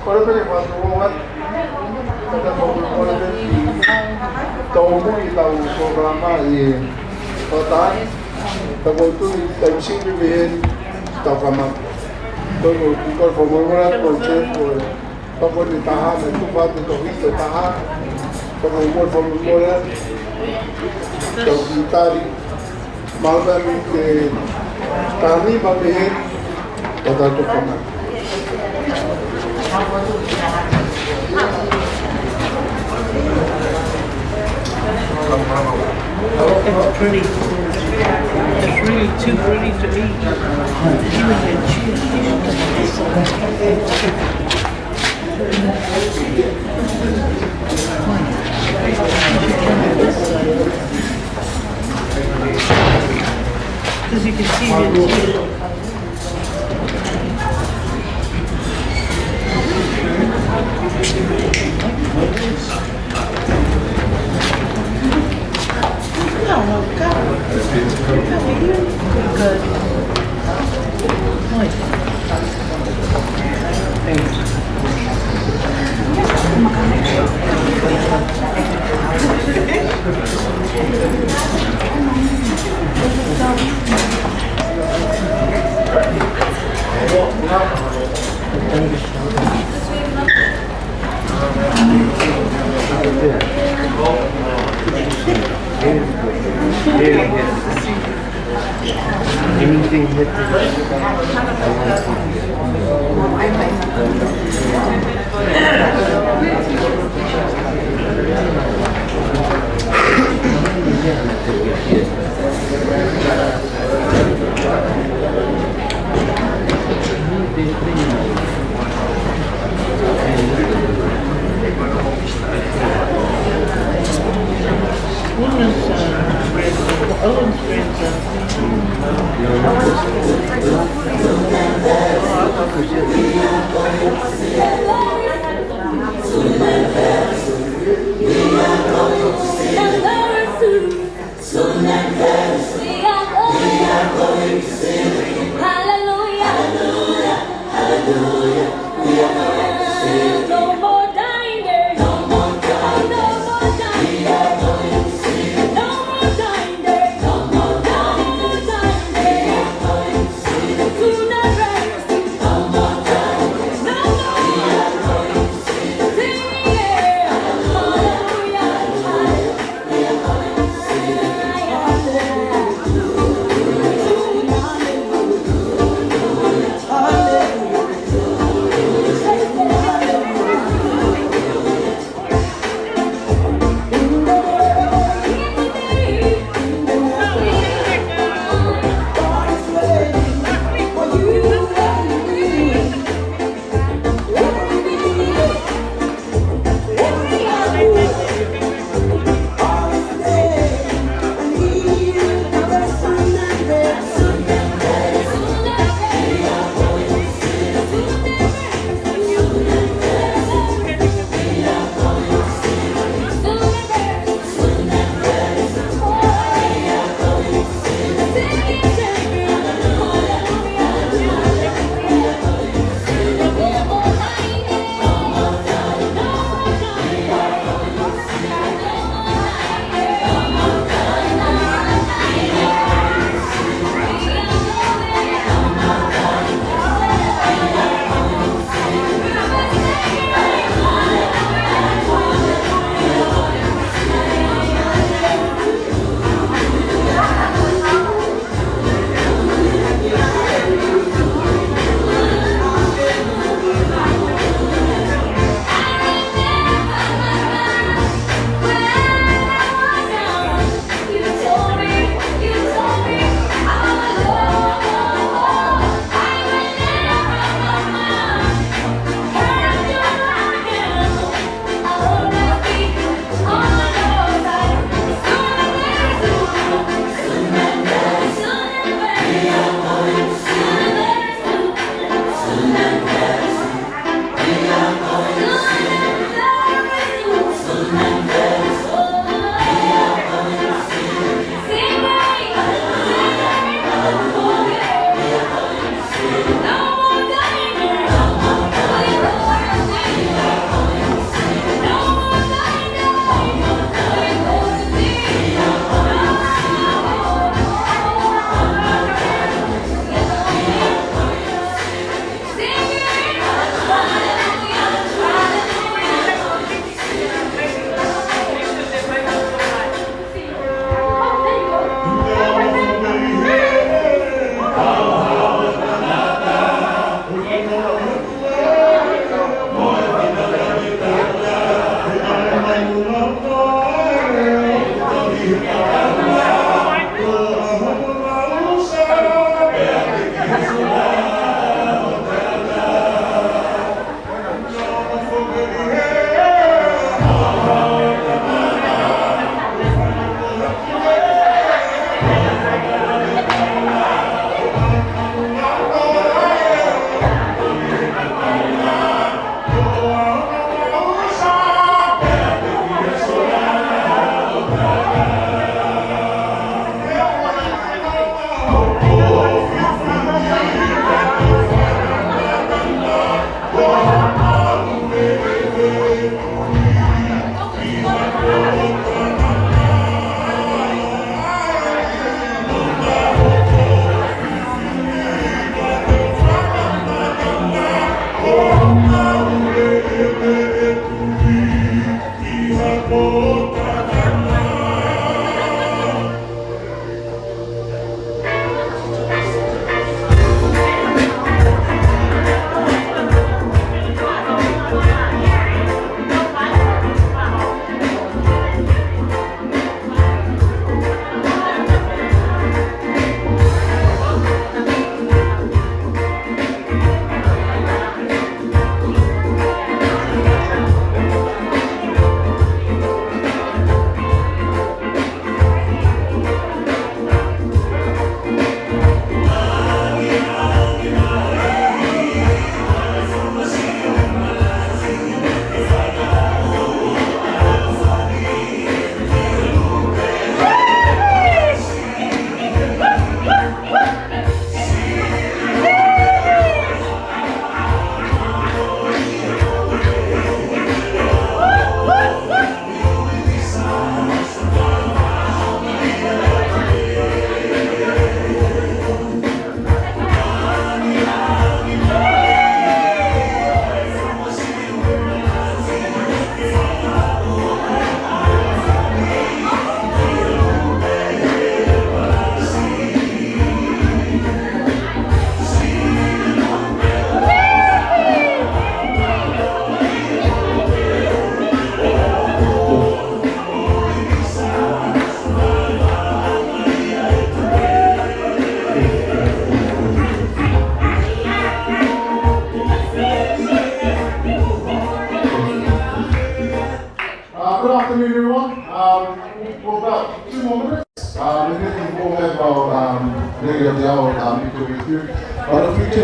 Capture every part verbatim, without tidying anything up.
Kole pē ke fakatulou atu, kae fakamolemole pē, tau muimui ʻetau polokalama ʻi he fakataha, ka ʻoku ou tui ʻe taimi siʻi pē mei heni, tau kamata. Ko e, ko e fakamolemole atu, ko e, ko e, Pea ko e taha naʻe tufa atu e tohi ʻe taha. Pea ko e fakamolemole atu. Tau kiʻi tali. Mālō pē mei he taimi pē mei heni. Pea tau toki kamata. It's pretty. It's really too pretty to eat. Even the cheese. Because you can see the cheese. Anything that Women's, uh, friends, Owen's friends, uh,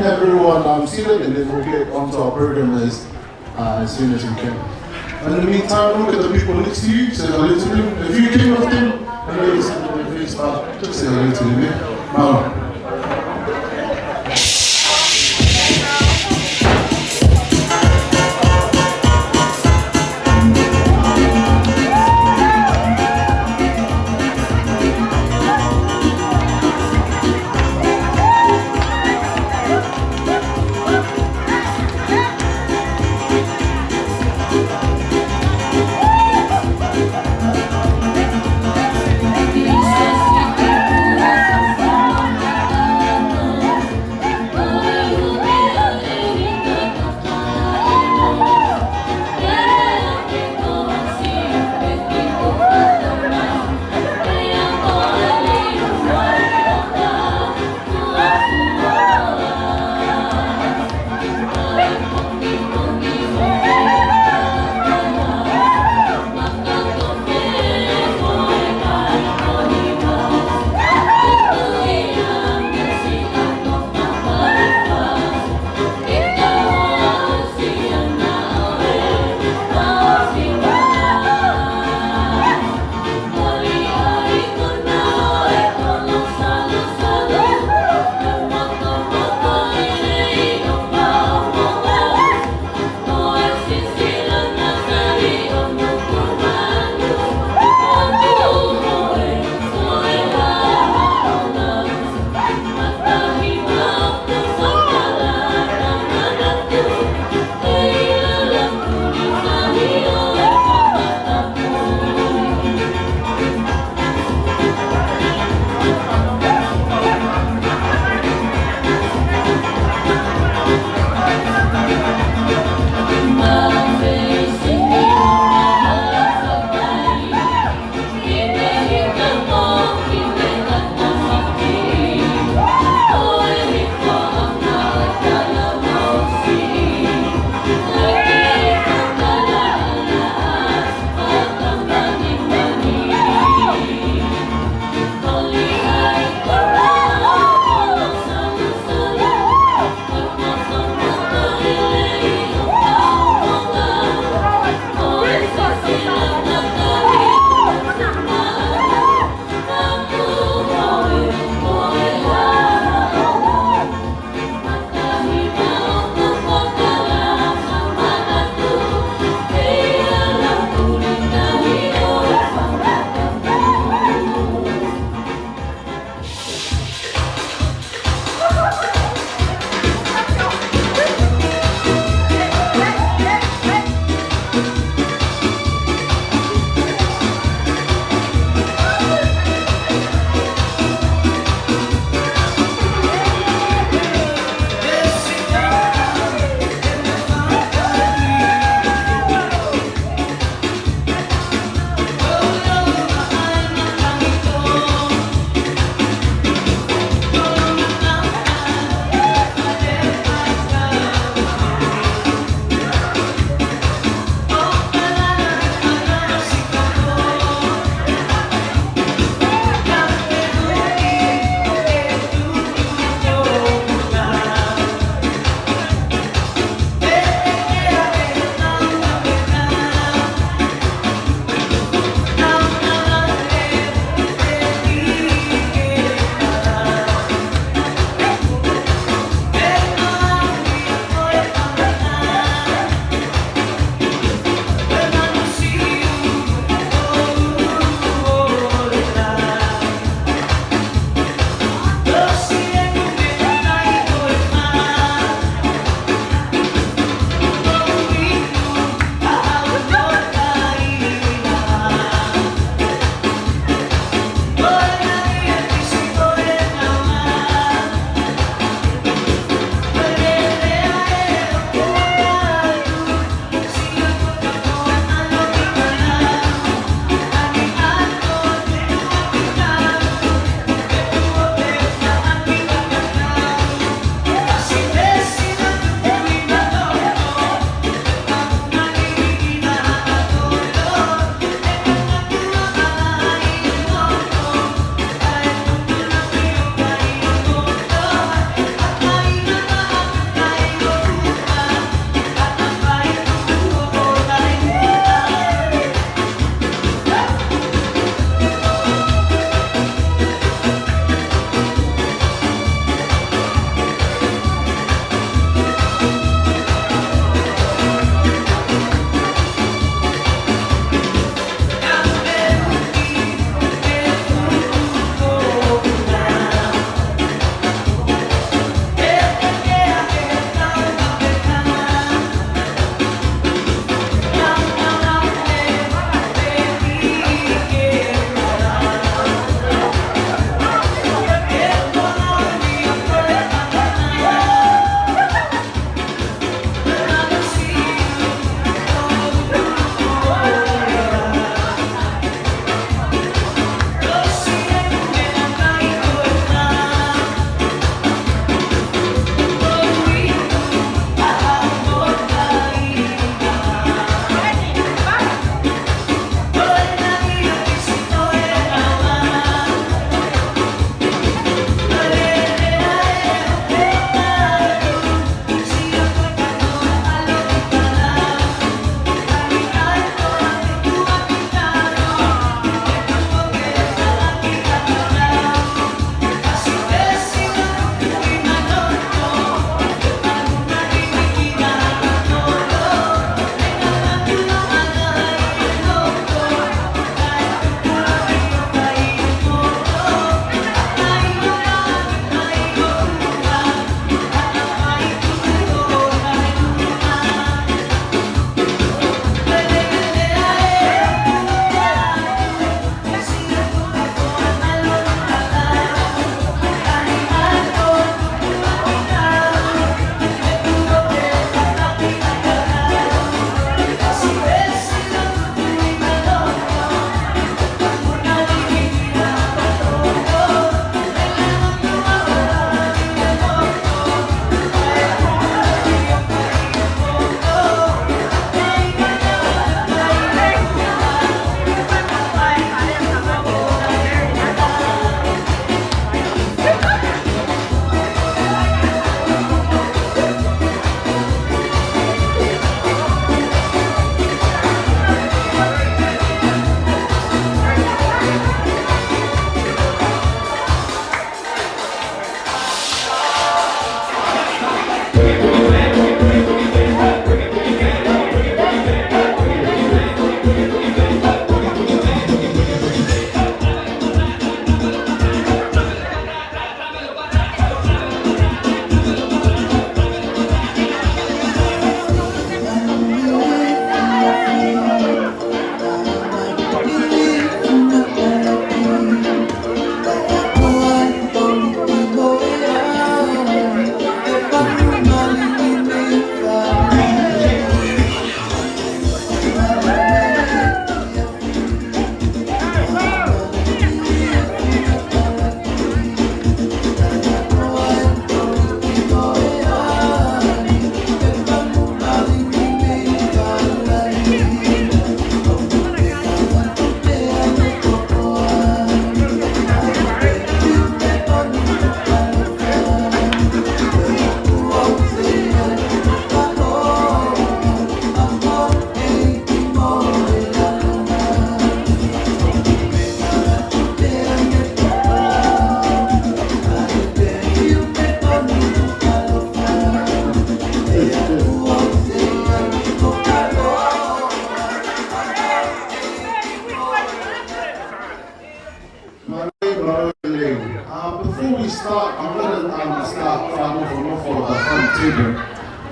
Everyone, um, seated, and then we'll get onto our program as, uh, as soon as we can. In the meantime, look at the people next to you, say hello to them. If you came with them, hello, you see them in the face, but just say hello to them, yeah? Mahalo.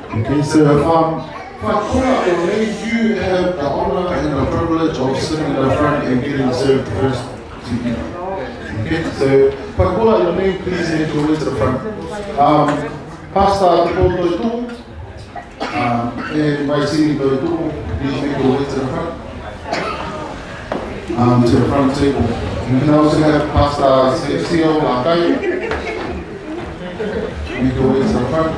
Okay, so, um, Fakula, you have the honor and the privilege of sitting in the front and getting served first. Okay, so Fakula, your name, please make your way to the front. Um, Pastor Tupotupo, um, and Vaisili Tupotupo, please make your way to the front. Um, to the front table. You can also have Pastor Sio Lakai. Make your way to the front.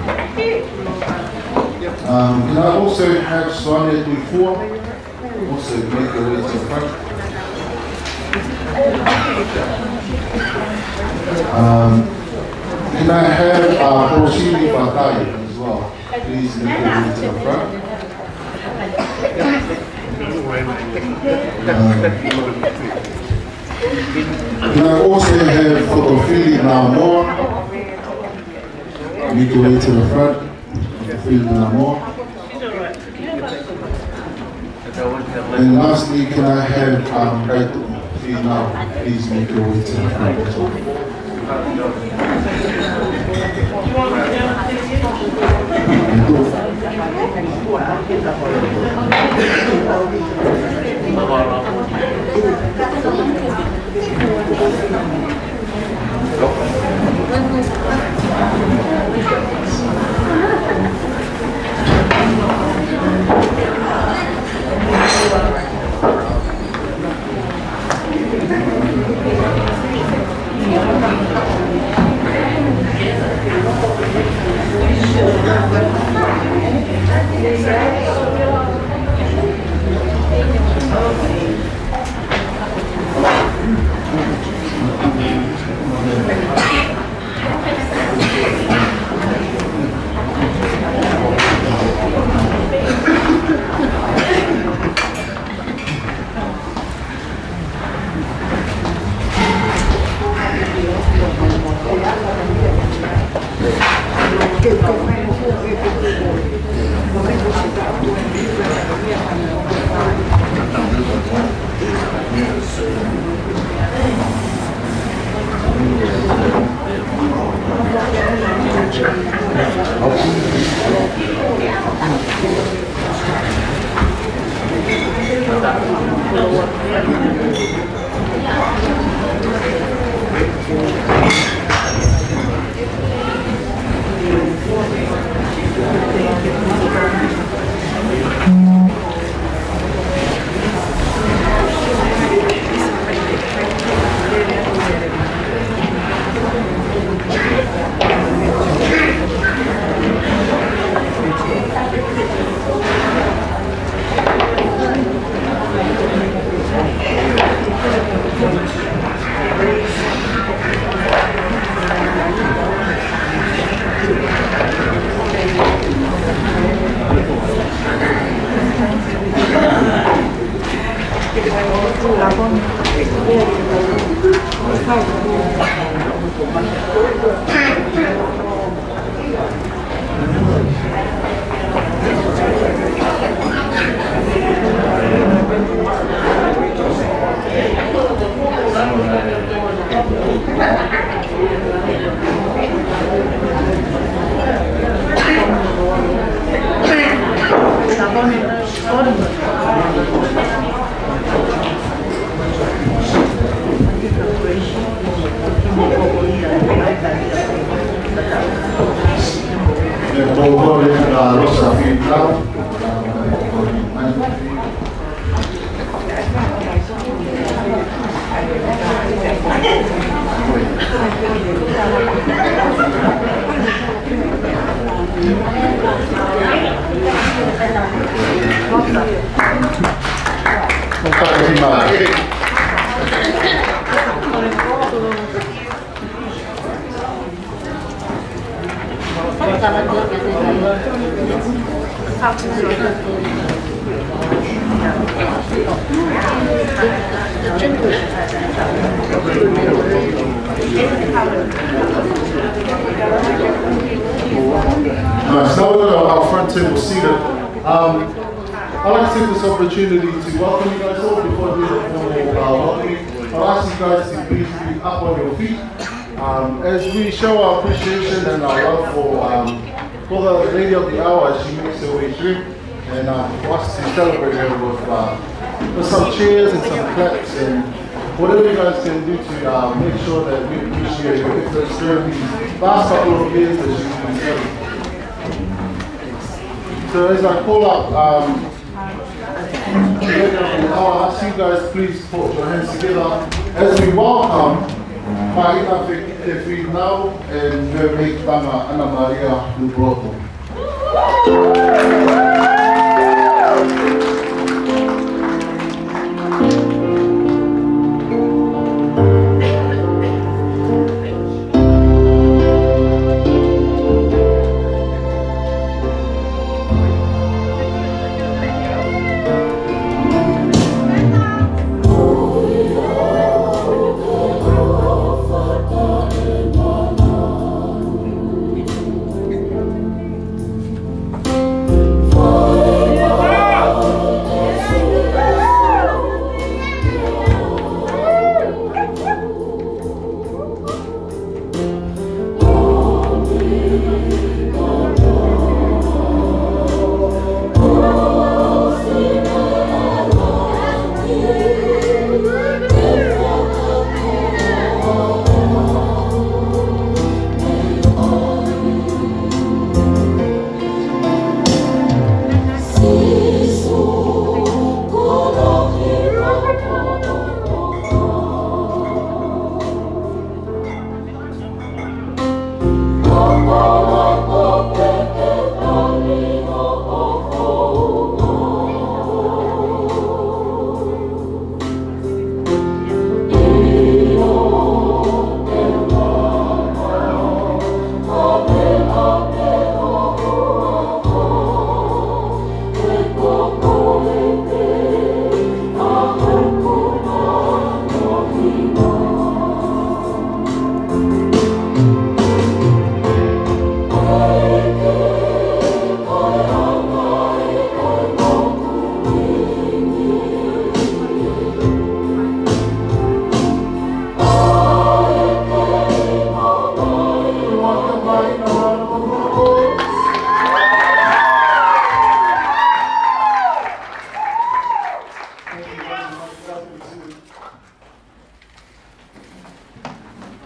Um, can I also have Sonia Tuifua? Also make your way to the front. Um, can I have, uh, Rosini Fatai as well? Please make your way to the front. Um, can I also have Fotofili Namoa? Make your way to the front. Fotofili Namoa. And lastly, can I have, um, Raitu Finau, please make your way to the front as well. Nice. Now we're gonna, our front table seated. Um, I'd like to take this opportunity to welcome you guys all before we do the formal, uh, welcoming. I'll ask you guys to please be up on your feet. Um, as we show our appreciation and our love for, um, For the lady of the hour, as she makes her way through, and uh, for us to celebrate her with, uh, with some cheers and some claps and whatever you guys can do to uh, make sure that we appreciate her efforts during these last couple of years that she's been serving. So as I call up, um, I'll ask you guys, please put your hands together as we welcome Maria Fekite Finau and Veronica Tanga Ana Maria Nukuloto.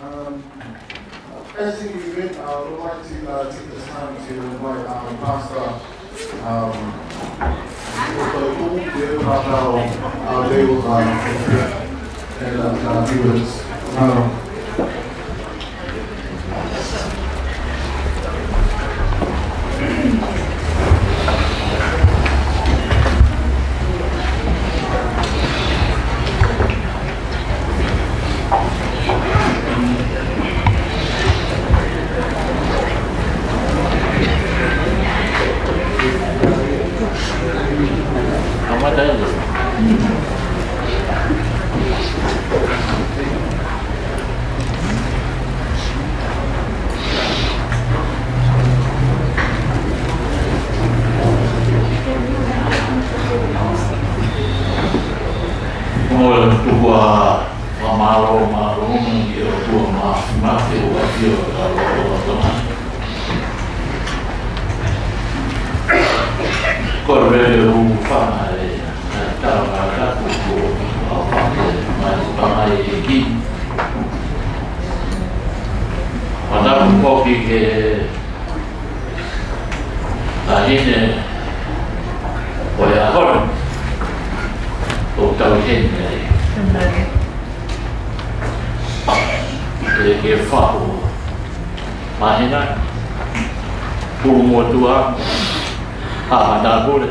Um, as in the event, uh, I would like to uh, take this time to invite um, Pastor um, Otto Kumu to our, our day with uh, and uh, uh, viewers. Um, Mo e tuku ʻa e mālō, mālō ʻi he ʻOtua Māfimafi ʻoku ʻafio ʻi he ʻOtua Tonga. Ko e lele ʻoku fana e, e tau ngā taku ko ʻo fana mai pangai e ki. Mataku koki ke Taʻahine ʻo e ʻaho ni, ʻoku tau ʻi heni ai. ʻE, ʻe fahu māhina, pulu motuʻa, ha ha nā pule.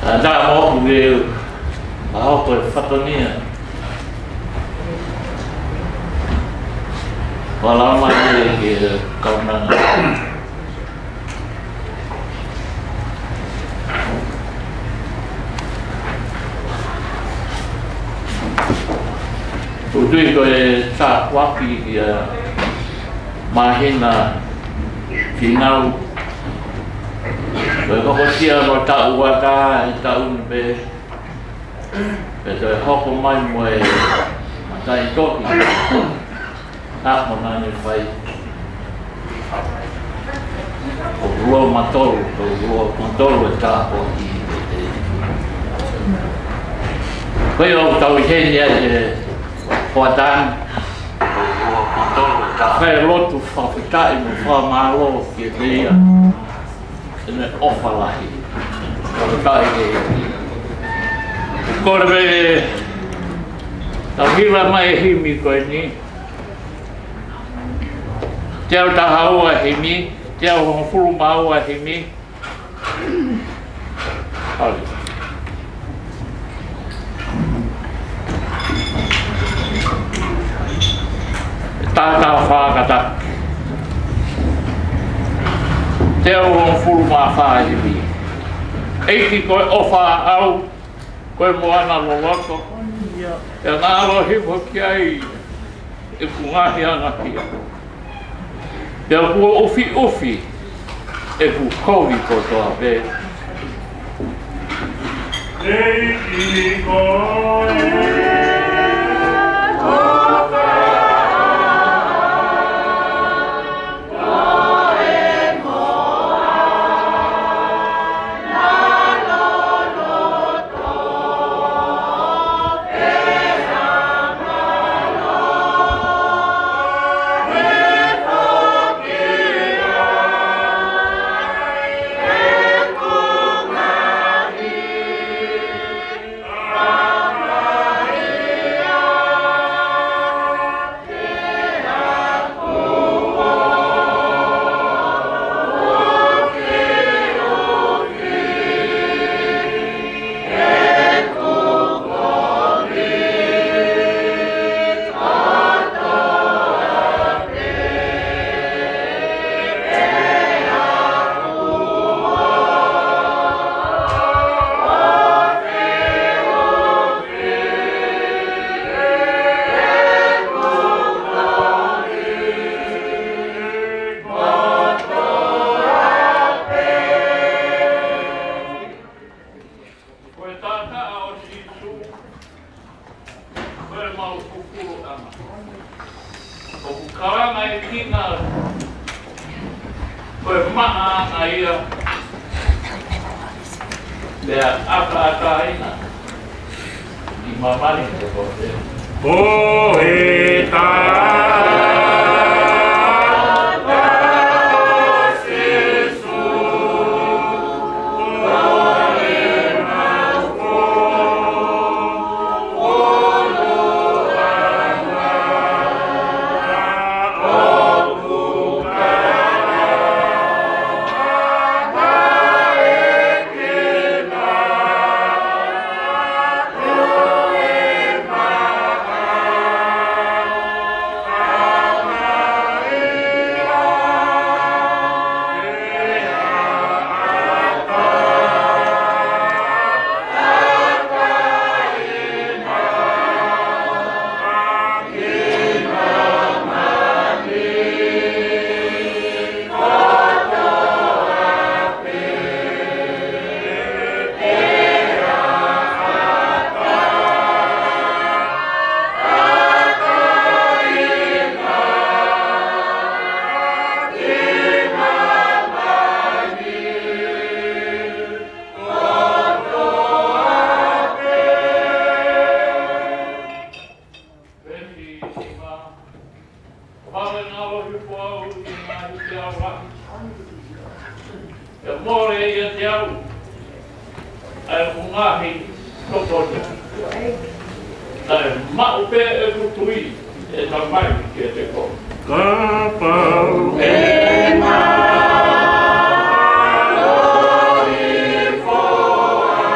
ʻA, tā moku ke, ʻa hoko e fatonia. Wala mai e ke kaunanga. ʻOku tui ko e tāpuaki ia māhina finau. Ko e hokosia no taʻu ua tā, e taʻu ni pē. Pea toe hoko mai mo e matai toki. Ako nane fai. Loma tolu, loma tolu e tāpuaki. Ko ia ʻoku tau ʻi heni ai he hoʻatā ni. Fai lotu fakafetaʻi mo fakamālō kiate ia ʻene ʻofa lahi. Fakafetaʻi ki he ʻEiki. Kole pē ke tau hila mai e himi ko eni. Teau taha ua himi, teau hongofulu mā ua himi. Hale. Taha taha fā kātaki. Teau hongofulu mā fā himi. ʻEiki ko e ʻofa ʻaʻau, ko e moana loloto. Pea naʻa ʻalu hifo ki ai ʻeku ngaahi angahala. Pea kuo ʻufiʻufi ʻeku kovi kotoa pē. ʻEiki ko e Ko e taʻataʻa ʻo Sīsū, ko e mau kukulu ʻana. ʻOku kalanga e kina, ko e maʻa ʻana ia, pea ʻataʻatā ʻi māmani. Ko e taʻataʻa ʻo Sīsū, Fale ngalo hipo au ʻi he ngaahi peau lahi. ʻE mole ʻiate au ʻa e ngaahi tokoni. Naʻe maʻu pē ʻeku tui, ʻe Tamai, kiate koe. Kapau ʻe ngalo hipo au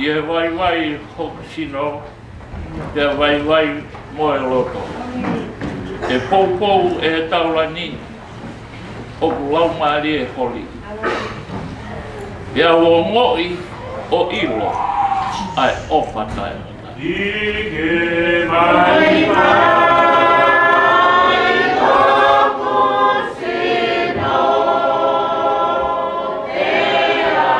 ʻI he vaivai hoku sino, pea vaivai mo e loto. ʻE poupou ʻe he taulani hoku laumālie holi. Pea u ongoʻi ʻo ʻilo ʻa e ʻofa taʻengata. ʻI he vaivai hoku sino, pea vaivai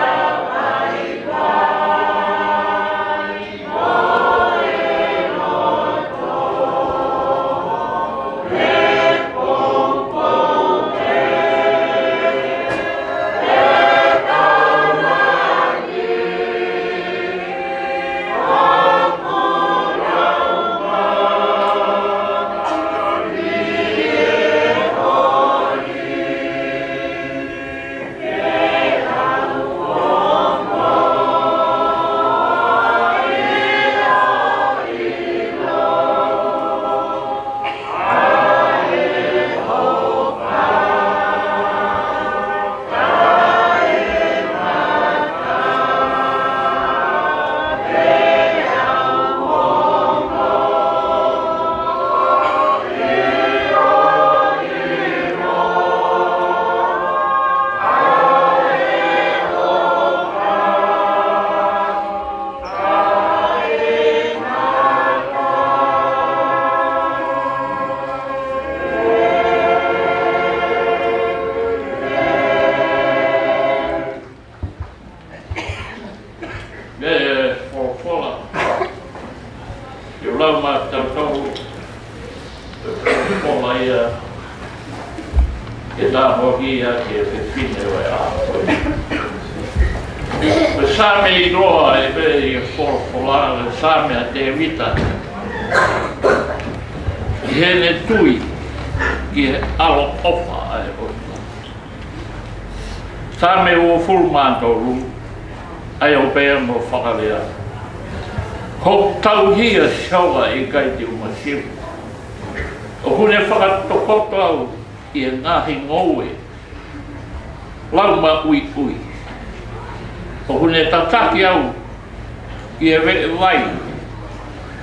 Mei he folofola. ʻI he lau maʻatautolu, ʻe folofola ia ke tāpuakiʻi ʻa e fefine ʻo e ʻaho. Ko e Saame ʻe tolu ē, pea ʻi he folofola, ko e Saame ʻa Tēvita, ʻi heʻene tui ki he ʻaloʻofa ʻa e ʻOtua. Saame uofulu mā tolu, ʻa ia ʻoku pehē hono fakalea: Hoku tauhi ʻa Sihova, ʻe ʻikai te u masiva. ʻOku ne fakatokoto au ʻi he ngaahi ngoue laumaʻuiʻui. ʻOku ne tataki au ʻi he veʻe vai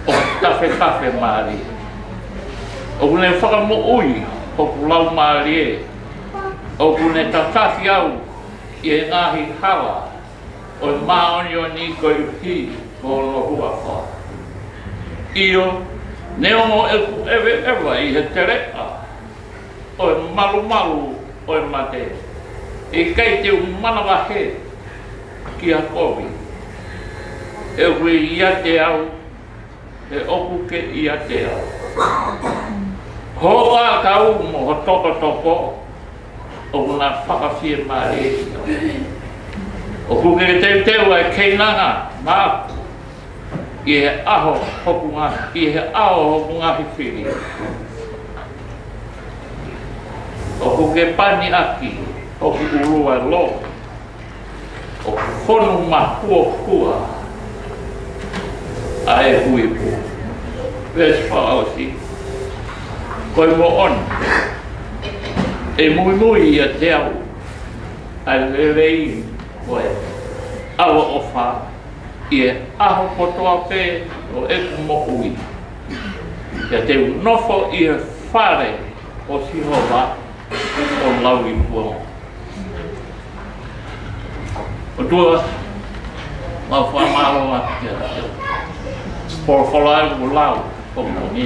ʻoku tafetafe mālie. ʻOku ne fakamoʻui hoku laumālie. ʻOku ne tataki au ʻi he ngaahi hala ʻo e māʻoniʻoni koeʻuhi ko hono huafa. ʻIo, neongo ʻeku ʻeveʻeva ʻi he teleʻa ʻo e malumalu ʻo e mate, ʻe ʻikai te u manavahē ki ha kovi. ʻOku ʻiate au, he ʻoku ke ʻiate au. Ho ʻakau mo ho tokotoko ʻoku na fakafiemālieʻi au. ʻOku ke teuteu ʻa e keinanga maʻaku ʻi he ʻaho hoku ngaahi, ʻi he ʻao hoku ngaahi fili. ʻOku ke pani ʻaki hoku ʻulu ʻa e lō, ʻoku fonu mahuohua ʻa e huipu. Veesi fakaʻosi. Ko e moʻoni, ʻe muimui ʻiate au ʻa e lelei mo e ʻaloʻofa ʻi he ʻaho kotoa pē ʻo ʻeku moʻui. Pea te u nofo ʻi he fale ʻo Sihova ʻo lauikuonga. ʻOtua, mau fakamālō atu kiate koe. Folofola ʻoku lau ʻo moʻoni.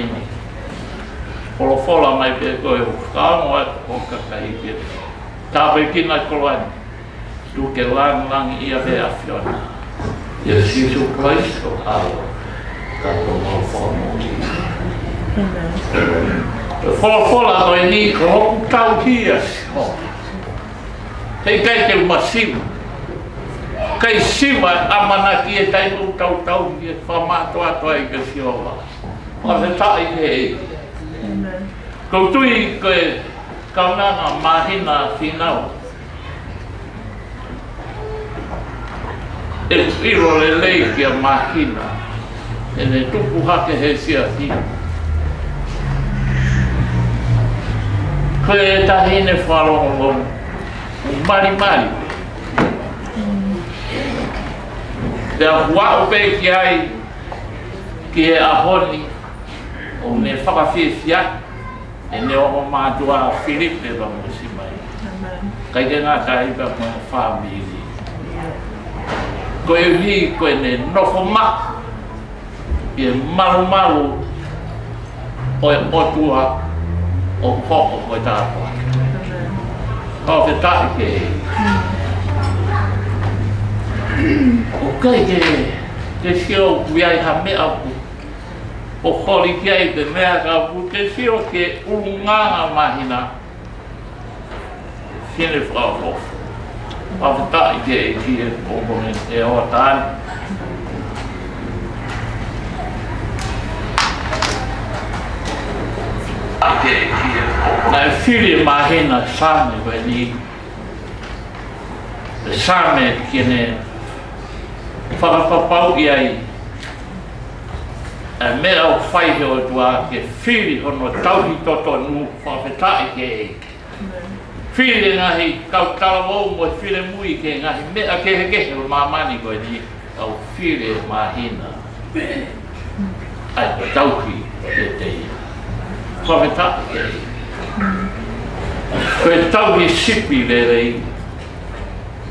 Folofola mai pē koe ʻo fakaongo atu ʻo kakai pē. Tāpuekina koloa ni. Tuku ke langilangiʻia pē ʻa e ʻAfiona. ʻIa Sīsū Kalaisi ko e ʻAlo, ka ko homau Fakamoʻui. Folofola ko eni: Ko hoku tauhi ʻa Sihova, he ʻikai te u masiva. ʻIkai siva ʻamanaki e taimi ʻoku tautau ki he fakamātoato ai kia Sihova. Fakafetaʻi ki he ʻEiki. Ko u tui ko e kaunanga māhina Fīnau, ʻe ʻilo lelei kia Māhina ʻene tupu hake he siasi. Ko e taʻahine fakalongolongo, malimali. Pea ʻoku ou pehē ki ai, ki he ʻaho ni, ʻoku ne fakafiefia ʻene ongo mātuʻa Filipe pea mo Simai. ʻĒmeni. Kae ʻikai ke ngata ai pea mo e fāmili. Koeʻuhi ko ʻene nofo maʻu ʻi he malumalu ʻo e ʻOtua ʻoku hoko ko e tāpuaki. ʻOku ou fakafetaʻi ki he ʻEiki. ʻOku ʻikai ke, ke sio ʻoku ʻi ai ha meʻa ʻoku, ʻoku holi ki ai pe meʻa ka ʻoku ke sio ki he ʻulungaanga māhina. Fine fakaʻofoʻofa. Fakafetaʻi ki he ʻEiki he pongipongi ni ʻe ʻOtua ni. Naʻe fili ʻe Māhina Saame ko eni, ʻa e Saame ke ne fakapapauʻi ai ʻa e meʻa ʻoku fai he ʻOtua ke fili hono tauhi totonu. Fakafetaʻi ki he ʻEiki. Fili e ngaahi kau talavou mo e finemui ki he ngaahi meʻa kehekehe ʻo māmani ko eni, ka ʻoku fili ʻe Māhina ʻa e tauhi kiate ia. Fakafetaʻi ki he ʻEiki. Ko e tauhi sipi lelei.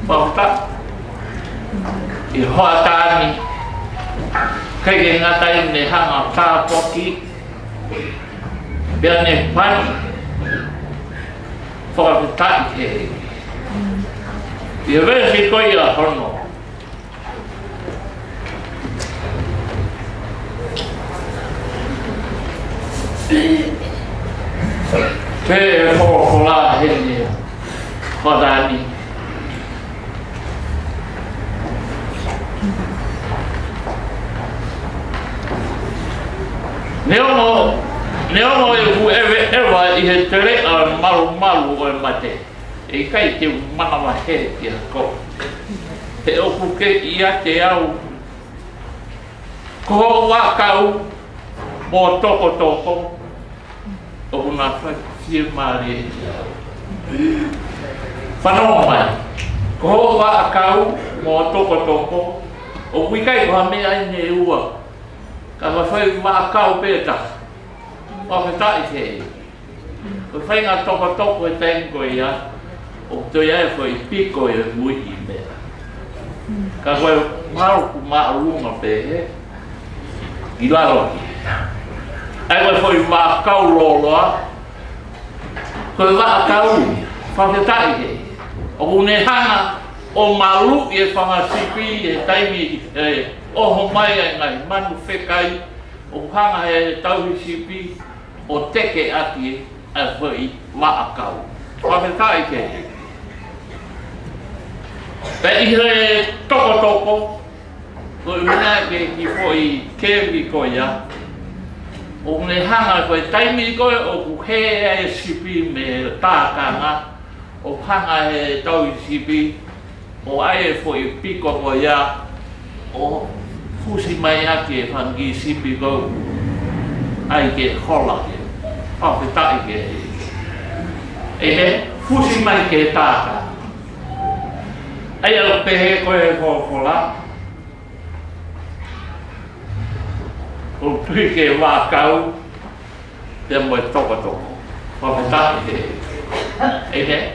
Fakafetaʻi. ʻI he hoʻatā ni, ʻikai ke ngata ai, ne hanga ʻo tāpuakiʻi pea ne pani. Fakafetaʻi ki he ʻEiki. ʻI he veesi ko ia hono, pehē ʻe he folofola heni, hoʻatā ni. Neongo, neongo ʻeku ʻeveʻeva ʻi he teleʻa ʻo e malumalu ʻo e mate, ʻe ʻikai te u manavahē ki ha kovi. He ʻoku ke ʻiate au, ko hoʻo vaʻakau mo tokotoko, ʻoku na fai fiemālie ʻiate au. Fanongo mai. Ko hoʻo vaʻakau mo tokotoko, ʻoku ʻikai ko ha meʻa ʻeni ʻe ua, ka ko e foʻi vaʻakau pē ʻe taha. Fakafetaʻi ki he ʻEiki. Ko e faʻahinga tokotoko he taimi ko ia, ʻoku toe ʻi ai e foʻi piko ʻi he muiʻi meʻa. Ka ko e malu ʻoku māʻolunga pehē ʻi lalo ki ai. ʻA ia ko e foʻi vaʻakau lōloa, ko e vaʻakau, fakafetaʻi ki he ʻEiki. ʻOku ne hanga ʻo maluʻi e fanga sipi he taimi ʻe ʻoho mai ai e ngaahi manu fekai, ʻoku hanga ʻe he tauhi sipi ʻo teke ʻaki ʻa e foʻi vaʻakau. Fakafetaʻi ki he ʻEiki. Pea ʻi he tokotoko, ko e meʻa ki he kiʻi foʻi kevi ko ia, ʻoku ne hanga ko e taimi ko ē ʻoku hē ai e sipi mei he tākanga, ʻoku hanga ʻe he tauhi sipi ʻo ʻai e foʻi piko ko ia ʻo fusi mai ʻaki e fanga kiʻi sipi ko ē ʻai ke hola ke. Fakafetaʻi ki he ʻEiki. ʻEmeni. Fusi mai ki he tākanga. ʻA ia ʻoku pehē ko e folofola, ʻoku tui ki he vaʻakau pea mo e tokotoko. Fakafetaʻi ki he ʻEiki. ʻEmeni.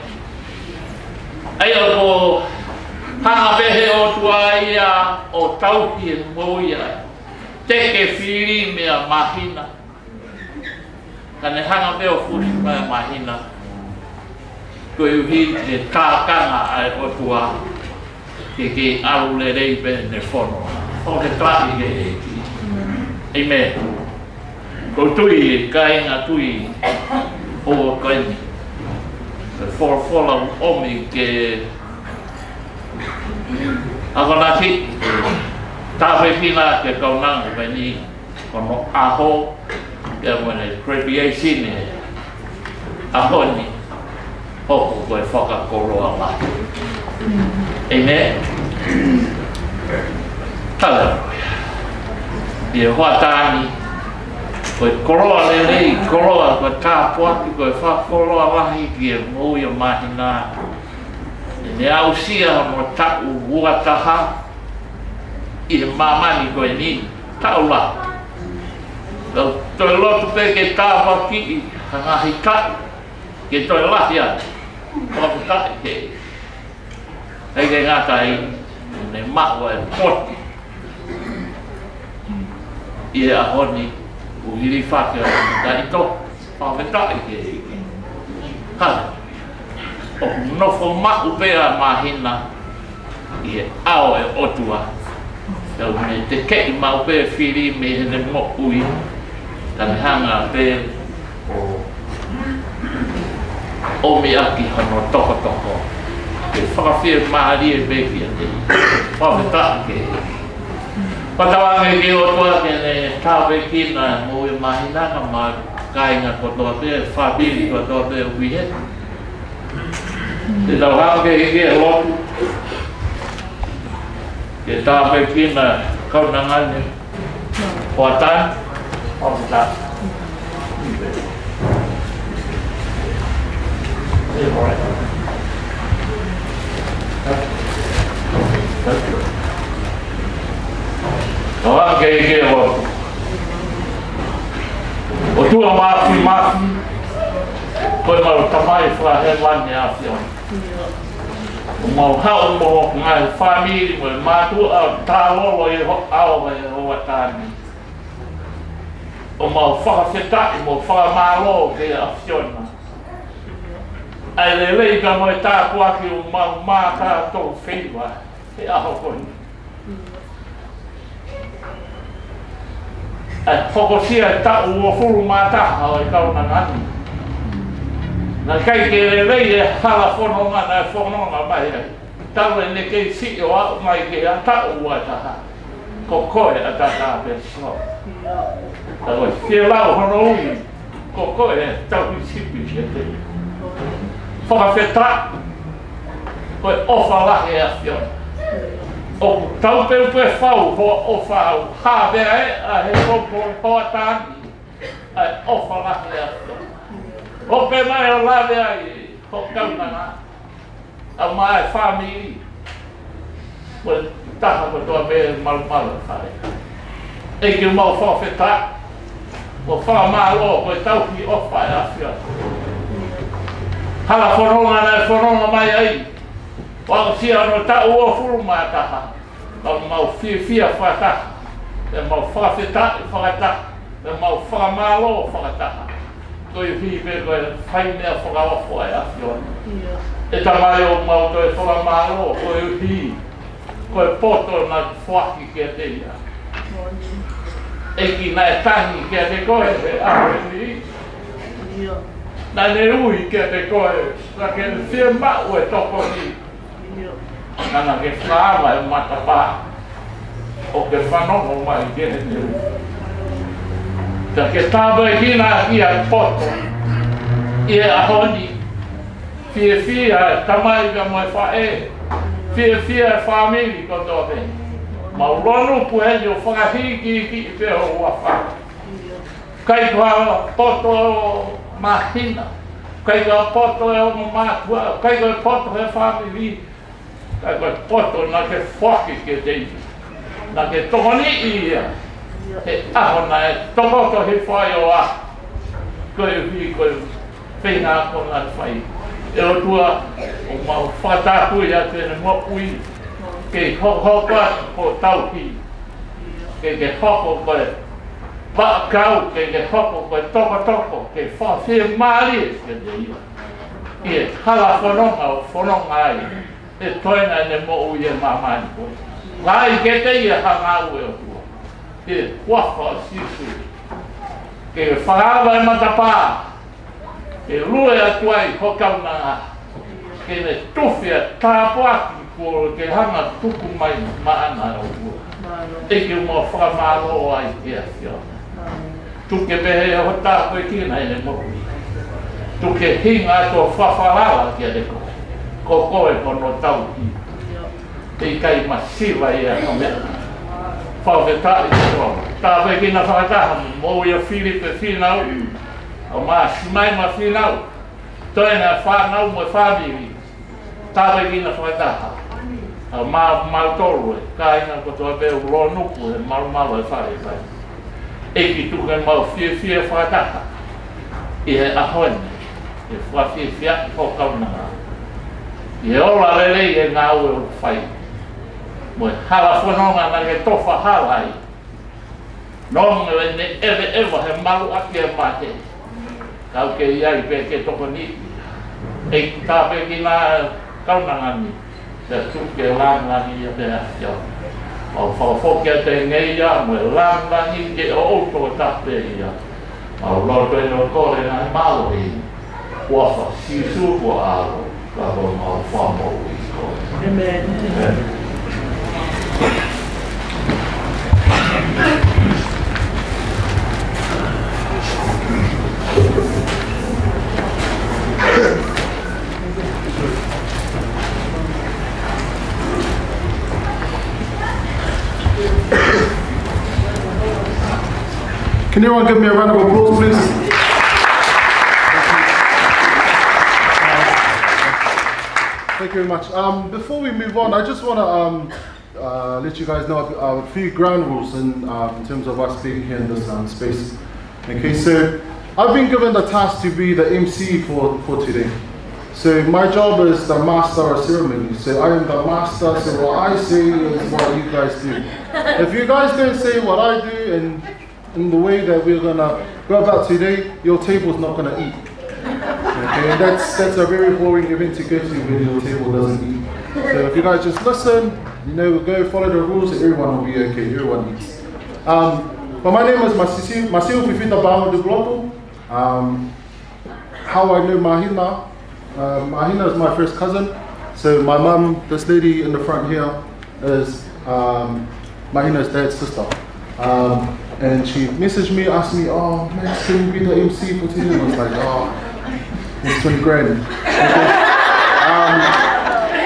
ʻA ia ʻoku hanga pē he ʻOtua ia ʻo tauhi e moʻui ʻa e teke fili meia Māhina. Ka ne hanga pē ʻo fusi mai ʻa Māhina. Koeʻuhi ke tākanga ʻa e ʻOtua, ke ke ʻalu lelei pē ne fono. Fakafetaʻi ki he ʻEiki. ʻEmeni. ʻOku ou tui, kāinga tui, ʻo ko eni, ko e folofola ʻoku ʻomi ke akonaki, tāpuekina ki he kaunanga ko eni, ko hono ʻaho, pea mo ʻene graduation he ʻaho ni, hoko ko e fakakoloa lahi. ʻEmeni. Haleluia. ʻI he hoʻatā ni, ko e koloa lelei, koloa, ko e tāpuaki, ko e fakakoloa lahi ki he moʻui ʻa Māhina. ʻI heʻene aʻusia hono taʻu ua taha, ʻi he māmani ko eni, taʻu lahi. Ka u toe lotu pē ke tāpuakiʻi ha ngaahi kaʻi, ke toe lahi ange. Fakafetaʻi ki he ʻEiki. ʻIkai ke ngata ai, ne maʻu e potu ʻi he ʻaho ni, ʻo hilifaki ʻa e taʻito. Fakafetaʻi ki he ʻEiki. Hale. ʻOku nofo maʻu pē ʻa Māhina ʻi he ʻao ʻo e ʻOtua. Ka ʻoku ne tekeʻi maʻu pē fili mei heʻene moʻui. Ka ne hanga pē ʻo ʻomi ʻaki hono tokotoko. Ke fakafiemālie pē kiate ia. Fakafetaʻi ki he ʻEiki. Fakatauange ki he ʻOtua ke ne tāpuekina e moʻui ʻa Māhina kae ʻumaʻā e kāinga kotoa pē, fāmili kotoa pē ʻoku ʻi heni. Te tau hanga ki he lotu. Ke tāpuekina e kaunanga ni. Hoʻatā. Hoʻatā. Tau hanga ki he lotu. ʻOtua Māfimafi, ko homau Tamai fakahēvani ʻa e ʻAfiona. ʻOku mau haʻu mo e ngaahi fāmili mo e mātuʻa ʻo tālolo ʻi ho ʻao ʻi he hoʻatā ni. ʻOku mau fakafetaʻi mo fakamālō ki he ʻAfiona. ʻA e lelei pea mo e tāpuaki ʻoku mau mātā tō feiva he ʻaho ko eni. ʻA e hokosia e taʻu uofulu mā taha ʻo e kaunanga ni. Naʻe ʻikai ke lelei e hala fononga naʻe fononga mai ai. Talu ʻene kei siʻi ʻo aʻu mai ki he taʻu ua taha. Ko koe ʻa e tangata pē sino. Talu e fielau hono ui. Ko koe ʻa e tauhi sipi kiate ia. Fakafetaʻi. Ko e ʻofa lahi ʻa e ʻAfiona. ʻOku tau pehē pē fau ho ʻofa au. Hā pē ʻa e ʻa he koko hoʻatā ni. ʻA e ʻofa lahi ʻa e ʻAfiona. ʻOku pehē mai ʻo lave ai ho kaunanga. ʻA mai e fāmili. Ko e taha kotoa pē malumalu e fale. ʻEiki ʻoku mau fakafetaʻi. Mo fakamālō ko e tauhi ʻofa ʻa e ʻAfiona. Hala fononga naʻe fononga mai ai. ʻO aʻusia hono taʻu uofulu mā taha. Ka ʻoku mau fiefia fakataha. Pea mau fakafetaʻi fakataha. Pea mau fakamālō fakataha. Koeʻuhi pē ko e fai meʻa fakaofo ʻa e ʻAfiona. ʻIo. ʻE Tamai ʻoku mau toe fakamālō koeʻuhi ko e poto naʻe foaki kiate ia. ʻEiki naʻe tangi kiate koe he ʻaho ni. ʻIo. Naʻa ne ui kiate koe, ka ke fiemaʻu e tokoni. Naʻa ke fakaava e matapā ʻo ke fanongo mai ki heʻene ui. Ka ke tāpuekina ʻaki ʻa e poto ʻi he ʻaho ni. Fiefia e tamai pea mo e faʻē. Fiefia e fāmili kotoa pē. Mau lonu pē heni ʻo fakahīkihikiʻi pē ho huafa. ʻIkai ko ha poto ʻo Māhina. ʻIkai ko ha poto ʻo e ongo mātuʻa. ʻIkai ko e poto he fāmili. Ka ko e poto naʻa ke foaki kiate ia. Naʻa ke tokoniʻi ia. He ʻaho naʻe tokoto hifo ai ʻo aʻu. Koeʻuhi ko e feinga ko ē naʻe fai. ʻE ʻOtua, ʻoku mau fakatapui atu ʻene moʻui. Ke hokohoko atu ko e tauhi. Ke ke hoko ko e vaʻakau, ke ke hoko ko e tokotoko, ke fakafiemālie kiate ia. ʻI he hala fononga ʻoku fononga ai. ʻE toenga ʻene moʻui ʻi he māmani ko ē. Lahi kiate ia ha ngāue ʻOtua. ʻI he huafa ʻo Sīsū. Ke fakaava e matapā. Ke lue atu ai ho kaunanga. Ke ne tufi ʻa e tāpuaki kuo ke hanga tuku mai maʻana ʻOtua. ʻEiki ʻoku mau fakamālō ai ki he ʻAfiona. Tuku ke pehē ho tāpuekina ʻene moʻui. Tuku ke hinga atu ʻo fakafalala kiate koe. Ko koe hono tauhi. ʻE ʻikai masiva ia ha meʻa. Fakafetaʻi ʻOtua. Tāpuekina fakataha mo ia Filipe Fīnau. ʻO Māsima mo Fīnau. Toenga fānau mo e fāmili. Tāpuekina fakataha. ʻA ma-, mautolu e kāinga kotoa pē ʻoku lōnuku he malumalu e fale pai. ʻEiki, tuku ke mau fiefia fakataha ʻi he ʻaho ni, ʻi he fakafiefiaʻi ho kaunanga, ʻi he ola lelei e ngāue ʻoku fai, mo e hala fononga naʻa ke tofa hala ai. Nonga le ne ʻeveʻeva he malu ʻaki e mate. Kau ke ʻi ai pē ke tokoni. ʻEiki, tāpuekina e kaunanga ni, pea tuku ke langilangiʻia pē ʻa e ʻAfiona. Mau fakafoki atu e ngeia mo e langilangi ke ʻoʻou tokotaha pē ia. Mau lotu eni ʻo kole ʻa e mālohi, huafa ʻo Sīsū ko e ʻAlo, ka ko homau Fakamoʻui ko ē. ʻĒmeni. ʻĒmeni. Can everyone give me a round of applause, please? Thank you very much. Um, before we move on, I just wanna, um, uh, let you guys know, uh, a few ground rules in, um, in terms of us being here in this, um, space. Okay, so I've been given the task to be the M C for, for today. So my job is the master of ceremony. So I am the master, so what I say is what you guys do. If you guys don't say what I do and in the way that we're gonna go about today, your table's not gonna eat. Okay, and that's, that's a very boring event to go to when your table doesn't eat. So if you guys just listen, you know, go follow the rules, everyone will be okay, everyone eats. Um, but my name is Masiu, Masiu Fifita Bama de Bloto. Um, how I know Mahina, uh, Mahina is my first cousin. So my mum, this lady in the front here, is, um, Mahina's dad's sister. Um, and she messaged me, asked me, "Oh, Max, can you be the M C for today?" And I was like, "Oh, it's twenty grand." Okay. Um,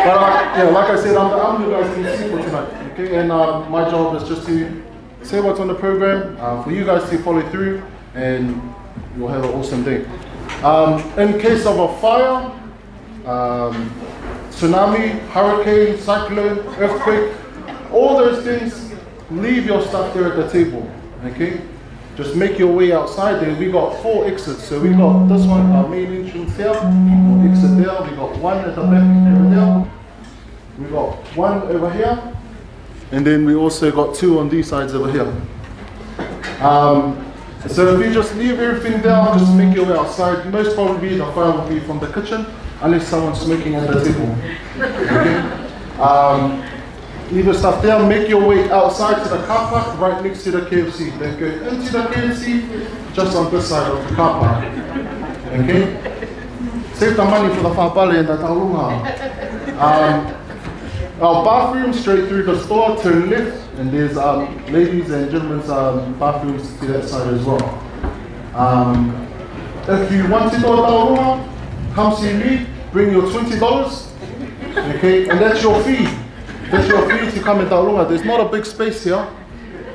but I, yeah, like I said, I'm, I'm your guys' M C for tonight. Okay, and, um, my job is just to say what's on the program, uh, for you guys to follow through, and we'll have an awesome day. Um, in case of a fire, um, tsunami, hurricane, cyclone, earthquake, all those things, leave your stuff there at the table, okay? Just make your way outside there. We got four exits. So we got this one, our main entrance here, or exit there. We got one at the back over there. We got one over here. And then we also got two on these sides over here. Um, so if you just leave everything down, just make your way outside. Most probably the fire will be from the kitchen, unless someone's smoking at the table. Okay? Um, leave your stuff down, make your way outside to the car park right next to the K F C. Then go into the K F C just on this side of the car park. Okay? Save the money for the fāpale and the taulunga. Um, our bathroom straight through the store, turn left, and there's, um, ladies and gentlemen's, um, bathrooms to that side as well. Um, if you want to go taulunga, come see me, bring your twenty dollars, okay, and that's your fee. That's your fee to come and taulunga. There's not a big space here.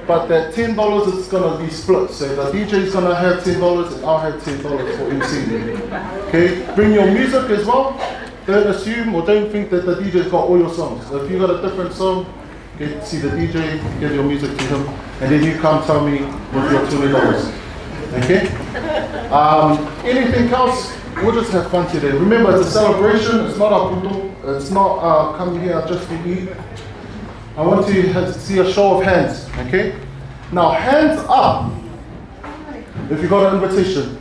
But that ten dollars is gonna be split. So the D J is gonna have ten dollars and I'll have ten dollars for M C. Okay? Bring your music as well. Don't assume or don't think that the D J's got all your songs. So if you got a different song, get, see the D J, give your music to him, and then you come tell me with your twenty dollars. Okay? Um, anything else? We'll just have fun today. Remember, it's a celebration. It's not a puto. It's not, uh, come here just to eat. I want to ha-, see a show of hands, okay? Now, hands up if you got an invitation.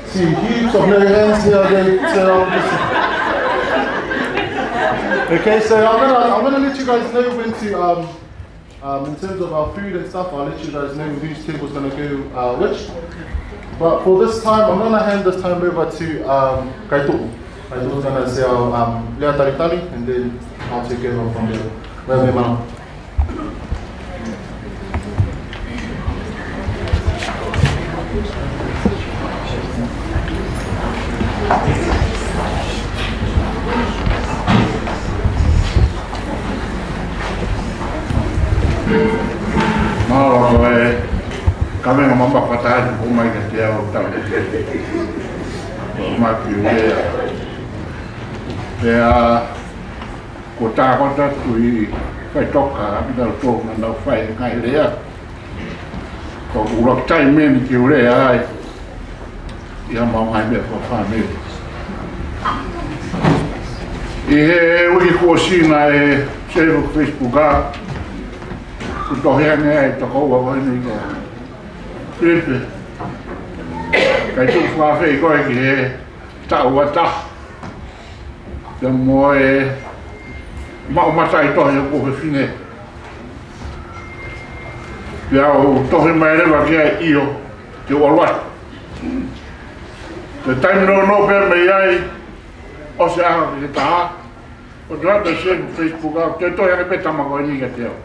See heaps of no hands here. They, so I'm just, okay, so I'm gonna, I'm gonna let you guys know when to, um, Um, in terms of our food and stuff, I'll let you guys know whose table's gonna go, uh, which. But for this time, I'm gonna hand this time over to, um, Kaito. Kaito's gonna say our, um, lea talitali, and then I'll take over from there. Lea me mana. Mālō e kaveinga mama fatai, ʻomai kiate au tau. ʻOmai ki uea. Pea ko e taha ko e tui faitoka ʻa kitautolu naʻa nau fai e ngaahi lea. Ko e ʻuluaki taimi eni ke u lea ai ʻi haʻamau ngaahi meʻa fakafāmili. ʻI he uike kuo ʻosi naʻe save Facebook ʻa, kuo tohi ange ai e tokoua ko eni kia Filipe. ʻIkai tuku fakaafeʻi koe ki he taʻu ʻe taha. Pea mo e maʻu mataʻitohi ʻo e fefine. Pea u tohi mai leva ki ai ʻio, ke u ʻalu atu. Ko e taimi nounou pē mei ai, ʻosi e ʻaho ki he taha, ʻo toe ʻai pē he Facebook ʻa, toe tohi ange pē tama ko eni kiate au.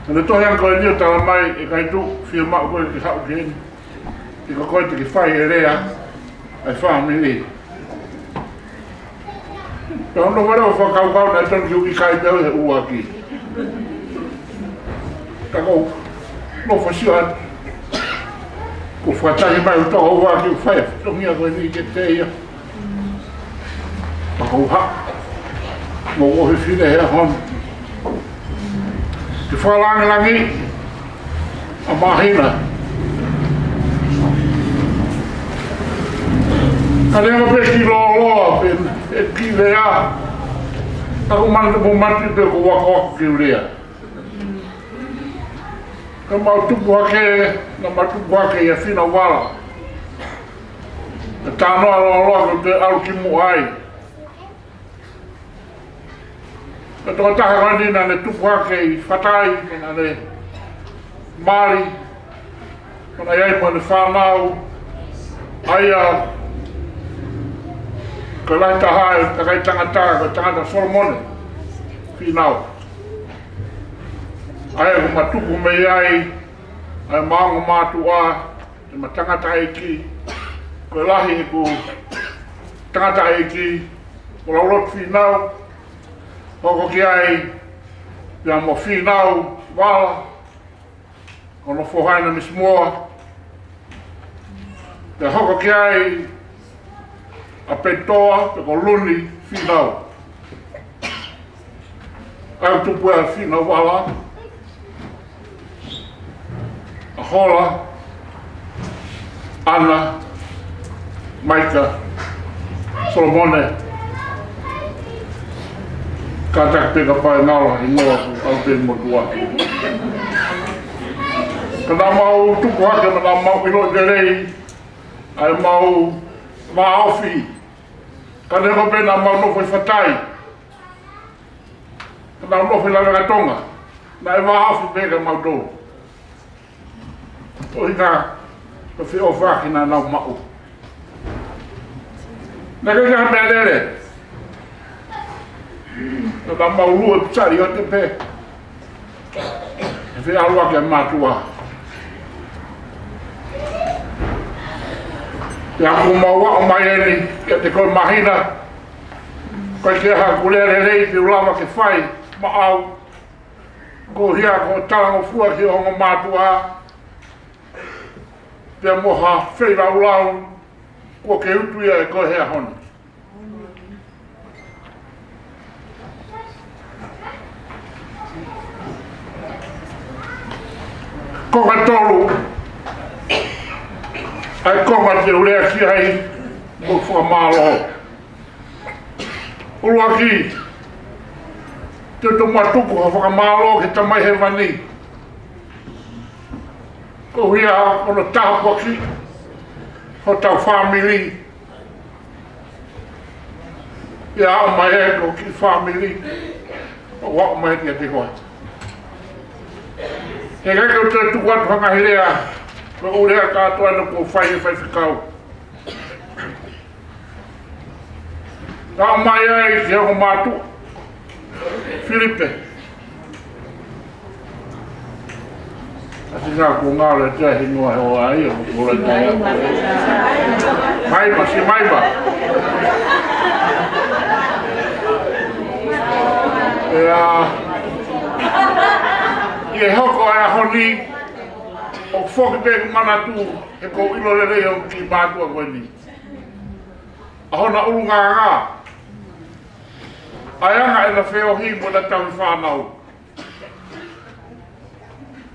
Naʻa ne tohi ange ko eni ʻo tala mai, ʻe ʻikai tuku, fiemaʻu koe ke haʻu ki heni. He ko koe te ke fai e lea ʻa e fāmili. Pea u nofo leva ʻo fakakaukau naʻe tonu ke u ʻikai pē au he ʻuluaki. Ka ko u nofo ʻo sio atu, kuo fakataki mai ʻe he tokoua ke u fai e fatongia ko eni kiate ia. Pea ko u haʻu mo e fefine he ʻaho ni ke fakalāngilangiʻi ʻa Māhina. Ka neongo pē e kiʻi lōloa pe e kiʻi lea, ka ko e manatu, ko e manatu pē ko e akoako ke u lea. Ka mau tupu hake, naʻa mau tupu hake ʻia Finau Vala. Naʻe talanoa lōloa ko e ʻalu ki muʻa ai. Ko e tokotaha ko eni naʻa ne tupu hake ʻi Fatai, naʻa ne mali, naʻe ʻi ai mo ʻene fānau, ʻa ia ko e lahi taha ʻi he kakai tangata, ko e tangata Solomone Finau. ʻA ia ko ʻema tupu mei ai, ʻa ʻema ongo mātuʻa, ʻema tangataʻeiki, ko e lahi ʻeku tangataʻeiki, ko Laulotu Finau, hoko ki ai, pea mo Finau Vala, ko hono foha ʻa Misi Moa, pea hoko ki ai ʻa Petoa, pe ko Luni Finau. ʻA ia ʻoku tupu ai ʻa Finau Vala, ʻa Hola, ʻAna, Maika, Solomone, kātaki pē kapau ʻe ngalo e hingoa ʻoku ʻalu pē motuʻa. Ka naʻa mau tupu hake, naʻa mau ʻiloʻi lelei ʻa ʻemau vāofi. Ka neongo pē naʻa mau nofo ʻi Fatai, ka naʻa mau nofo ʻi Laveka Tonga, naʻe vāofi pē kimautolu. ʻUhinga ko e feʻofaʻaki naʻa nau maʻu. Naʻe ʻikai ke ʻi ai ha meʻalele. Naʻa mau lue pē, sali ʻo te pē he feʻaluʻaki ʻa e mātuʻa. Pea kuo mau aʻu mai eni kiate koe Māhina. ʻIkai ke ʻi ai haʻaku lea lelei te u lava ke fai maʻau. Ko ia ko e talangofua ki he ongo mātuʻa, pea mo ha feilaulau kuo ke utu ia ʻe koe he ʻaho ni. Konga ʻe tolu ʻa e konga te u lea ki ai mo e fakamālō. ʻUluaki, te u tomuʻa tuku ha fakamālō ki he Tamai Hēvani. Ko ia ko hono tāpuakiʻi hotau fāmili. ʻIo, aʻu mai ai ko e kiʻi fāmili, ʻo aʻu mai kiate koe. He ʻikai ke u toe tuku atu ha ngaahi lea, ko e ʻū lea kātoa naʻa ku fai he faifekau. Aʻu mai ai ki he ongo mātuʻa, Filipe. ʻAsi, naʻa ku ngalo e te ahi noa he hoa ia, ko e kola i te ahi. Maima, si Maima. ʻIo, ʻi he hoko ʻa e ʻaho ni, ʻoku foki pē ʻeku manatu, he ʻoku ou ʻilo lelei ʻa e kiʻi mātuʻa ko eni. ʻa hona ʻulungaanga, ʻa e anga ʻena feohi mo ʻena tauhi fānau.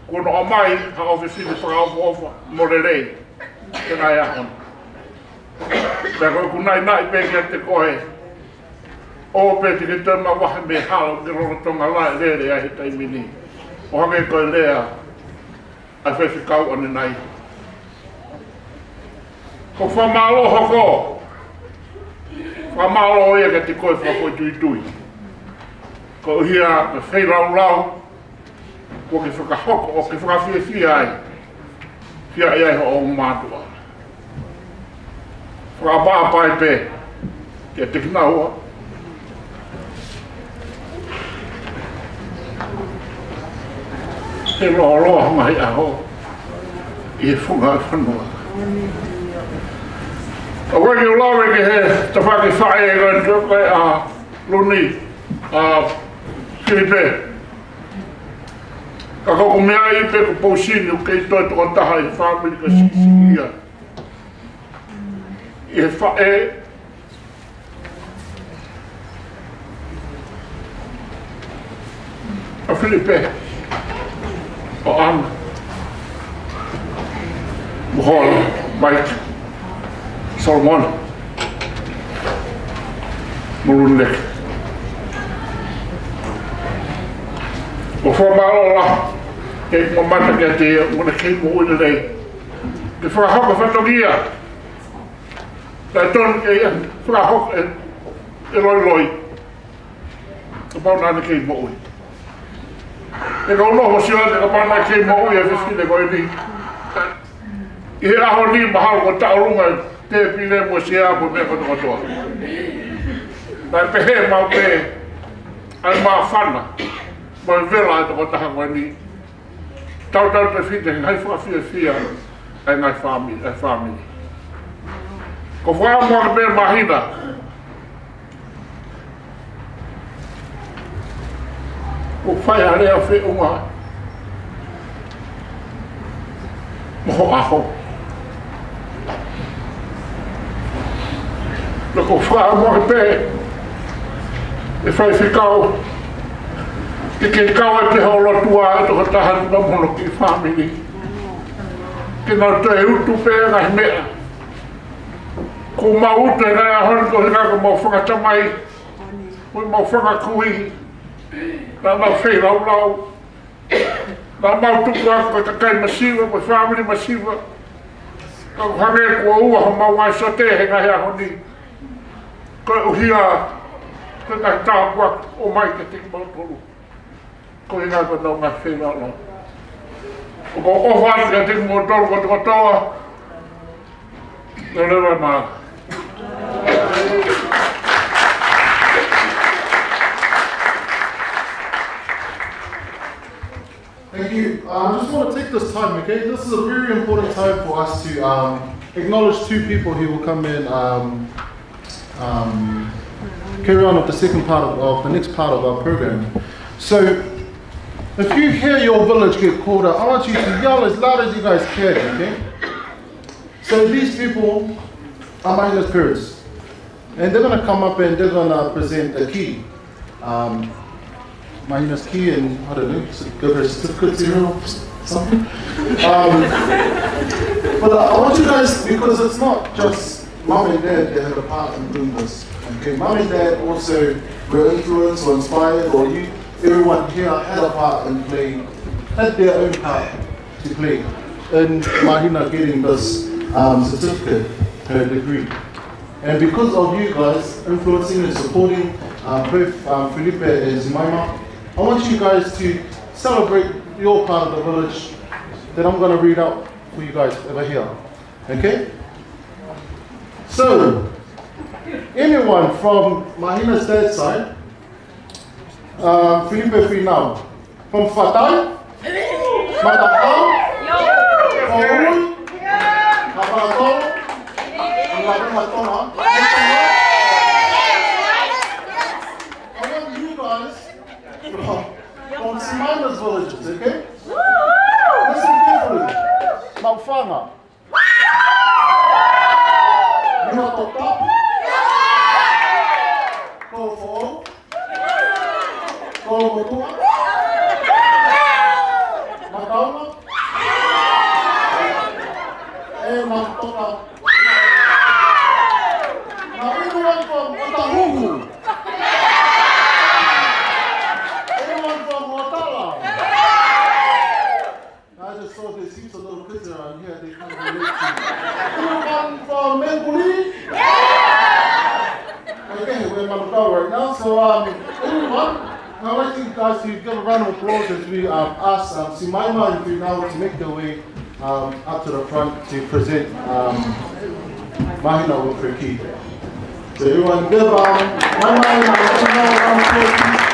Kuo nau ʻomai ha ʻofefine fakaʻofoʻofa mo lelei ki he ngaahi ʻaho ni. Pea ko ʻeku naʻinaʻi pē kiate koe, ʻoua pē te ke toe mavahe mei he hala ʻoku ke lolotonga laʻe lele ai he taimi ni, ʻo hangē ko e lea ʻa e faifekau ʻanenai. Ko e fakamālō hoko, fakamālō ia kiate koe fakafoʻituitui. Koeʻuhi ko e feilaulau kuo ke fakahoko, ʻo ke fakafiefia ai, fiefia ai hoʻo ongo mātuʻa. Fakaʻapaʻapa pē kiate kinaua he lōloa ʻo e ngaahi ʻaho ʻi he funga ʻo e fonua. ʻOku ou lave ki he tafaʻaki faʻē ko ē ʻa Luni, ʻa Filipe. Ka ko ʻeku meaʻi pē ko Pousini ʻoku kei toe tokotaha ʻi he fāmili ka siʻisiʻi ia. ʻI he faʻē ʻa Filipe, ʻo ʻAna, Mohola, Mike, Solomon, mo Lunileki. ʻOku ou fakamālō lahi he ʻoku mamata kiate ia, ʻoku ne kei moʻui lelei. Ke fakahoko e fatongia. Kae tonu ke ia fakahoko e, e loiloi. Kapau naʻa ne kei moʻui. He ʻoku ou nofo ʻo sio atu kapau naʻe kei moʻui e fefine ko eni, ʻi he ʻaho ni mahalo kuo taʻolunga e tēpile mo e sea mo e meʻa kotokotoa. Kae pehē maʻu pē ʻa e māfana mo e vela ʻa e tokotaha ko eni. Tautautefito he ngaahi fakafiefia ʻa e ngaahi fāmili, ʻa e fāmili. Ko e fakaʻamu ake pē Māhina, ʻoku fai ʻa e lea feʻunga mo ho ʻaho. Naʻa ku fakaʻamu ake pē, ʻe faifekau, ke ke kau atu he ʻOtua ʻa e tokotaha ni mo hono kiʻi fāmili, ke nau toe utu pē ngaahi meʻa kuo mau utu he ngaahi ʻaho ni, ko e hā ko ʻemau fanga tamai mo ʻemau fanga kui. Naʻa mau feilaulau, naʻa mau tuku atu ko e kakai masiva, ko e fāmili masiva. Ka ʻoku hangē kuo ua homau ngaahi sote he ngaahi ʻaho ni. Koeʻuhi ko e ngaahi tāpuaki ʻoku ʻomai kiate kimautolu, koeʻuhi ko ʻenau ngaahi feilaulau. ʻOku ou ʻofa atu kiate kimoutolu kotokotoa. Leleva na. Thank you. Uh, I just want to take this time, okay? This is a very important time for us to, um, acknowledge two people who will come and, um, um, carry on with the second part of, of the next part of our program. So, if you hear your village get called out, I want you to yell as loud as you guys can, okay? So these people are Mahina's parents. And they're gonna come up and they're gonna present the key. Um, Mahina's key and, I don't know, s-, give her a certificate, you know, something. Um, but I want you guys, because it's not just mum and dad that had a part in doing this. Okay, mum and dad also were influenced or inspired, or you, everyone here had a part in playing, had their own part to play in Mahina getting this, um, certificate, her degree. And because of you guys influencing and supporting, uh, both, um, Felipe and Zimaima, I want you guys to celebrate your part of the village that I'm gonna read out for you guys over here. Okay? So, anyone from Mahina's dad's side, uh, Felipe Finau, from Fatai, Matapā, Faui, Hapatolo, and Launga Tonga. I want you guys from Simana's villages, okay? Listen carefully. Maʻufanga. Niuatoputapu. Makaunga. ʻE Matotoka. Now, anyone from Otahuhu? Anyone from Otala? I just saw there seems a little kids around here, they can't relate to. Anyone from Mangere? Okay, we're in Manukau right now, so, um, anyone? I'd like you guys to give a round of applause as we, um, ask, um, Simaima and Finau to make their way, um, up to the front to present, um, Mahina Wilfred Key. So everyone give, um, Maimai and Finau a round of applause, please.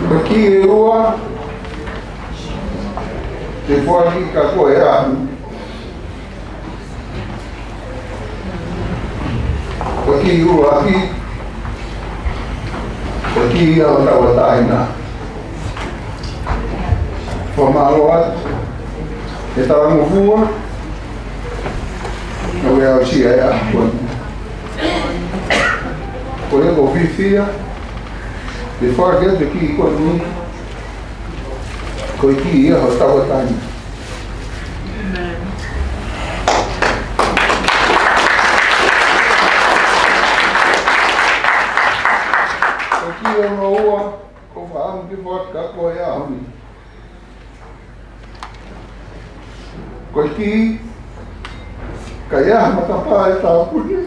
Ko e kī ʻe ua, ke foaki kia koe ʻaho ni. Ko e kī ʻuluaki, ko e kī ia ʻo e tauʻatāina. Fakamālō atu ʻe Talangofua, naʻa ke aʻusia e ʻaho ko eni. Ko ia ʻoku ou fiefia ke foaki atu e kī ko eni. Ko e kī ia ʻo e tauʻatāina. Ko e kī hono ua, ʻoku ou fakaʻamu ke foaki kia koe he ʻaho ni. Ko e kī, ka ʻi ai ha matapā ʻe tāpuni.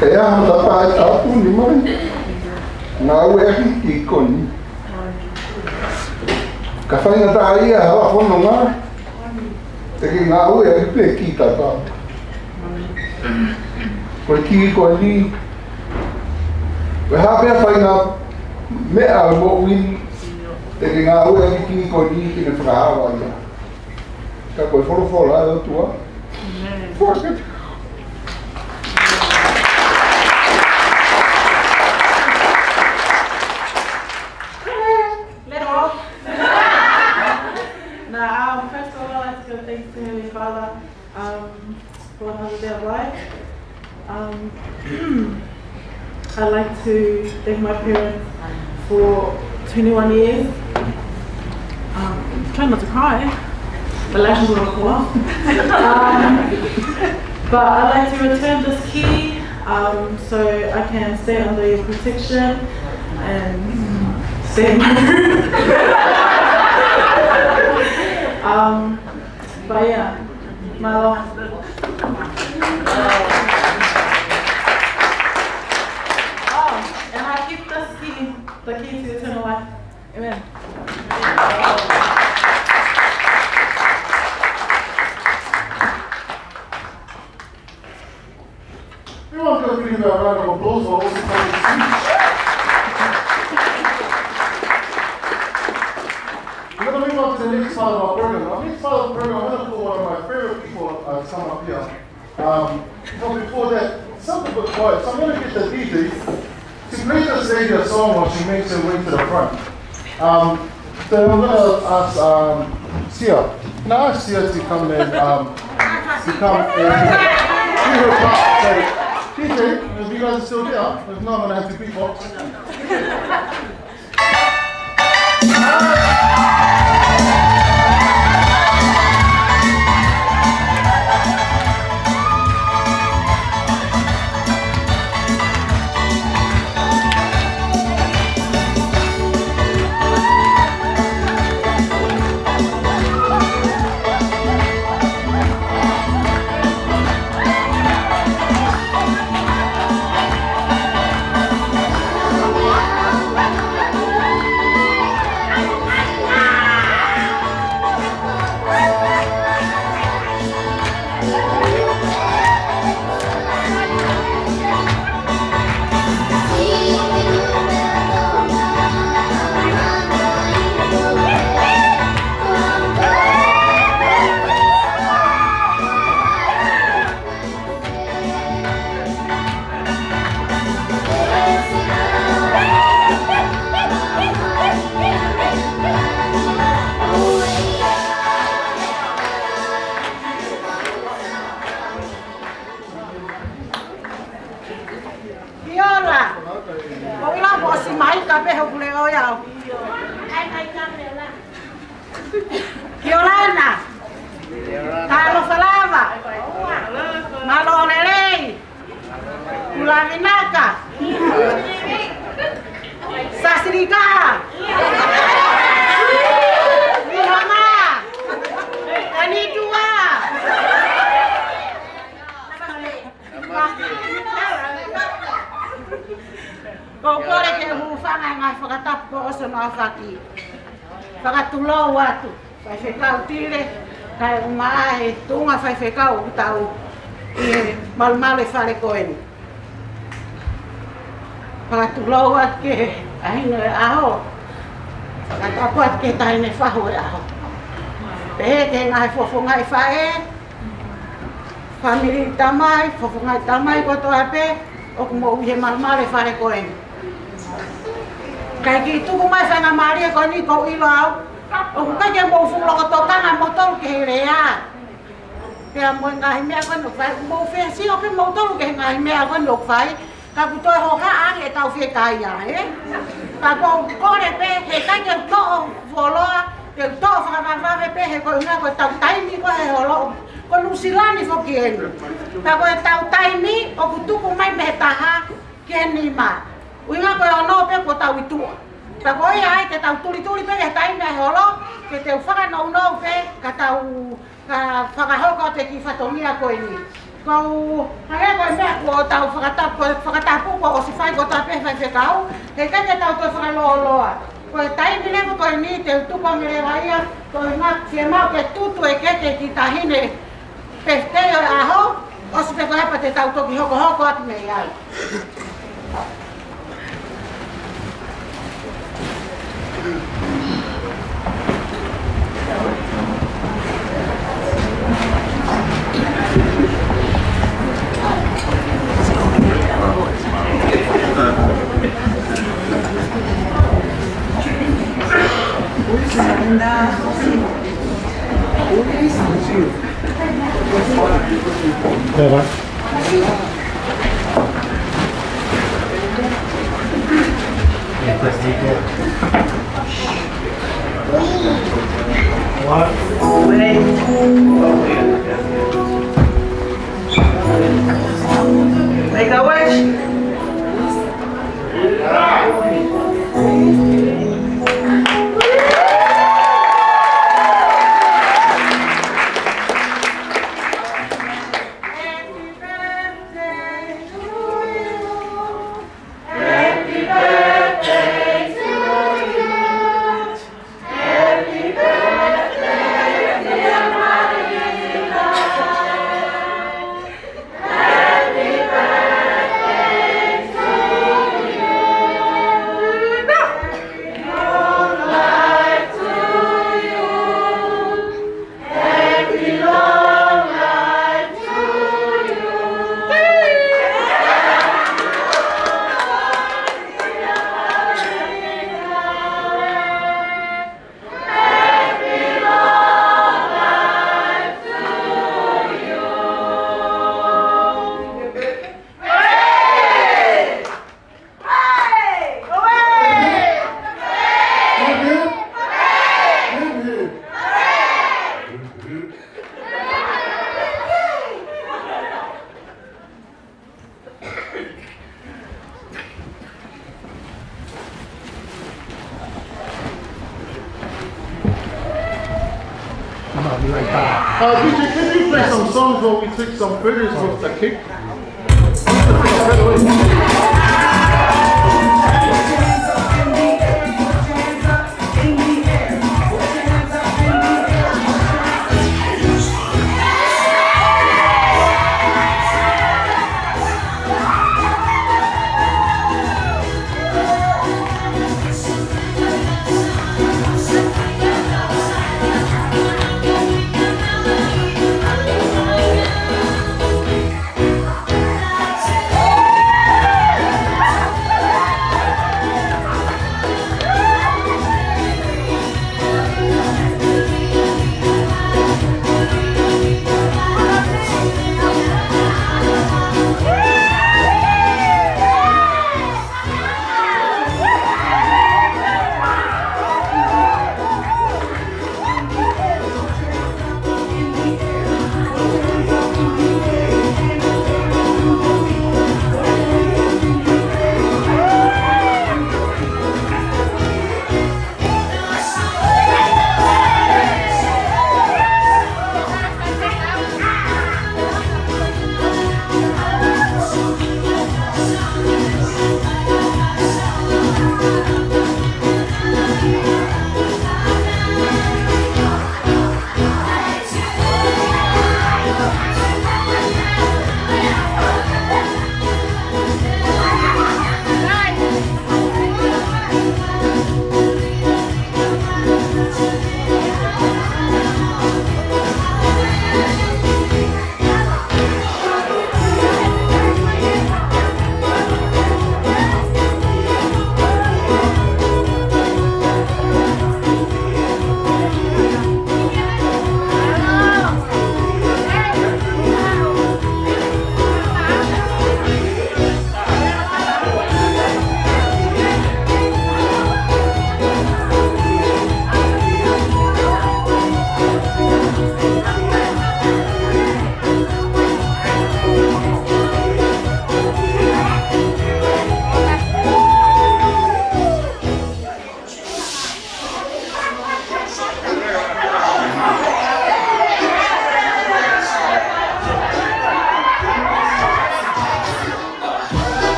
Ka ʻi ai ha matapā ʻe tāpuni mai, ngāueʻaki e kī ko eni. Ka faingataʻaʻia ha fononga, te ke ngāueʻaki pē e kī tatau. Ko e kī ko eni, ko e hā pē ha faʻahinga meʻa ʻo e moʻui ni, te ke ngāueʻaki e kī ko eni ke ne fakaava ia. Ka ko e folofola ʻa e ʻOtua. ʻĒmeni. Fuck it. Let off. Now, um, first of all, I'd like to give thanks to Heavenly Father, um, for another day of life. Um, I'd like to thank my parents for twenty-one years. Um, try not to cry. The lashes will fall off. Um, but I'd like to return this key, um, so I can stay under your protection and stay in my room. Um, but yeah, my love. Oh, and I keep this key, the key to eternal life. Amen. Everyone can give me a round of applause for all the kind of speech. We're gonna move on to the next part of our program. Our next part of the program, I'm gonna call one of my favorite people, uh, to come up here. Um, but before that, something a bit quiet. So I'm gonna get the D J. She plays this lady a song while she makes her way to the front. Um, so I'm gonna ask, um, Sia. Can I ask Sia to come and, um, to come and do her part? So, P J, if you guys are still there, if not, I'm gonna have to beatbox. Kia ora. Ko ila mo si mai ka pe ho kule o yao. Kia ora na. Talofa lava. Mālō e lelei. Kula vinaka. Sasirika. Vihama. Kanitua. Ko u kole ke u hūfanga he ngaahi fakatapu kuo ʻosi hono aofaki. Fakatulou atu, Faifekau Tile, kae ʻumaʻā e tuʻunga faifekau ʻoku tau ʻi he malumalu e fale ko eni. Fakatulou atu ki he taʻahine ʻo e ʻaho. Fakatapu atu ki he taʻahine fahu ʻo e ʻaho. Pehē ki he ngaahi fofongaʻi faʻē, fāmili tamai, fofongaʻi tamai kotoa pē ʻoku moʻui he malumalu e fale ko eni. Kae kiʻi tuku mai faingamālie ko eni, ʻoku ou ʻilo au ʻoku ʻikai ke mou fuʻu loko tokanga moutolu ki he lea pea mo e ngaahi meʻa ko eni ʻoku fai. Mou fie sio pē moutolu ki he ngaahi meʻa ko eni ʻoku fai. Ka kuo toe hohaʻa ange ʻetau fiekaia, ē? Ka ko u kole pē, heʻikai ke u toʻo fuoloa, ke u toʻo fakavavevave pē, he ko e ʻuhinga ko ʻetau taimi ko ē he holo, ko Nuʻusila ni foki eni. Ka ko ʻetau taimi ʻoku tuku mai mei he taha ki he nima. ʻUhinga ko e ono pē kuo tau ʻi tuʻa. Ka ko ia ai te tau tulituli pē he taimi ʻa e holo, ke tau fakanounou pē, ka tau ka fakahoko atu e kiʻi fatongia ko eni. Ko u hangē ko e meʻa kuo tau fakatapu, ko e fakatapu kuo ʻosi fai kotoa pē he faifekau, heʻikai ke tau toe fakalōloa. Ko e taimi leva ko eni te u tuku ange leva ia, ko e ʻuhinga fiemaʻu ke tutu e keke ki he taʻahine pefitei ʻo e ʻaho, ʻosi pē ko ia pea te tau toki hokohoko atu mei ai. There you go. Make a wish. Uh, D J, can you play some songs while we take some photos with the kick?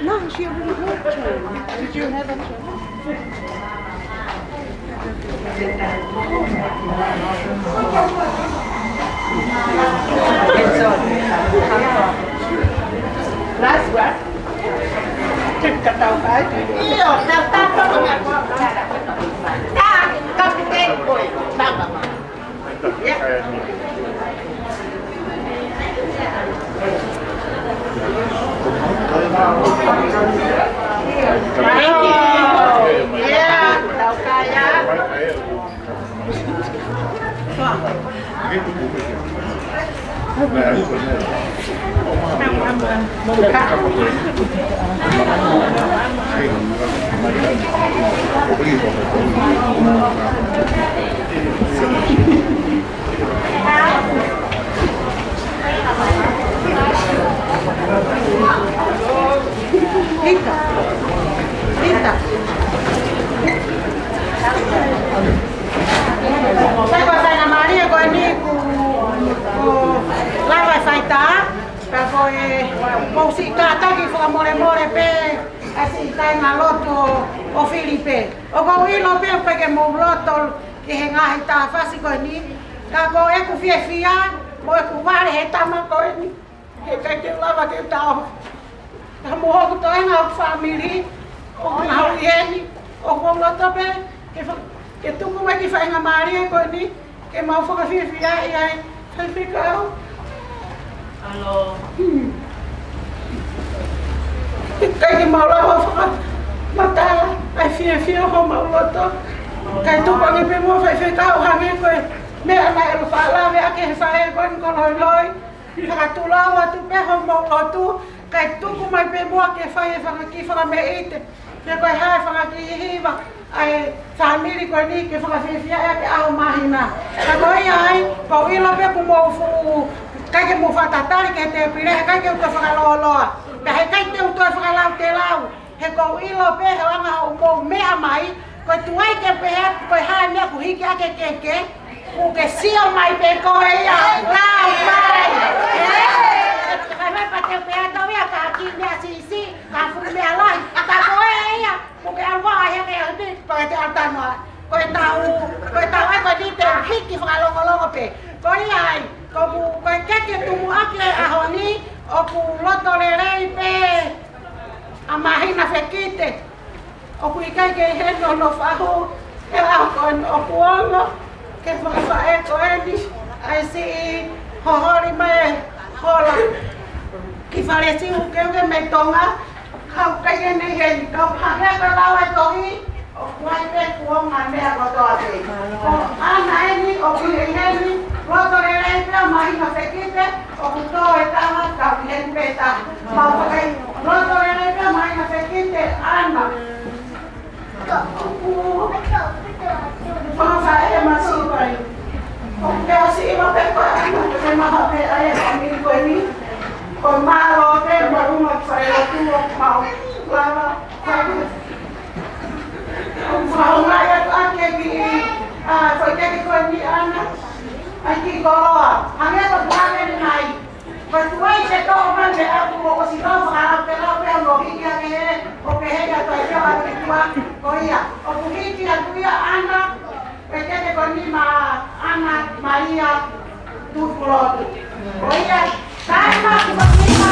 No, she already had two. Did you have a two? Last one. Io, ta, ta, ta, ta, ta, kapiteni ko ē. Ta, ta, ta. ʻIta. ʻIta. Sai ko e faingamālie ko eni kuo, kuo lava e faitā, ka ko e mou siʻi kātaki fakamolemole pē ʻa e siʻi kāingalotu ʻo Filipe. ʻOku ou ʻilo pē ʻoku ʻikai ke mou loto ki he ngaahi tāfasi ko eni, ka ko ʻeku fiefia mo ʻeku vale he tama ko eni. He ʻikai ke lava ke taʻofi. Ka mo hoku toenga ʻo e fāmili, ʻoku nau ʻi heni, ʻoku ou loto pē ke fa-, ke tuku mai ki he faingamālie ko eni, ke mau fakafiefiaʻi ai, Faifekau. ʻAlo. Hmm. ʻIkai ke mau lava fakamatala ʻa e fiefia ʻo homau loto. Kae tuku ange pē muʻa Faifekau hangē ko e meʻa naʻe ʻalu fakalave ʻaki ʻe he faʻē ko eni ko Loiloi. Fakatulou atu pē homau lotu, kae tuku mai pē muʻa ke fai e fanga kiʻi fakameʻite. Pe ko e hā e fanga kiʻi hiva ʻa e fāmili ko eni ke fakafiefiaʻi ʻaki e ʻaho māhina. Ka ko ia ai, ʻoku ou ʻilo pē ʻoku mou fuʻu, ʻikai ke mou fakatatali ki he tēpile, heʻikai ke u toe fakalōloa. Pea heʻikai te u toe fakalautelau. He ʻoku ou ʻilo pē he anga hoʻomou meʻa mai, ko e tuai ke pehē, ko e hā e meʻa ʻoku hiki ʻaki e keke, ʻoku ke sio mai pē koe ia, lau mai. Ē? Kae mai pea te u pehē atu ia ka kiʻi meʻa siʻisiʻi, ka fuʻu meʻa lahi, ka ko e ia, ʻoku ke ʻalu ʻo ʻai hake ʻa e pē, pea te ʻalu tano ai. Ko e tau, ko e tau ē ko eni te u hiki fakalongolongo pē. Ko ia ai, ko ʻeku, ko e keke tumu ʻaki e ʻaho ni, ʻoku loto lelei pē ʻa Māhina Fekite. ʻOku ʻikai ke ʻi heni hono fahu, he ʻaho ko eni ʻoku ongo, ke fakafaʻē ko eni, ʻa e siʻi hoholi mai e hola ki Falesiu ke uke mei Tonga, ka ʻoku ʻikai ke ne ʻi heni, ka ʻoku hangē ko e lau ʻa e tohi, ʻoku ʻi ai pē kuonga meʻa kotoa pē. Ko ʻAna eni, ʻoku ʻi heni, loto lelei pē ʻa Māhina Fekite, ʻoku tō e taha, ka ʻoku ʻi heni pē taha. Mau fakai, loto lelei pē ʻa Māhina Fekite, ʻAna. Ka ʻoku, fakafaʻē masiʻi pai. ʻOku ke ʻosi ʻilo pē ko e ʻAna, ko e maha pē ʻa e fāmili ko eni. Ko e mālō pē, mālō mo e fale lotu ʻoku mau lava. Fakahoungaʻi atu ʻa e kiʻi, ʻa, foʻi keke ko eni ʻAna, ʻa e kiʻi koloa. Hangē ko e puake ni mai. Ko e tuai ke toʻo mai mei ʻapi ʻoku ʻosi lau fakalautelau pea mo hiki ʻa e, ʻo pehē ʻa e taʻu ʻa e kiʻi tua. Ko ia, ʻoku hiki atu ia ʻAna, ko e keke ko eni maʻa ʻAna Malia Tukulotu. Ko ia, taima ki Malia.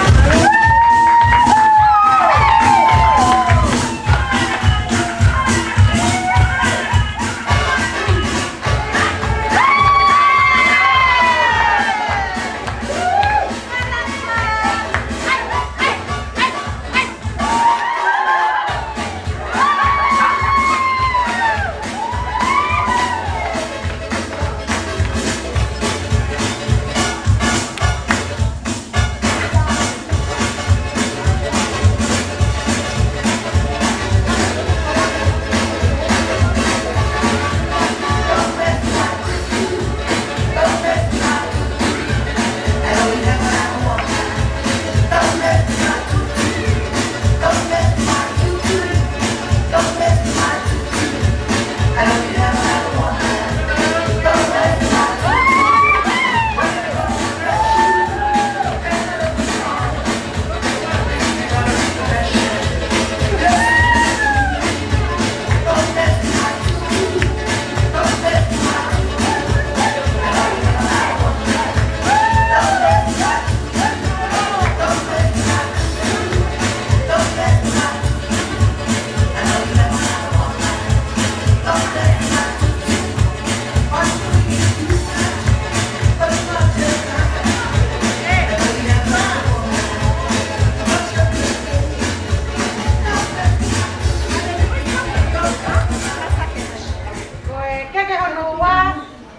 Ko e keke hono ua,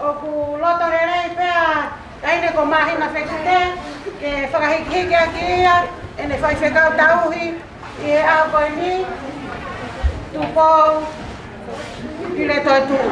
ʻoku loto lelei pē ʻa Taʻahine ko Māhina Fekite, ke fakahikihiki ʻaki ia, ʻene faifekau tauhi, ʻi he ʻaho ko eni, Tupou Piletoetuʻu.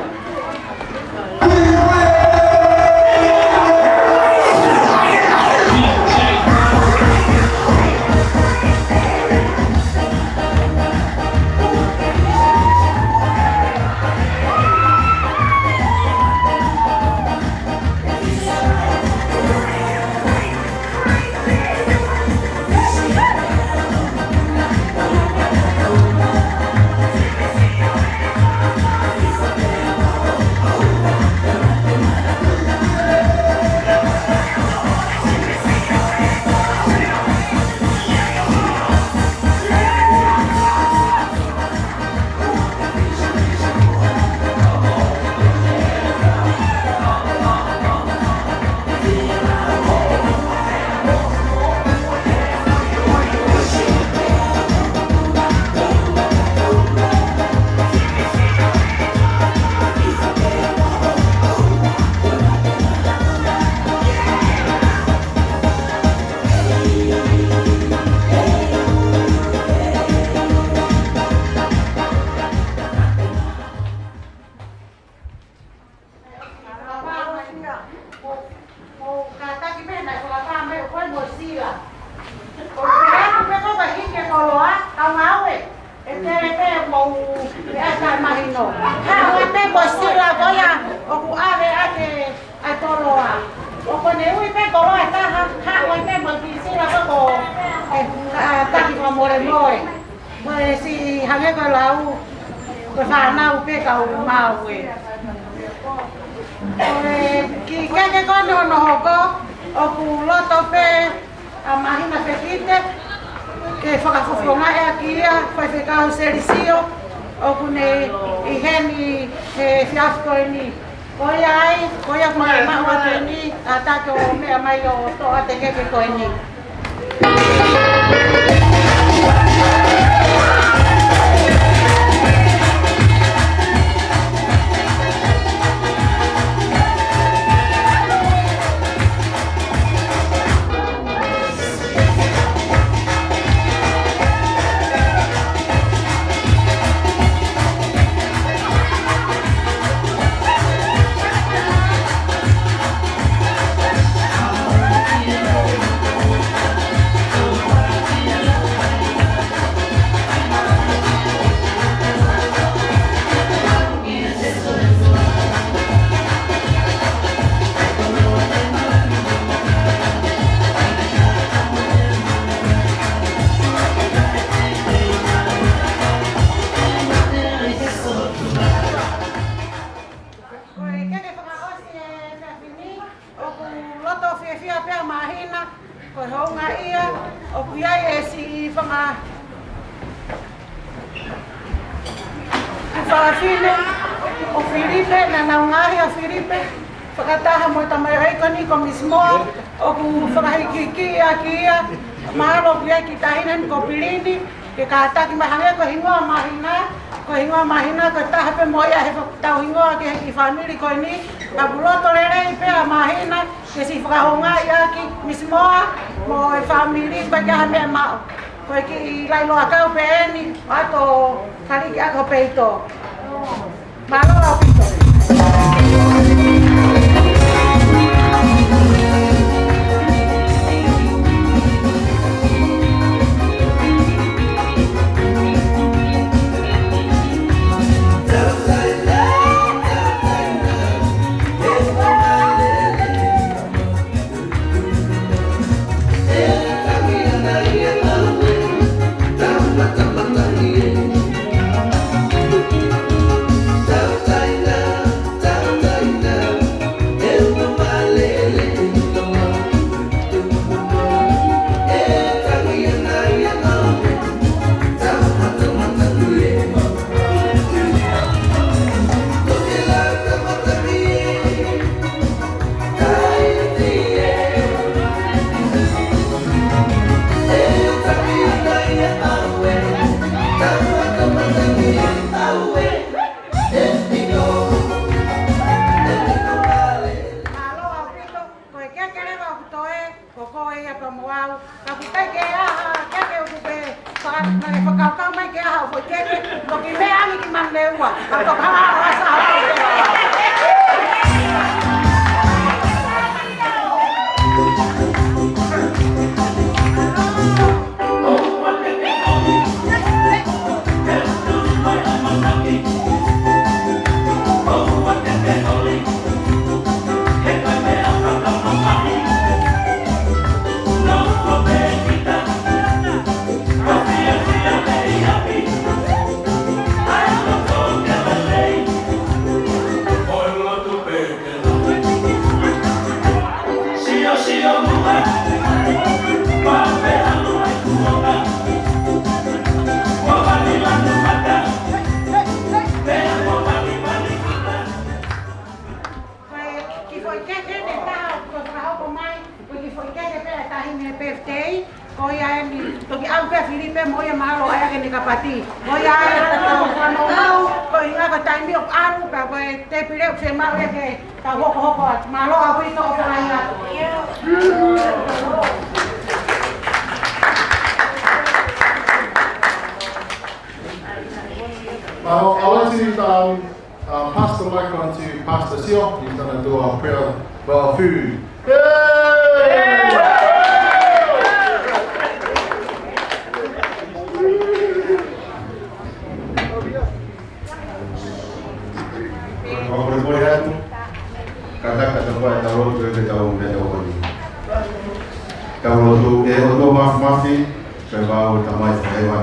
Moe, moe, siʻi hangē ko e lau, ko e fānau pē kau maʻu ē. Ko e kiʻi keke ko eni hono hoko, ʻoku loto pē ʻa Māhina Fekite ke fakafofongaʻi ʻaki ia, Faifekau Selisio, ʻoku ne ʻi heni he efiafi ko eni. Ko ia ai, ko ia kuo ne maʻu atu eni, ʻa e taki ʻo meʻa mai ʻo toʻo ʻa e keke ko eni. Ko e keke fakaʻosi e efiafi ni, ʻoku loto fiefia pē ʻa Māhina, ko e houngaʻia ʻoku ʻi ai e siʻi fanga fefine ʻo Filipe, naʻa nau ngaohi ʻa Filipe fakataha mo e tamaioʻeiki ko eni ko Miss Moa, ʻoku fakahīkihikiʻi ʻaki ia, mahalo ʻoku ʻi ai e kiʻi taʻahine ko Pilini, ke kātaki mai hangē ko e hingoa Māhina, ko e hingoa Māhina, ko e taha pē mo ia he fo-, tauhingoa ki he kiʻi fāmili ko eni, ka ʻoku loto lelei pē ʻa Māhina, ke siʻi fakahoungaʻi ʻaki Miss Moa mo e fāmili, ʻikai ke ʻi ai ha meʻa maʻu. Ko e kiʻi lailoa kau pē eni, ʻo ʻato kaliki ʻaki ho peito. Mālō ʻaupito. Mālō ʻaupito, ko e keke leva ʻoku toe, ko koe ia pea mo au. Ka ʻoku ʻikai ke ʻi ai ha keke ʻoku ke faka-, ke fakakaukau mai ke ʻi ai ha foʻi keke, toki meʻa ange ki Manurewa. Ka toki hanga ʻo ʻasi ʻa Ko e kiʻi foʻi keke ʻe taha ʻoku fakahoko mai, ko e kiʻi foʻi keke pē ʻa e taʻahine birthday, ko ia eni, toki ʻalu pē ʻa Filipe mo ia mahalo ʻai ʻaki ʻene kapati. Ko ia eni, ko e fakamolemole, ko e ʻuhinga ko e taimi ʻoku ʻalu, pea ko e tēpile ʻoku fiemaʻu ia ke tau hokohoko atu. Mālō ʻaupito ʻo fakaʻaonga. Mālō, I'd like to, um, uh, pass the mic on to Pastor Sio. He's gonna do our prayer for our food. Yay! Fakamolemole atu. Kātaki ʻetau lotu, ʻetau meʻa ʻo e ʻaho ni. Tau lotu. ʻE ʻOtua Māfimafi, ko e vao ʻo e Tamai ʻi he ʻaho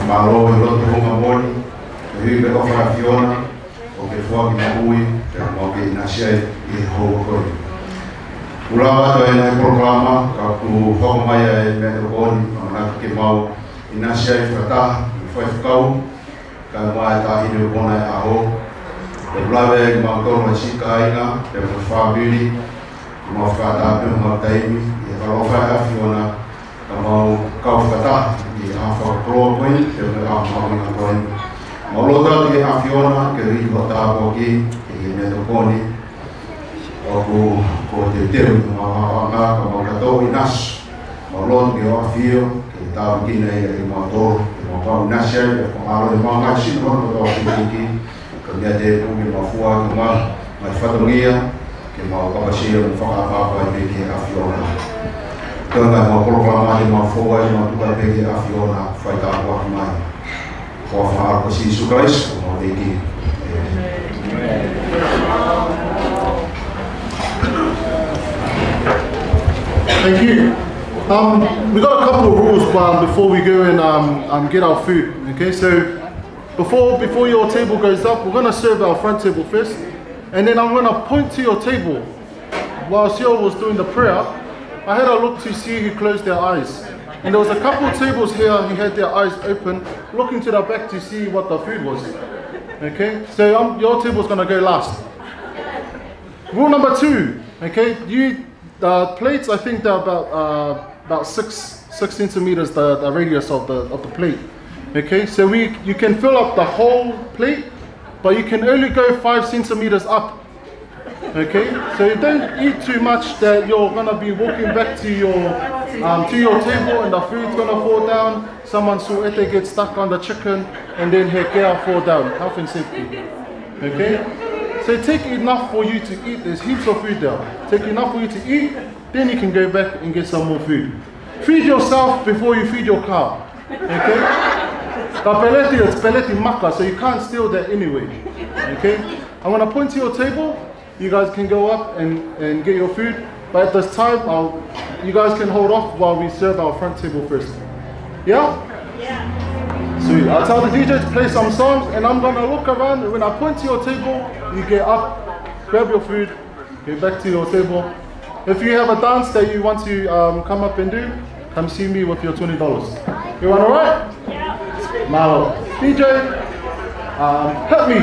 Mālō e loto houngaʻia moʻoni, ʻoku ʻi he ʻofa ʻa e ʻAfiona, ʻoku ke foaki moʻui, pea mau kei ʻinasi ai ʻi he houa ko eni. Kuo lava atu ʻa e ngaahi polokalama, ka kuo hoko mai ʻa e meʻatokoni, ʻamanaki ke mau ʻinasi ai fakataha, mo e faifekau, kae ʻumaʻā e taʻahine ʻoku ʻi ai ʻa e ʻaho. Pea lava ʻa kimautolu ʻa e siʻi kāinga, pea mo e fāmili, ke mau fakaʻatā pē homau taimi, ʻi he fakaʻofa ʻa e ʻAfiona, ka mau kau fakataha ʻi he ʻaho fakakoloa ko eni, pea mo e ʻaho mahuʻinga ko eni. Mau lotu atu ki he ʻAfiona, ke ui hoʻo tāpuaki, ki he meʻatokoni, ʻoku, ʻoku teuteu ʻi homau ʻaonga, ka mau kātoa ʻinasi. Mau lotu ki hoʻo ʻAfio, ke tāpuekina ia kimautolu, ke mau kau ʻinasi ai, pea ko e ʻalu ʻemau ngaahi sino hono kotoa ki he ʻEiki, ko e meʻa tēpū ke mau fua, ke mau, ngaahi fatongia, ke mau kapasia mo fakaʻapaʻapa ai pē ki he ʻAfiona. Ko e ngaahi mau polokalama ke mau fua, ke mau tuku ai pē ki he ʻAfiona, fai tāpuaki mai. Ko e ʻofa ʻa Sīsū Kalaisi, ko homau ʻEiki. ʻĒmeni. Thank you. Um, we got a couple of rules, um, before we go and, um, um, get our food. Okay, so before, before your table goes up, we're gonna serve our front table first, and then I'm gonna point to your table. Whilst Sia was doing the prayer, I had a look to see who closed their eyes. And there was a couple of tables here who had their eyes open, looking to the back to see what the food was. Okay, so, um, your table's gonna go last. Rule number two, okay, you, uh, plates, I think they're about, uh, about six, six centimeters, the, the radius of the, of the plate. Okay, so we, you can fill up the whole plate, but you can only go five centimeters up. Okay, so you don't eat too much that you're gonna be walking back to your, um, to your table and the food's gonna fall down. Someone's sōʻete gets stuck on the chicken and then he kea fall down. Health and safety. Okay, so take enough for you to eat. There's heaps of food there. Take enough for you to eat. Then you can go back and get some more food. Feed yourself before you feed your cow. Okay? Ka peleti, it's peleti maka, so you can't steal that anyway. Okay? I'm gonna point to your table. You guys can go up and, and get your food. But at this time, I'll, you guys can hold off while we serve our front table first. Yeah? Yeah. Sweet. I'll tell the D J to play some songs, and I'm gonna look around. And when I point to your table, you get up, grab your food, go back to your table. If you have a dance that you want to, um, come up and do, come see me with your twenty dollars. Everyone all right? Yeah. Mālō. D J, um, hit me.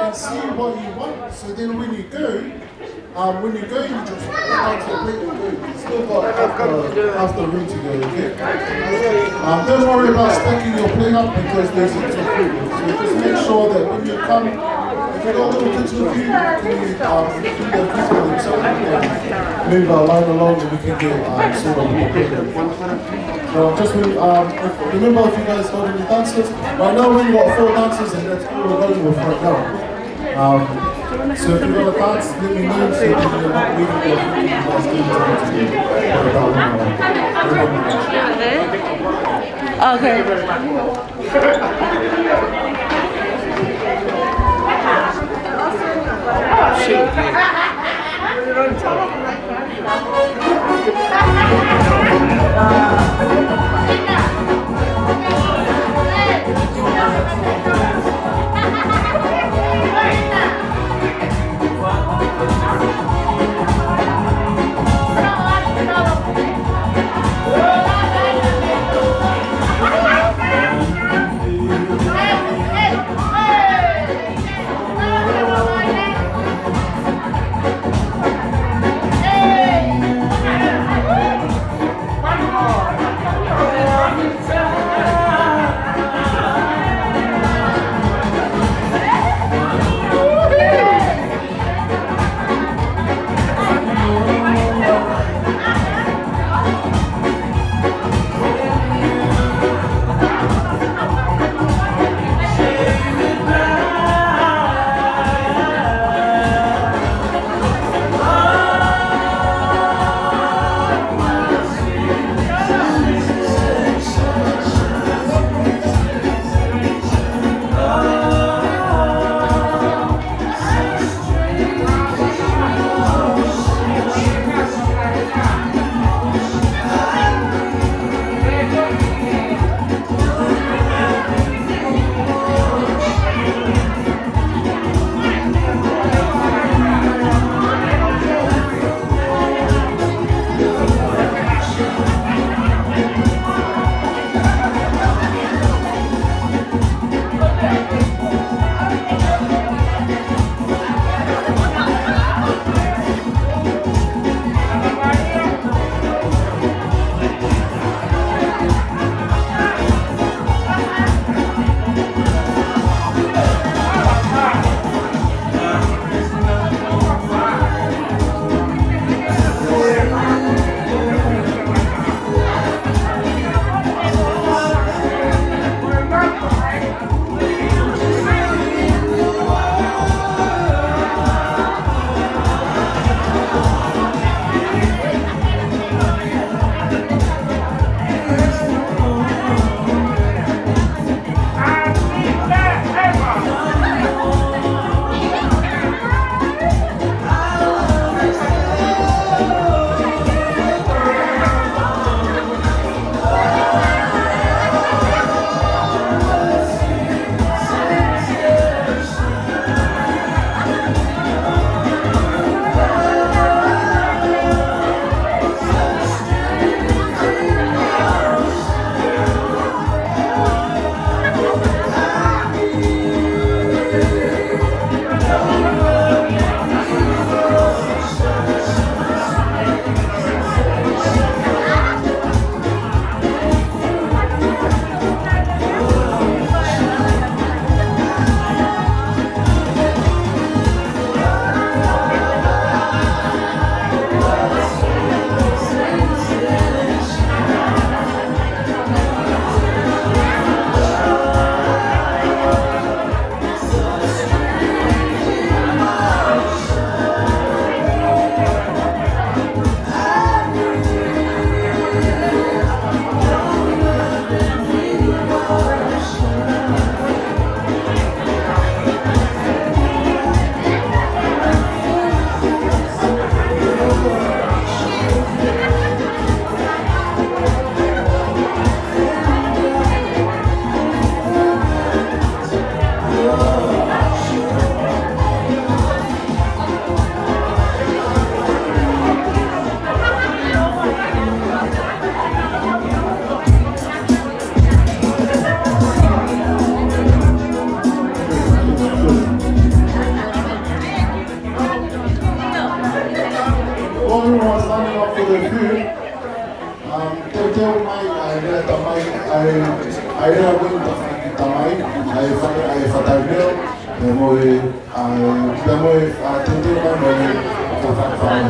See what you want, so then when you go, um, when you go, you just put it onto the plate and go. Still got half the, half the room to go, okay? Um, don't worry about stacking your plate up because there's lots of food. So just make sure that when you come, if you've got little kids with you, can you, um, do the food for them so we can move our line along and we can get, um, sort of more people. So just, um, if, remember, if you guys got any dancers, right now we've got four dancers and that's all available for right now. Um, so if you've got a dance, let me know so that you're not leaving there thinking you guys didn't do it. What about one hour? Okay. Um, teuteu mai ʻa e lea tamai, ʻa e, ʻa e lea ko eni tamai, tamai, ʻa e fa-, ʻa e fataleo, ʻe mo e, ʻa e, pea mo e, ʻa, teuteu mai mo e, ʻa e fa-, fa-,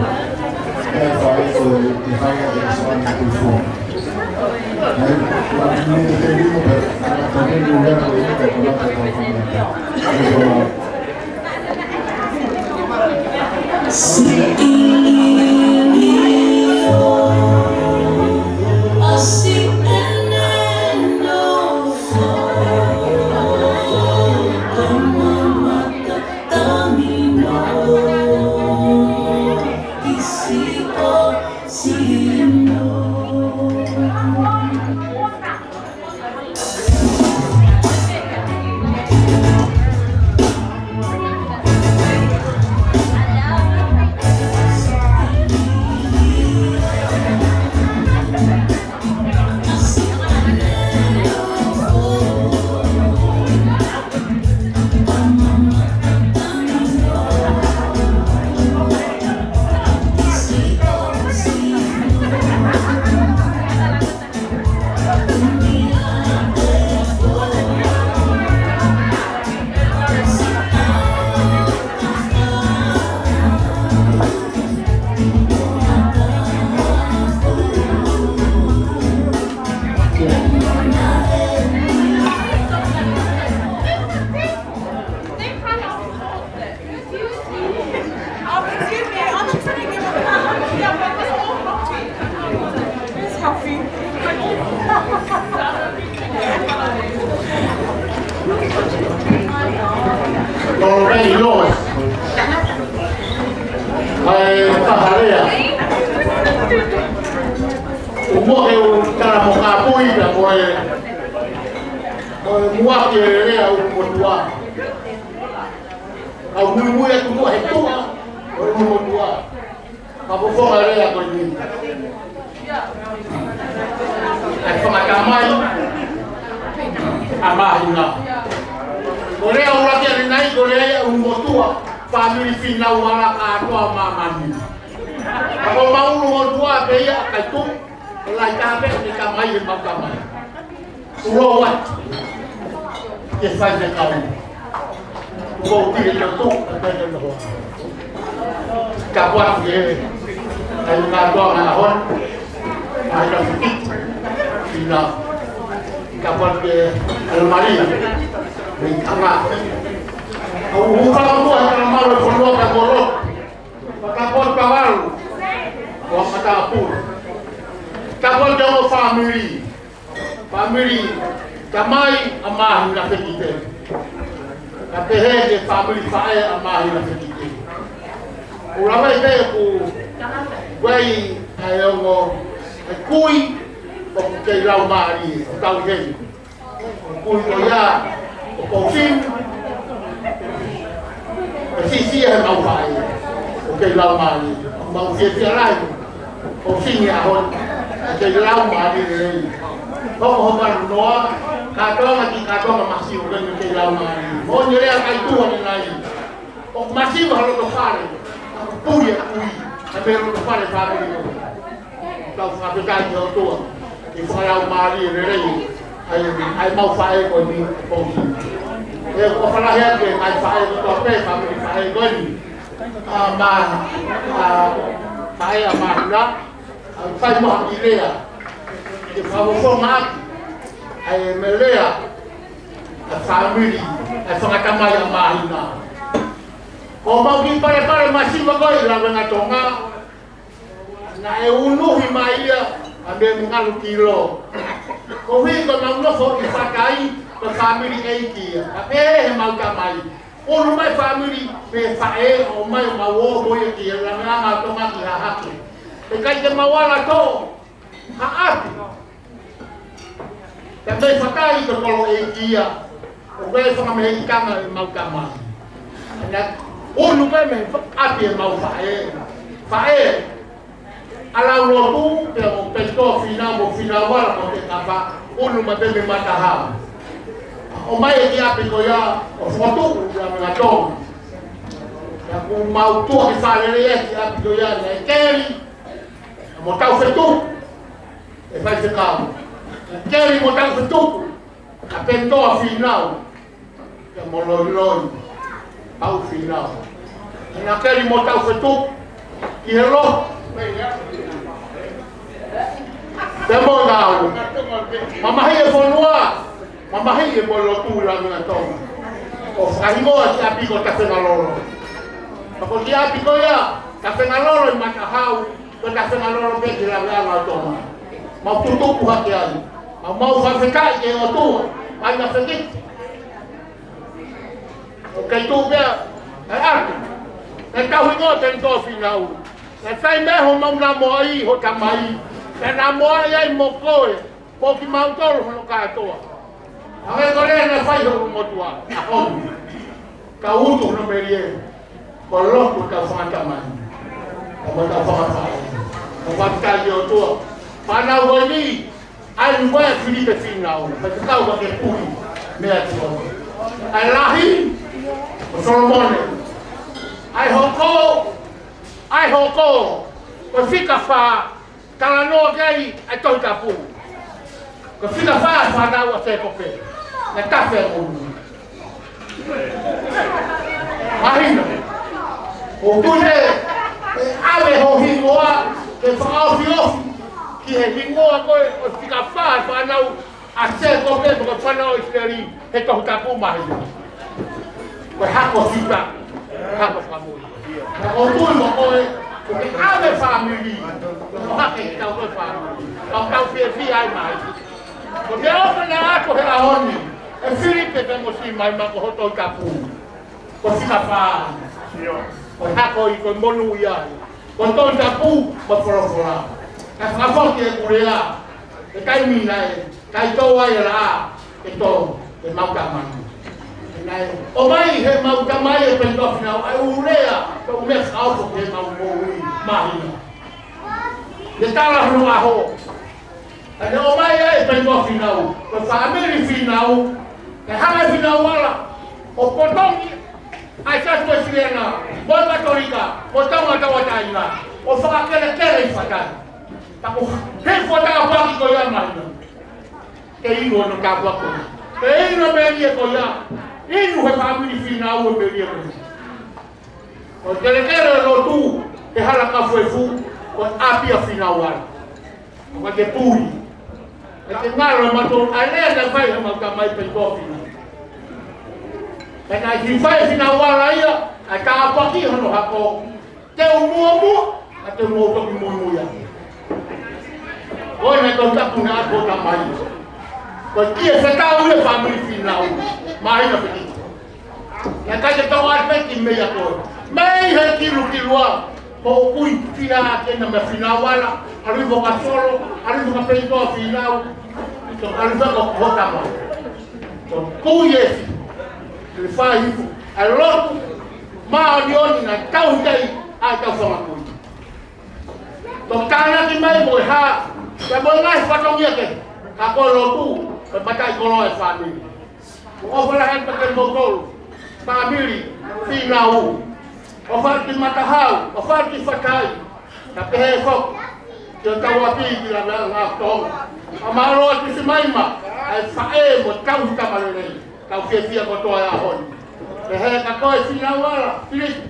ʻe fa-, ʻe, ʻe fai ʻa e soan atu fua. ʻE, ʻa, ni te te limo pe, ʻa, te te limo pe, ʻe, ʻe, ʻe, ʻe, ʻe, Tolomei Loa. ʻA e fakalea. ʻOku mohe u tala mo kapui ka ko e, ko e muʻaki e lea ʻo e ʻulumotuʻa. ʻOku muimui atu muʻa he tuʻa ʻo e ʻulumotuʻa. Ka ko e foʻi lea ko eni. ʻA e fanga tamai ʻa Māhina. Ko e lea ʻuluaki ʻanenai, ko e lea ia ʻulumotuʻa, fāmili Finau ʻa e kātoa ʻo māmani. Ka ko e ʻulumotuʻa pē ia ʻa Kaitu, ʻo lahi taha pē ʻene tamai he mau tamai. Ulo atu ke fai he kau. Ko u pili ka tō, ka pētā na hoa. Ka kuat ke, ai ka tō na hon, ai ka fiti, ina. Ka kuat ke, ai Maria, me kama. Au huka mua he kama lo kono ka kolo. Ka kuat ka valu, ua kata pulu. Ka kuat ke o fāmili. Fāmili tamai ʻa Māhina Fekite. Ka pehē ki he fāmili faʻē ʻa Māhina Fekite. ʻOku lava ʻi he ʻoku ʻi ai ʻa e ongo ʻa e kui ʻoku kei laumālie ʻo tau heni. Kui ko ia ʻo Pousini. ʻE fiefia he mau faʻē ʻoku kei laumālie. Mau fiefia lahi. Pousini ʻa hon, ʻoku kei laumālie lelei. Hoko ho malu noa, kātoanga ki kātoanga masiva ʻoku kei laumālie. Mo ni lea kai tua ni nai. ʻOku masiva ha loto fale, ʻoku puli ʻa e kui, ʻa e pē loto fale fāmili ko. Tau fakafetaʻi ki he ʻOtua, ʻi he fakalaumālie lelei, ʻa e, ʻa e mau faʻē ko eni, Pousini. ʻE, ʻoku ou fakalahi atu ki he ngaahi faʻē kotoa pē, fāmili faʻē ko eni. ʻA, ma, ʻa, faʻē ʻa Māhina, ʻa, fai mo ha kiʻi lea. Ke fakafofonga atu, ʻa e meʻa lea, ʻa e fāmili, ʻa e fanga tamai ʻa Māhina. Ko mau kiʻi palepale masiva ko ē ʻi Lavengatonga, naʻe unuhi mai ia ʻa e meʻa mo ngalu kilo. Koeʻuhi ko ʻemau nofo ʻi Fakai, ko e fāmili ʻeiki ia. Ka pehē he mau tamai. Unu mai fāmili, pē faʻē, ʻomai ʻo mau ō mo ia ki Lavengatonga ki Hahake. ʻIkai ke mau ala tō, ha ʻapi. Ka mei Fakai ko e kolo ʻeiki ia, ʻoku ʻi ai e fanga mehekitanga ʻemau tamai. Naʻe unu pē mei he fa-, ʻapi ʻemau faʻē. Faʻē, ʻa Laulotu, pea mo Pelitoa Finau mo Finau Vala mo Tekapa, unu mai pē mei Matahao. ʻOmai e kiʻi ʻapi ko ia, ʻo fokotuʻu ia mei Lavengatonga. Pea kuo mau tuʻu ki Fālele e kiʻi ʻapi ko ia, naʻe keli, Mo tau fetuku, ʻe Faifekau. Keli mo tau fetuku, ʻa Penitoa Fīnau. Ke mo loiloi, Pau Fīnau. Naʻa keli mo tau fetuku, ʻi he lotu. Pea mo ngāue. Mamahi e fonua, mamahi e mo lotu ʻi Langitonga. ʻO fakahingoa ki ʻapi ko Tafengalolo. Ka ko ki ʻapi ko ia, Tafengalolo ʻi Matahau, ko Tafengalolo pē ki Langitonga. Mau tutuku hake ai. Mau mau fakafetaʻi ki he ʻOtua, mai na fekiti. ʻOku kei tuʻu pē, ʻe ʻatu. ʻE tau hingoa Penitoa Fīnau. ʻE fai mei ho mau namoaʻi ho tamai. ʻE namoaʻi ai mo koe, mo kimautolu hono kātoa. Hangē ko e lea naʻe fai ʻe hoku motuʻa, ʻa Honi. Ka utu hono melie, ko e lotu ʻetau fanga tamai. Ka mo ʻetau fanga faʻē. Ka fakafetaʻi ki he ʻOtua. Fānau ko eni, ʻa e ʻi muʻa ʻa Filipe Fīnau, pea te kau ka ke puli, meʻa tuʻa. ʻA e lahi, ko Solomone. ʻA e hoko, ʻa e hoko, ko e fika fā, talanoa ki ai ʻa e Tohi Tapu. Ko e fika fā fānau ʻa Sēkope, naʻe tafe ʻa e monu. Mahino. ʻOku tui ʻe, ʻe ʻave ho hingoa, ke fakaofiofi ki he hingoa ko ē ʻo e fika fā fānau ʻa Sēkope mo e fānau ʻIsileli he Tohi Tapu, mahino. Ko e hako Siuta, hako Samoa. Ka ʻoku tui mo koe, ko e ʻave fāmili, ko e hake ki tau ko e fāmili. Ka ʻoku tau fiefia ai mai. Ko e meʻa ʻoku na ako he ʻaho ni, ʻe Filipe pea mo Simaima, ko hoʻo Tohi Tapu. Ko e fika fā. Ko e hako ʻi ko e monū ia. Ko e Tohi Tapu mo e folofola. Ka fakafoki ʻeku lea, ʻi he taimi naʻe, kai tō ai e laʻā, ʻe tō, ʻe mau tamai. Naʻe ʻomai he mau tamai ʻe Penitoa Fīnau, ʻa e ʻū lea, ko e ʻū meʻa fakaofo ki he mau moʻui, mahino. Ne tala hono ʻaho. Ka ne ʻomai ai ʻe Penitoa Fīnau, ko e fāmili Fīnau, ke hanga ʻe Fīnau ala, ʻo potongi ʻa e Siasi Uēsiliana, mo e Katolika, mo Tonga Tauʻatāina, ʻo fakakelekele ʻi fatai. Ka ko e fuʻu tāpuaki ko ia, mahino. Ke inu hono tāpuaki ko ia. Ke inu e melie ko ia. Inu he fāmili Fīnau e melie ko ia. ʻO kelekele lotu, he hala Kafuefu, ko e ʻapi ʻa Fīnau ala. ʻOku ke puli. ʻOku ke ngalo e mato, ʻa e lea naʻe fai he mau tamai Penitoa Fīnau. Pea naʻe ʻikai fai ʻe Fīnau ala ia, ʻa e tāpuaki hono hako, te u muʻomuʻa, ka te u toki muimui ange. Ko e naʻe Tohi Tapu naʻe ako tamai. Ko e kie fekau e fāmili Fīnau, mahino pē ki. Naʻe ʻikai ke tau ʻalu pē ki mei a koe. Mei he kilukilua, ko e kui fia ke na me Fīnau ala, ʻalu ʻi Fokasolo, ʻalu ʻi Fakapenitoa Fīnau, ʻalu ʻi Fakahohotā mai. Ko e kui ʻe fi, ʻe fai hifo, ʻa e lotu, māʻoniʻoni naʻe tauhi ai ʻa e tau fanga kui. Ko e tānaki mai mo e hā, pea mo e ngaahi fatongia kehe, ka ko e lotu, ko e mataʻikoloa e fāmili. ʻOfa lahi atu kiate kimoutolu, fāmili Fīnau. ʻOfa atu ki Matahau, ʻofa atu ki fatai. Ka pehē foki ki hotau ʻapi ki Langitonga. Fakamālō atu Simaima, ʻa e faʻē mo tauhi tama lelei. Tau fiefia kotoa he ʻaho ni. Pehē kia koe Fīnau ala, Filipe.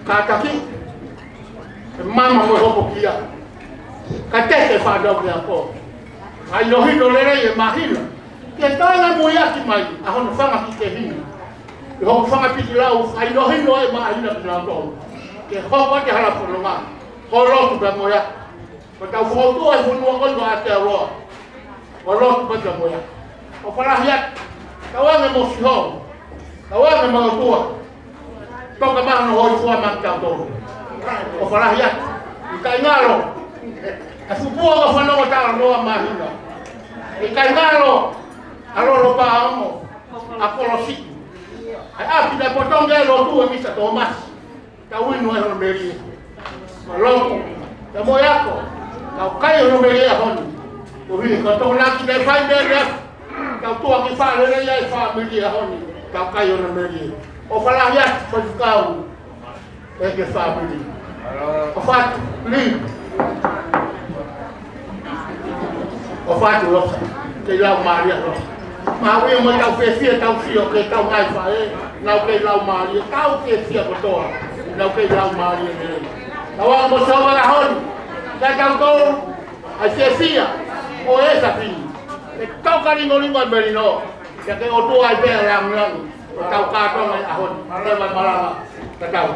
Kātaki, ʻe mama mo e hopo kia. Ka teke fānau kia koe. Fakaʻinohino lelei ʻe mahino. Ke tau na muiaki mai, ʻa hono fanga kiʻi kehina. ʻI hoku fanga pikilau, fakaʻinohino ʻe mahino kinautolu. Ke hoko atu e hala fononga. Ko e lotu pē mo ia. Ko e tau fokoutua e fonua ko eni ko Aotearoa. Ko e lotu pē kia mo ia. ʻOfa lahi atu. Tauange mo Sihova. Tauange mo e ʻOtua. Toka mai hono hōifua maʻa kitautolu. ʻOfa lahi atu. ʻIkai ngalo. ʻA e fuʻu pua ko e fanongo talanoa mahino. ʻIkai ngalo. ʻA Lolo Paongo. ʻA Kolosi. ʻA e ʻapi naʻe potongi ai e lotu ʻe Misa Tōmasi. Tau inu ai hono melie. Mālō. Tau mo e ako. Tau kai hono melie ʻaho ni. Ko hili ka tau na ki te fai melie. Tau tuʻa ki fale lelei ai fāmili ʻaho ni. Tau kai hono melie. ʻOfa lahi atu, faifekau. ʻE ke fāmili. ʻOfa atu, Lī. ʻOfa atu, Losa. Kei lau mālie, Losa. Mālie mo ʻetau fiefia, tau sio, ke tau ngaahi faʻē, nau kei lau mālie, tau fiefia kotoa, nau kei lau mālie lelei. Tau ʻalu mo Sihova he ʻaho ni, ka tau tau, ʻa e fiefia ʻo e sāpini. ʻE tau ka lingolingo ʻa e melino, ka ke ʻotua ai pē ʻa e langilangi. Ko tau kātoa mai ʻaho ni, ʻa e vai malanga, ka tau.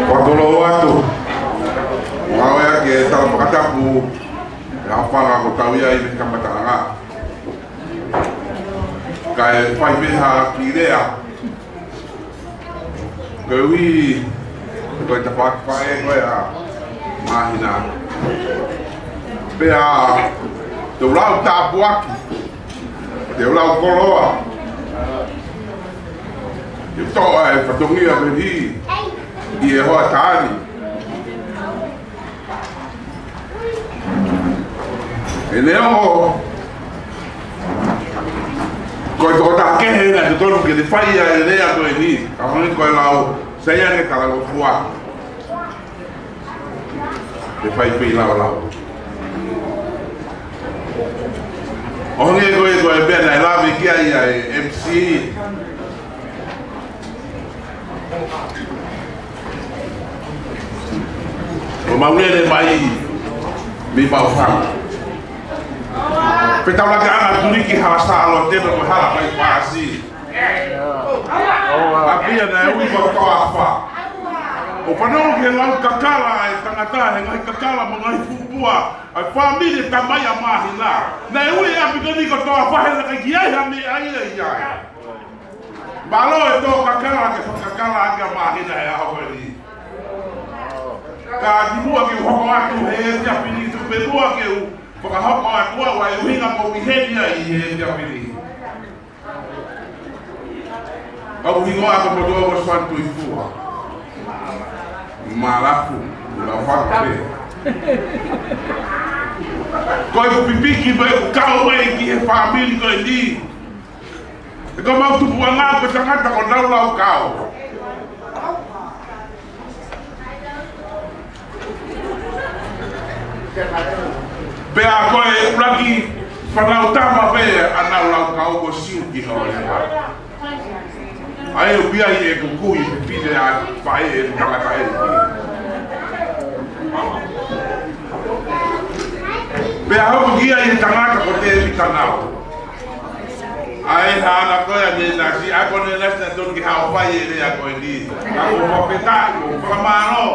Fakatulou atu. Ngāue ʻaki e tala fakatapu, ʻa e fanga ko tau ia ʻi he kamataʻanga. Kae fai pē ha kiʻi lea. Koeʻuhi, ko e tafaʻaki faʻē ko ē ʻa Māhina. Pea, te u lau tāpuaki. Te u lau koloa. Ke toʻo e fatongia pē ni ʻi he hoʻatā ni. ʻE leo, ko e tokotaha kehe naʻe totonu ke ne fai ʻa e lea ko eni, ka hangē ko e lau, sai ange ka lau fua. Ke fai pē lau lau. ʻO hangē ko e, ko e meʻa naʻe lave ki ai ʻa e M C. ʻO mau lele mai mei Maʻufanga. Pea tau laka ʻana tuliki hala Sālote mo hala Paipasi. ʻApia naʻe ui ko Toafa. ʻO fanongo ki he lau kakala ʻa e tangata, he ngaahi kakala mo e ngaahi fuʻu pua ʻa e fāmili tamai ʻa Māhina. Naʻe ui ʻa e ʻapi ko eni ko Toafa he naʻe ʻikai ke ʻi ai ha meʻa ia ʻi ai. Mālō e tō kakala ke fakakakala ʻaki ʻa Māhina he ʻaho ko eni. Ka kimuʻa ke u hoko atu he efiafi ni, tuku pē muʻa ke u fakahoko atu ʻa e ʻuhinga ko eni ʻi he efiafi ni. ʻA e hingoa ko Motuʻa Suan Tuifua. Malafu, la faka pē. Ko e pipiki mai ʻo kau mai ki he fāmili ko eni. He ko ʻemau tupuʻanga ko e tangata ko Naulaukau. Pea ko e ʻuluaki fānau tama pē ʻa Naulaukau ko Siuki Holepa. ʻA ia ʻoku ʻi ai ʻeku kui fefine ʻa e faʻē ʻe tangata ʻe. Pea hoko ki ai e tangata ko Tēvita Nau. ʻA e haʻana ko ē ʻa Nenasi, ʻa ko Nenasi naʻe tonu ke haʻu ʻo fai e lea ko eni. Ka ko fakafetaʻi, ko fakamālō,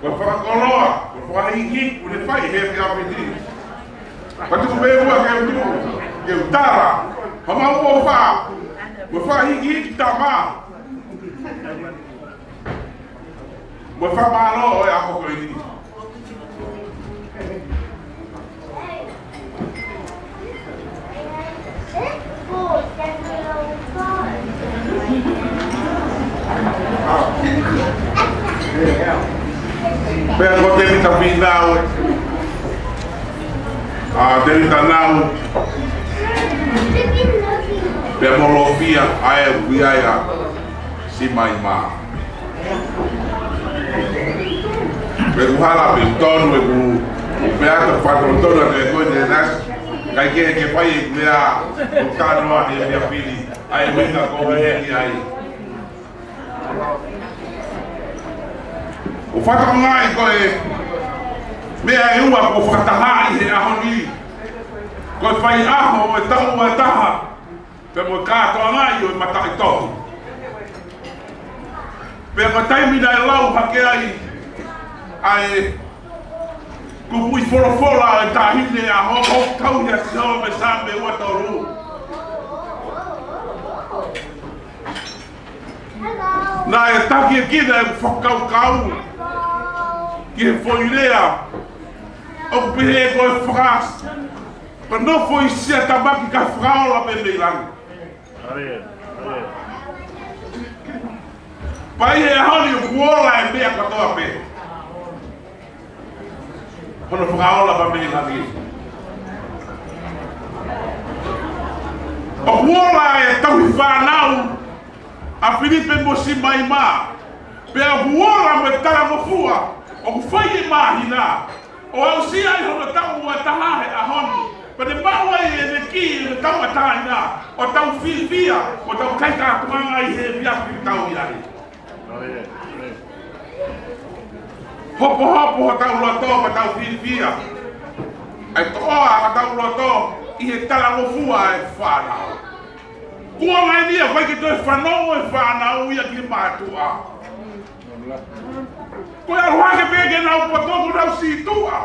ko fakakoloa, ko fakahīkihiki, ʻoku ne fai he efiafi ni. Ka tuku pē muʻa ke u tuku, ke u tala, ha mau ʻofa, ko fakahīkihiki tama. Mo e fakamālō ʻo e ʻaho ko eni. Pea ko Tēvita Fīnau, ʻa Tēvita Nau, pea mo Lofia, ʻa e ui ai ʻa Simaima. Pea ʻoku hala pē tonu ʻeku, ʻoku pehē atu fatongia atu ʻeku ʻi he nasi, kae kehe ke fai ʻeku lea ʻo tanoa he efiafi ni, ʻa e ʻuhinga ko eni ai. ʻOku fatongia ai ko e meʻa ʻe ua kuo fakatahaʻi he ʻaho ni, ko e fai ʻaho ʻo e taʻu ʻe taha, pea mo e kātoangaʻi ʻo e mataʻitohi. Pea ko e taimi naʻe lau hake ai ʻa e Kupu ʻi he folofola ʻa e taʻahine ʻa Hope, Hope Tauhi ʻa Sihova, mei he Saame ua tolu. Naʻe taki ʻe kina ʻeku fakakaukau ki he foʻi lea ʻoku pehē ko e faka-, ko e nofo ʻi Siatamaki kae fakaola pē mei langi. Pea ʻi he ʻaho ni ʻoku ola e meʻa kotoa pē. Hono fakaola pē mei langi. ʻOku ola e tauhi fānau ʻa Filipe mo Simaima. Pea ʻoku ola mo e talangofua ʻoku fai ʻe he māhina ʻo aʻusia ai hono taʻu ua taha he ʻaho ni. Pea ne maʻu ai ʻene kī ʻi he tauʻatāina ʻo tau fiefia, ʻo tau kaikātoanga ʻi he efiafi ʻoku tau ʻi ai. Hopohopo hotau loto pea tau fiefia. ʻAi toʻoa hotau loto ʻi he talangofua e fānau. Kuonga eni ʻoku ʻikai ke toe fanongo e fānau ia ki he mātuʻa. Ko e ʻalu hake pē ke nau poto kuo nau sītuʻa.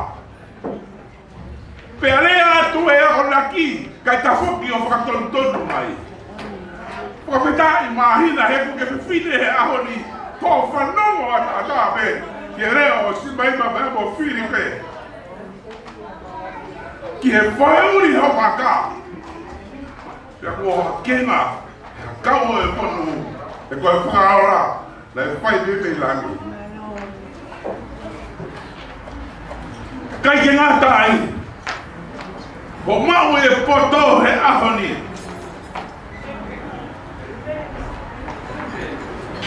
Pea lea atu e akonaki, kae tafoki ʻo fakatonutonu mai. Fakafetaʻi māhina he ʻoku ke fefine he ʻaho ni, ko e fanongo ʻataʻatā pē ki he lea ʻo Simaima pea mo Filipe. Ki he faʻeuli ho maka. Pea kuo hake na, he kau ʻo e monu, he ko e fakaola, naʻe fai pē mei langi. ʻIkai ke ngata ai, ʻoku maʻu e poto he ʻaho ni.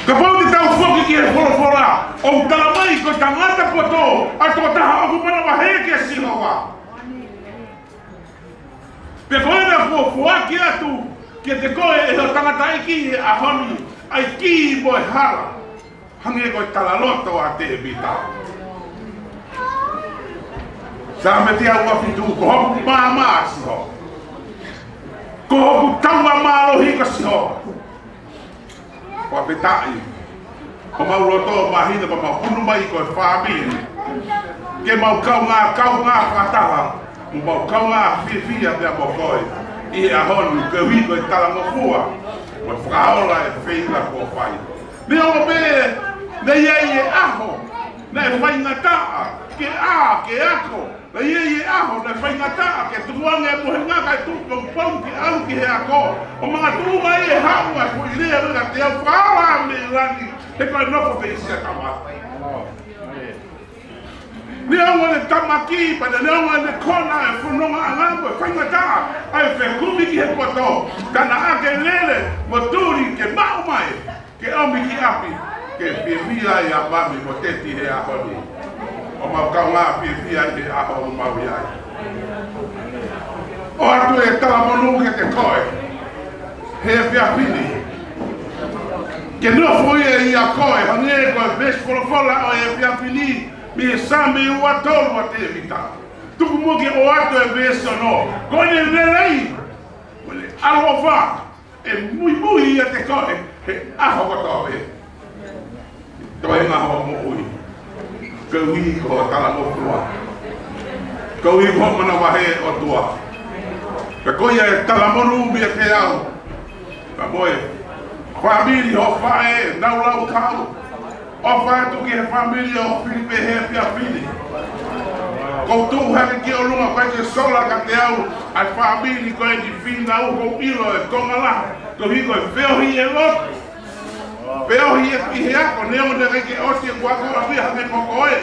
Kapau te tau foki ki he folofola, ʻoku tala mai ko e tangata poto ʻa e tokotaha ʻoku manavahē kia Sihova. Pea ko ena kuo foaki atu kiate koe ʻe ho tangataʻeiki he ʻaho ni ʻa e kī mo e hala. Hangē ko e talaloto ʻa Tēvita. Saame teau ua fitu, ko hoku maama ʻa Sihova. Ko hoku taua mālohi ko Sihova. Fakafetaʻi. Ko mau loto māhina pea mau unu mai ko e fāmili. Ke mau kaungā, kaungā fakataha. Mo mau kaungā fiefia pea mo koe. ʻI he ʻaho ni koeʻuhi ko e talangofua. Mo e fakaola e feinga kuo fai. Neongo pē, naʻe ʻi ai e ʻaho naʻe faingataʻa ke ʻā, ke ako. Naʻe ʻi ai e ʻaho naʻe faingataʻa ke tukuange e mohenga kae tuʻu pongipongi ke ʻalu ki he ako. ʻO makatuʻunga ai e haʻu ʻa e foʻi lea ʻo e ka te au fakaola mei langi, he ko e nofo pē ʻi Siatamaki. Neongo ʻene tāmaki, pea neongo ʻene kona e fonongaʻanga mo e faingataʻa ʻa e fekumi ki he poto, ka naʻa ke lele mo tuli ke maʻu mai, ke ʻomi ki ʻapi, ke fiefia ai ʻa Mami mo Teti he ʻaho ni. ʻO mau kaungā fiefia he ʻaho ʻoku mau ʻi ai. ʻOatu e talamonū kiate koe he efiafi ni. Ke nofo ia ʻia koe, hangē ko e veesi folofola ʻo e efiafi ni, mei he Saame ua tolu ʻa Tēvita. Tuku muʻa ke ʻoatu e veesi ono. Ko ʻene lelei mo ʻene ʻaloʻofa ʻe muimui ʻiate koe he ʻaho kotoa pē. Toenga hoʻo moʻui. Koeʻuhi ko e talangofua. Koeʻuhi ko e manavahē ʻOtua. Pea ko ia e talamonū meiate au. Ka ko e fāmili hoʻo faʻē, nau laukau. ʻOfa atu ki he fāmili ʻo Filipe he efiafi ni. Ko u tuʻu hake ki ʻolunga ʻoku ʻikai ke sola kiate au ʻa e fāmili ko eni, fīnau, ko u ʻilo e konga lahi. Koeʻuhi ko e feohi e lotu. Feohi e ʻi he ako, neongo naʻe ʻikai ke ʻosi ʻeku ako ʻaʻaku ia hangē ko koe.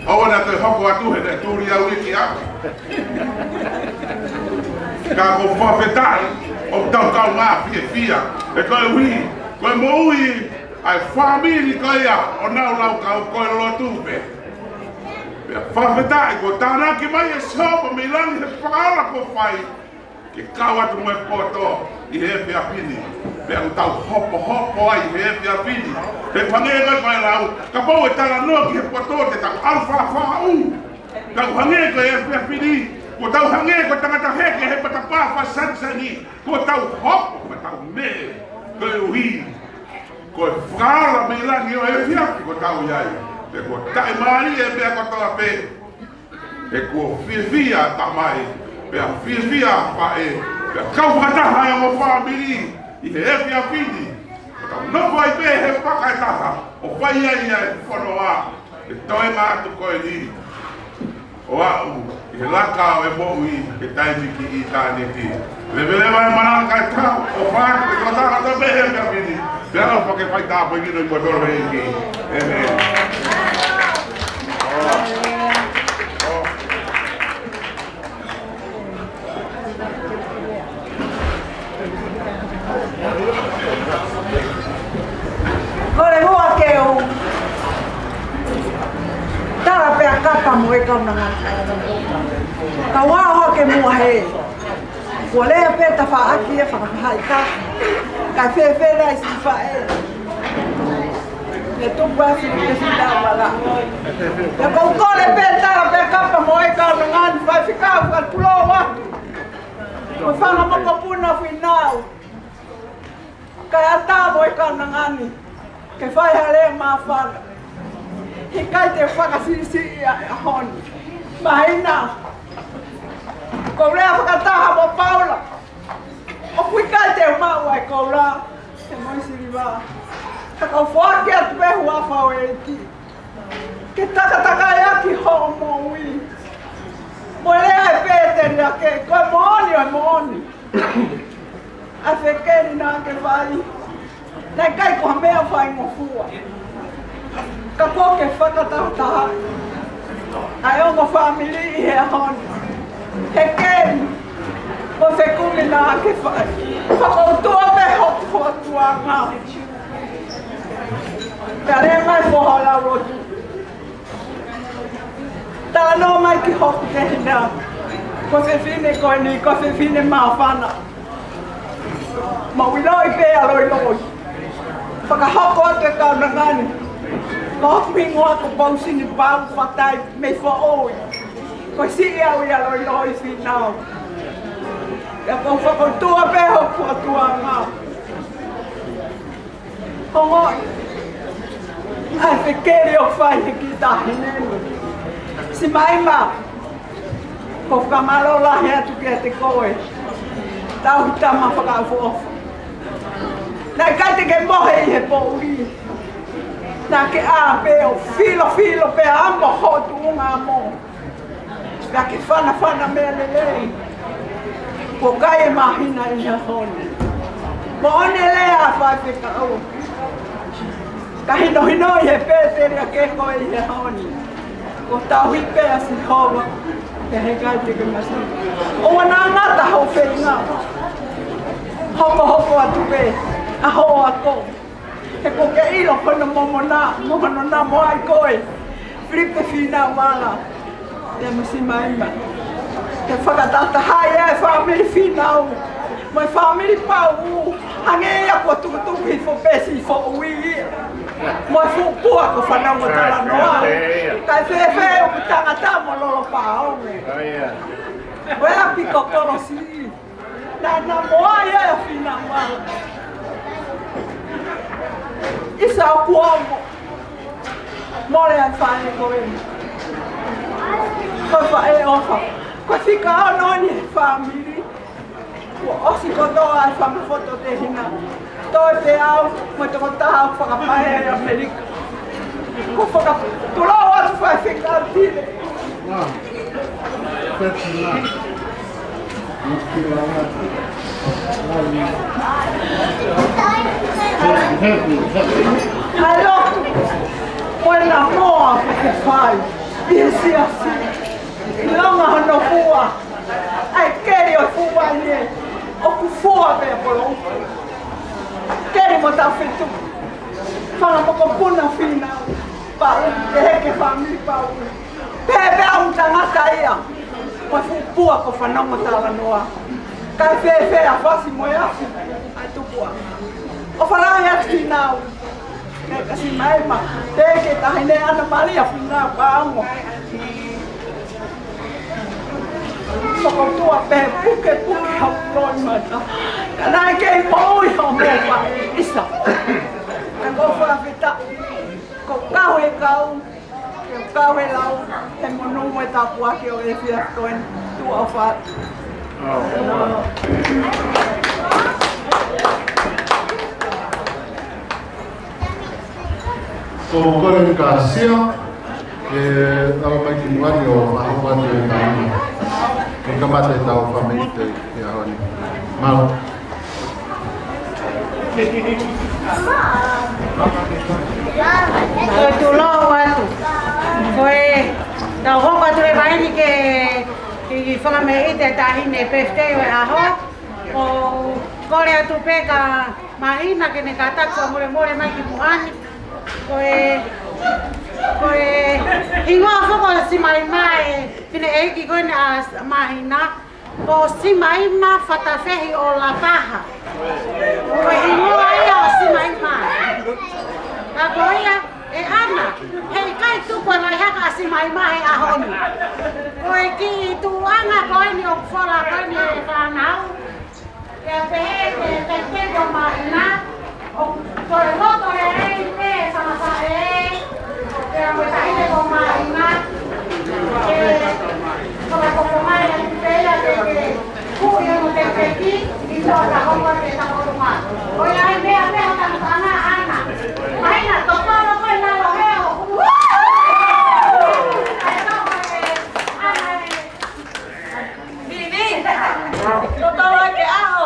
ʻOua naʻa toe hoko atu he naʻe tuli au ia ki ʻapi. Ka ʻoku ou fakafetaʻi ʻoku tau kaungā fiefia. He koeʻuhi ko e moʻui ʻa e fāmili ko ia ʻo nau laukau ko e lotu pē. Pea fakafetaʻi kuo tānaki mai ʻe Sihova mei langi he fakaola kuo fai. Ke kau atu mo e poto ʻi he efiafi ni. Pea ʻoku tau hopohopo ai he efiafi ni. He hangē ko e lau, kapau ʻe talanoa ki he poto te tau ʻalu fakafaʻu. Ka ʻoku hangē ko e efiafi ni, kuo tau hangē ko e tangata heke he matapā fakasanisani. Kuo tau hopo, kuo tau meʻe, koeʻuhi Ko e fakaola mei langi ʻo e efiafi ko ē ʻoku tau ʻi ai. Pea kuo taʻimālie pea kotoa pē. He kuo fiefia ʻa tamai, pea fiefia ʻa faʻē, pea kau fakataha ʻa e ongo fāmili ʻi he efiafi ni. Pea tau nofo ai pē he fakaetaha, ʻo fai ai ʻa e fononga, ʻi he toenga atu ko eni ʻo aʻu ʻi he laka ʻo e moʻui, he taimi ki ʻitāniti. Leveleva e malanga kae tau ʻofa atu ki he tokotaha kotoa pē he efiafi ni. Pea ʻofa ke fai tāpuekina ʻi he huafa ʻo e ʻEiki. ʻĒmeni. Kole muʻa ke u tala pē ʻa Kapa mo e kaunanga. Ka ʻoua ʻo ke muʻa he. Kuo lea pē tafaʻaki e fakafaʻahitaʻu. Kae fēfē ai siʻi faʻē. ʻE tupu ʻa e fili ke fili ʻa e vala. Pea ʻoku ou kole pē tala pē ʻa Kapa mo e kaunanga ni, faifekau, fakatulou atu. Ko e fanga mokopuna Fīnau. Kae ʻatā mo e kaunanga ni ke fai ha lea māfana. He ʻikai te u fakasiʻisiʻi ʻa e ʻaho ni. Mahino. Ko e lea fakataha mo Paula. ʻOku ʻikai te u maʻu ʻa e koula, he moʻui siliva. Ka ʻoku ou foaki atu pē huafa ʻo e ʻEiki. Ke takatakai ʻaki hoʻo moʻui. Mo e lea ʻa e pēteliake, ko e moʻoni ʻo e moʻoni. ʻA e fekeli naʻa ke fai. Naʻe ʻikai ko ha meʻa faingofua. Ka kuo ke fakatahataha ʻa e ongo fāmili ʻi he ʻaho ni. He keli mo e fekumi naʻa ke fai. Fakautua pē hoku fotuanga. Ka lea mai foha lau lotu. Talanoa mai ki hoku tehina. Ko e fefine ko eni, ko e fefine māfana. Mau ʻiloʻi pē ʻa Loiloi. Fakahoko atu e kaunanga ni. Ko hoku hingoa ko Pausini Pau Fatai mei Foʻui. Ko e siʻi au ʻia Loiloi Fīnau. Pea ʻoku ou fakautua pē hoku fotuanga. Ongoʻi ʻa e fekeli ʻoku fai he kiʻi taʻahine ni. Simaima, ʻoku ou fakamālō lahi atu kiate koe. Tauhi tama fakaʻofoʻofa. Naʻe ʻikai te ke mohe ʻi he poʻuli. Naʻa ke ʻā pē ʻo filofilo pē amo hoʻo tuʻunga amo. Pea ke fanafana meʻa lelei. Ko e kai e māhina ʻi he ʻaho ni. Moʻoni e lea ʻa e faifekau. Ka hinohinoʻi he pēteliake ko ē ʻi he ʻaho ni. Ko e tauhi pē ʻa Sihova. Pea he ʻikai te ke masiva. ʻOua naʻa ngata hoʻo feinga. Hokohoko atu pē ʻa hoʻo ako. He ʻoku ke ʻilo ko hono momona, mo hono namoʻi koe. Filipe Fīnau Vala. Pea mo Simaima. Ke fakatahatahaʻi ʻa e fāmili Fīnau. Mo e fāmili Pau. Hangē ia kuo tukutuku hifo pē siʻi Foʻui ia. Mo e fuʻu pua ko Fanongo Talanoa. Kae fēfē ʻoku tangata mo lolo pāongo. ʻOku ʻi ai pē ko kolosi. Naʻa na moʻai ʻa e fina ma. ʻIsa ʻoku ongo. Mole ʻa e faʻē ko ē. Ko e faʻē ʻofa. Ko e fika ono ʻeni he fāmili. Kuo ʻosi kotoa ʻa e fanga foto tehina. Toe pē au, mo e tokotaha ʻoku fakapae ʻi ʻAmelika. Ko e fakatulou atu faifekau Tile. ʻA e lotu, ko e namoa ke fai, ʻi he siasi, ʻilonga hono fua, ʻa e keli ʻo e fua ʻi he, ʻoku fua pē polo. Keli mo tau fetu, fanga mokopuna Fīnau, Pau, ʻe he ke fāmili Pau. Pea pea ʻoku tangata ia, ko e fuʻu pua ko Fanongo Talanoa. Kae fēfē ʻa Fasi mo e afi, ʻa e tupua. ʻOfa lahi atu Fīnau, ke kasi mai ma, te ke tahi ne Ana Malia Fīnau Pāongo. Fakautua pē pukepuke hoku loʻimata. Ka naʻe kei moʻui hoʻomo faʻē ʻisa. Ka Tāpuaki ʻo e efiafi ko eni, tuʻa ʻofa atu. Ko e kole eni kia Sio, ke ʻalu mai ki muʻa ni ʻo fakahoko atu e taimi. Ke kamata ʻetau fāmili te ki he ʻaho ni. Mālō. Ko e tulou atu. Ko e tau hoko atu leva eni ke, ke fakameʻite e taʻahine birthday ʻo e ʻaho. ʻOku kole atu pē kia Mahina ke ne kātaki fakamolemole mai ki muʻa ni. Ko e, ko e hingoa foki ʻo Simaima ʻa e fineʻeiki ko eni ʻa Mahina. Ko Simaima Fatafehi ʻo Lapaha. Ko e hingoa ia ʻo Simaima. Ka ko ia ʻe ʻAna, heʻikai tuku e laihaka ʻa Simaima he ʻaho ni. Ko e kiʻi tuʻuʻanga ko eni ʻoku fola ko eni ʻe he fānau. Pea pehē ki he taʻahine ko Mahina, ʻoku toe loto lelei pē e fanga faʻē, pea mo e taʻahine ko Mahina, ke fakakoko mai ʻa e pea ke, ke kuʻi hono tepeki, ʻi he toka hoko ke takoto mai. ʻOi ai meʻa pē ha tangata ʻana, ʻAna. Mahina, tokolo ko e lalo heo. Woo! ʻAi tau e, ʻana e. Vivi! Totolo ke ʻaho!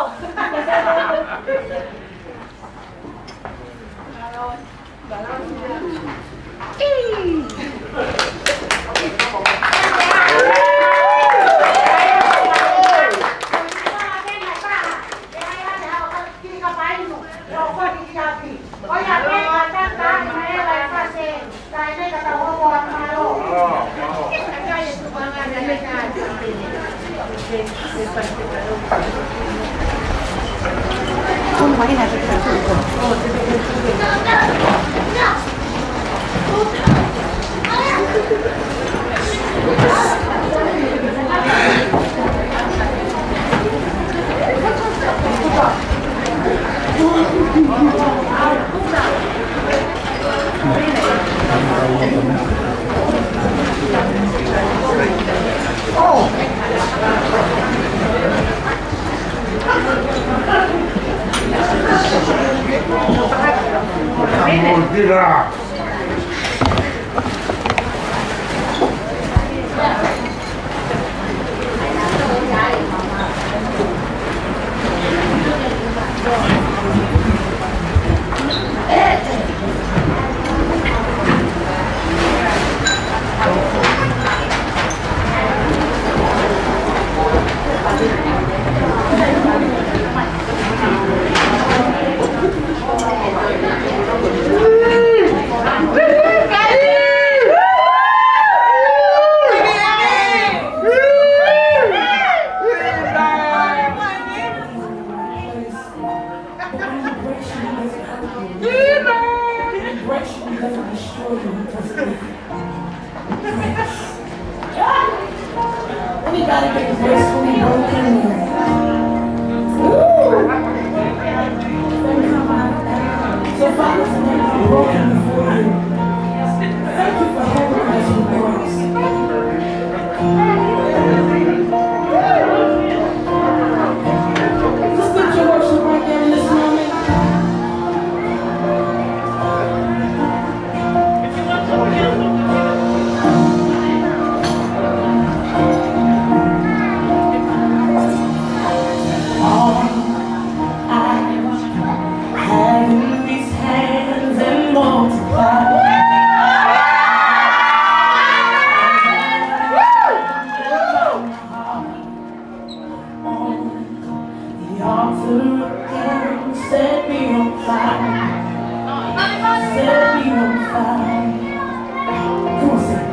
Anybody get gracefully broken? Ooh. So, Father, tonight I'm broken before you. Thank you for helping us with grace. Just lift your worship right there in this moment. All I have in these hands and multiply. The altar again, set me on fire. Set me on fire. Come on, sing.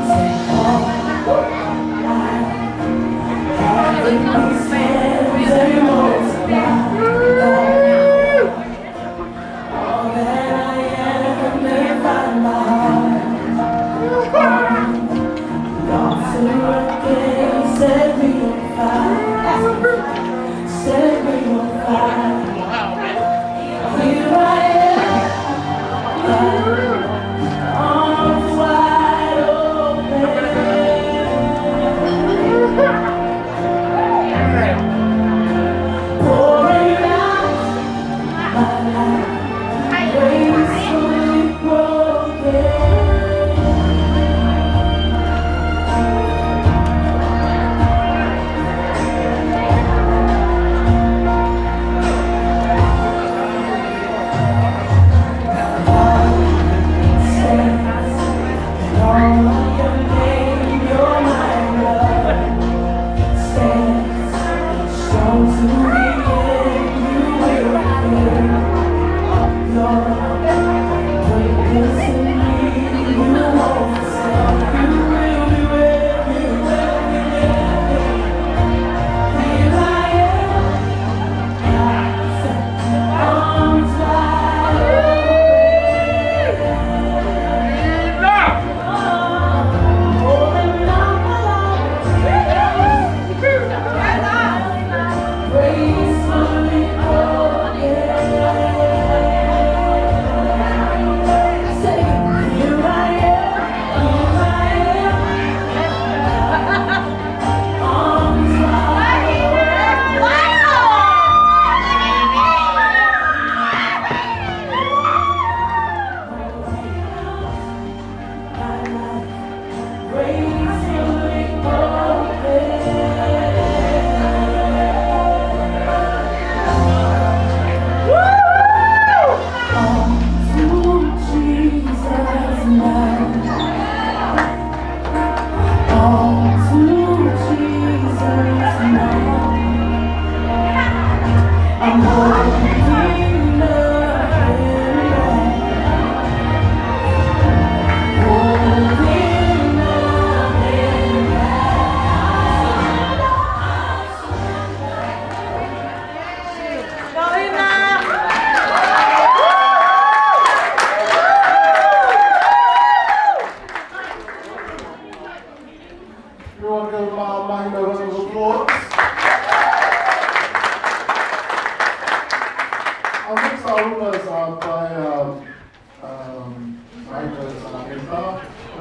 Say, "All I have in these hands and multiply." All that I am, if I lie, God, to again set me on fire. Set me on fire. Here I am, God, on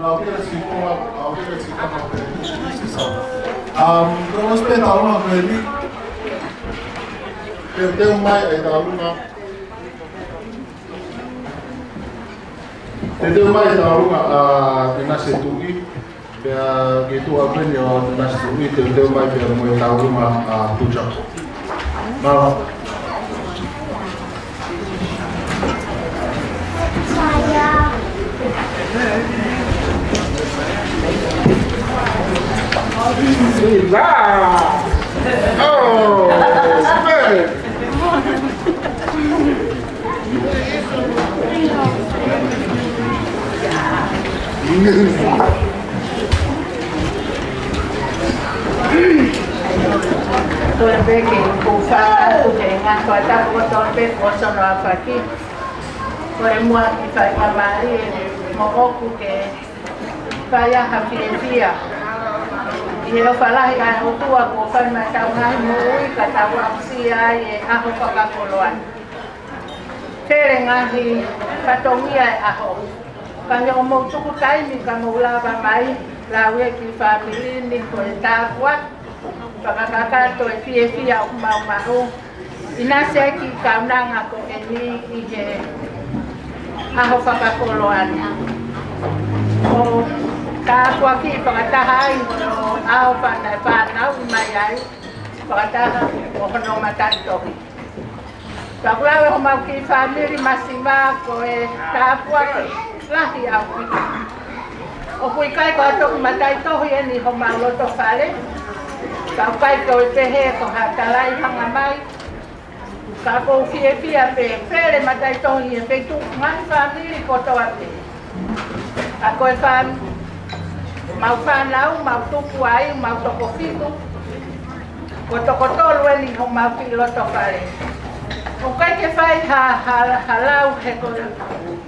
Au ke siko, au ke siko ma pe. Um, ko e ʻosi pē ʻetau ʻaho ko eni. Teuteu mai ʻetau ʻaho. Teuteu mai ʻetau ʻaho, ʻa, Tenase Tuʻi. Pea ke tuʻa pē eni ʻo Tenase Tuʻi, teuteu mai pea mo ʻetau ʻaho, ʻa, Tuʻi Jack. Mālō. Toe pē ke u fai atu ke ngata atu ko e toe pē ko hono ʻaho faki. Ko e muʻa ki he faingamālie moʻoku ke fai ai ha fiefia. ʻI he ʻofa lahi ʻa e ʻOtua kuo fai mai ʻetau ngaahi moʻui ka tau aʻusia ai e ʻaho fakakoloa ni. Fele ngaahi fatongia e ʻaho. Ka ʻi hoʻomou tuku taimi ka mou lava mai, lau e kiʻi fāmili ni ko e tāpuaki fakakakato e fiefia ʻoku mau maʻu. ʻInasi ai ki he kaunanga ko eni ʻi he ʻaho fakakoloa ni. ʻO tāpuakiʻi fakataha ai hono ʻaho fana-, fānau mai ai, fakataha mo hono mataʻitohi. Ka ʻoku lau e homau kiʻi fāmili masiva ko e tāpuaki lahi ʻaupito. ʻOku ʻikai ko ha toki mataʻitohi eni homau loto fale. Ka ʻoku ʻikai ko e pehē ko ha talai hanga mai. Ka ʻoku ou fiefia pē, fele mataʻitohi he feituʻu ngaahi fāmili kotoa pē. ʻA ko e fā-, mau fānau, mau tupu ai, mau toko fitu. Ko e toko tolu eni homau kiʻi loto fale. ʻOku ʻikai ke fai ha, ha, ha lau he ko,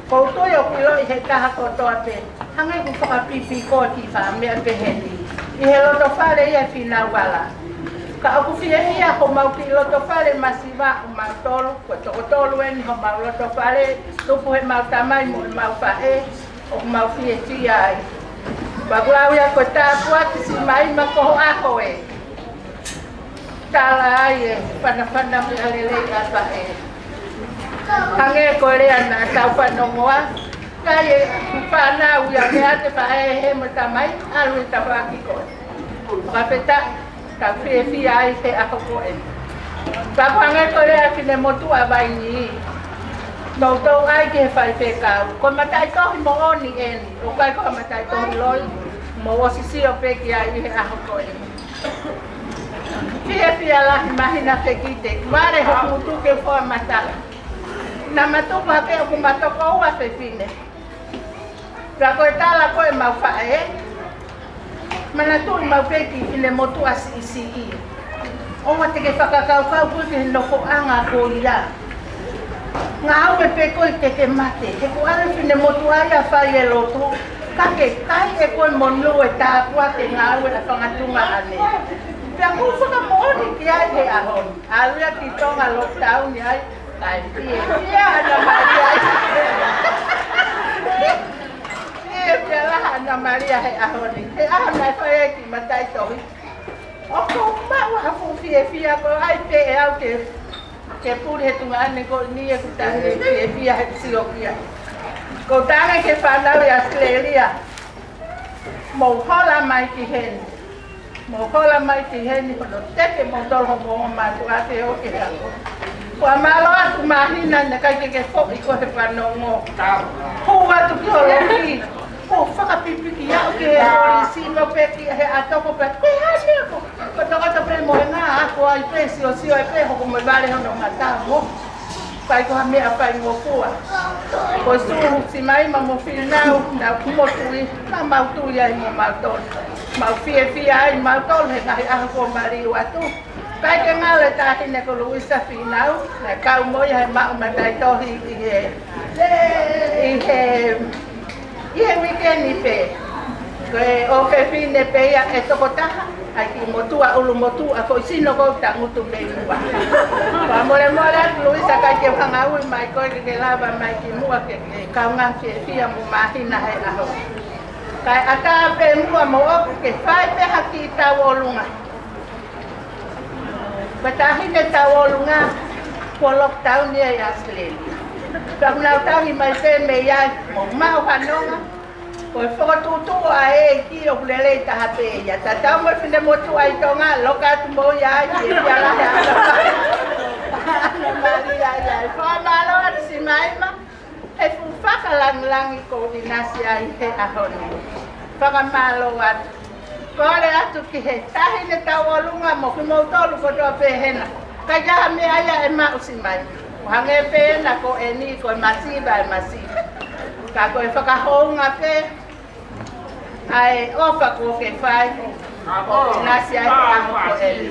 ʻoku ou tui ʻoku ʻiloʻi he taha kotoa pē. Hangē ʻoku fakapipiki ko e kiʻi fā meʻa pehē ni. ʻI he loto fale ia ʻa Finau Vala. Ka ʻoku fiefia homau kiʻi loto fale masiva ʻo mautolu, ko e toko tolu eni homau loto fale, tupu heʻemau tamai mo ʻemau faʻē, ʻoku mau fiefia ai. Pea ʻoku lau ia ko e tāpuaki siʻi maima ko ho ʻaho ē. Tala ai e fanafana meʻa lelei ʻa e faʻē. Hangē ko e lea naʻa tau fanongoa, ʻikai e fānau ia mea te faʻē he mo tamai, ʻalu e tafaʻaki ko ē. Fakafetaʻi, tau fiefia ai he ʻaho ko ē. Ka ko e hangē ko e lea ʻa e finemotuʻa Vaini. Toutou ʻai ki he faifekau. Ko e mataʻitohi moʻoni eni, ʻoku ʻikai ko ha mataʻitohi loi, mou ʻosi sio pē ki ai ʻi he ʻaho ko ē. Fiefia lahi māhina fekite, vale hoku tuke fua mata. Naʻa ma tupu hake ʻoku ma toko ua fefine. Ka ko e tala ko ē ʻemau faʻē, manatuʻi maʻu pē kiʻi finemotuʻa siʻisiʻi. ʻOua te ke fakakaukau koe ki he nofoʻanga ko ia. Ngāue pē koe ke ke mate. He ko e ʻalu e finemotuʻa ia ʻo fai e lotu. Ka ke kai ʻe koe monū e tāpuaki e ngāue ʻa e fanga tuongaʻane. Pea ʻoku ou fakamoʻoni ki ai he ʻaho ni. ʻAlu ia ki Tonga lockdown ai. Kae fiefia ʻa Ana Malia. Fiefia lahi ʻa Ana Malia he ʻaho ni. He ʻaho naʻe fai ai e kiʻi mataʻitohi. ʻOku ou maʻu ha fuʻu fiefia ko e ʻai pē ʻe au ke, ke puli he tuongaʻane ko eni ʻeku tangi fiefia he sio ki ai. ʻOku ou tangi ki he fānau ʻi ʻAositelēlia. Mou hola mai ki heni. Mou hola mai ki heni hono teke moutolu hoʻomou ongo mātuʻa ke ō ki he ako. Kuo mālō atu māhina naʻe ʻikai ke ke foʻi koe he fanongo. Hū atu ki ho loki. Kuo fakapipiki au ki he loli sino pē ki he ʻatoko pē. Ko e hā e meʻa ko, ko e tokoto pē mo e ngaahi ako ai pē, siosio ai pē, hoko mo e vale hono mata mo. ʻIkai ko ha meʻa faingofua. Ko e sū siʻi maima mo Finau, naʻa ku motuʻi, naʻa mau tui ai mo mautolu. Mau fiefia ai mautolu he ngaahi ʻaho kuo maliu atu. ʻIkai ke ngalo e taʻahine ko Luisa Finau, naʻe kau mo ia he maʻu mataʻitohi ʻi he, ʻi he ʻI he uike ni pē, ko e ʻofefine pē ia ʻe toko taha, ʻa e kiʻi motuʻa ʻulumotuʻa, ko e sino ko e tangutu pē ua. Fakamolemole atu Luisa, ʻikai ke u hanga ui mai koe ke ke lava mai ki muʻa ke, ke kaungā fiefia mo māhina he ʻaho. Kae ʻatā pē muʻa mo ʻoku ke fai pē ha kiʻi tauʻolunga. Ko e taʻahine tauʻolunga, kuo lockdown ia ʻi ʻAositelēlia. Pea ʻoku nau tangi mai pē mei ai, mo maʻu ha nonga. Ko e fokotuʻutuʻu ʻa e ʻEiki ʻoku lelei taha pē ia. Tatau mo e finemotuʻa ʻi Tonga, loka atu mo ia ai, ʻe fiefia lahi ʻa e ʻAlo Mālie ia. Fakamālō atu Simaima he fuʻu fakalāngilangi kuo ʻinasi ai he ʻaho ni. Fakamālō atu. Kole atu ki he taʻahine tauʻolunga mo kimoutolu kotoa pē hena. ʻIkai ke ʻi ai ha meʻa ia ʻe maʻu Simaima. ʻO hangē pē ena ko eni ko e masiva ʻe masiva. Ka ko e fakahounga pē ʻa e ʻofa kuo ke fai. ʻO ʻinasi ai he ʻaho ko eni.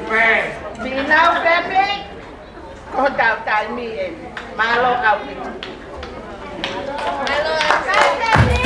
Finau pē pē. Ko hotau taimi eni. Mālō ʻaupito. Mālō ʻaupito.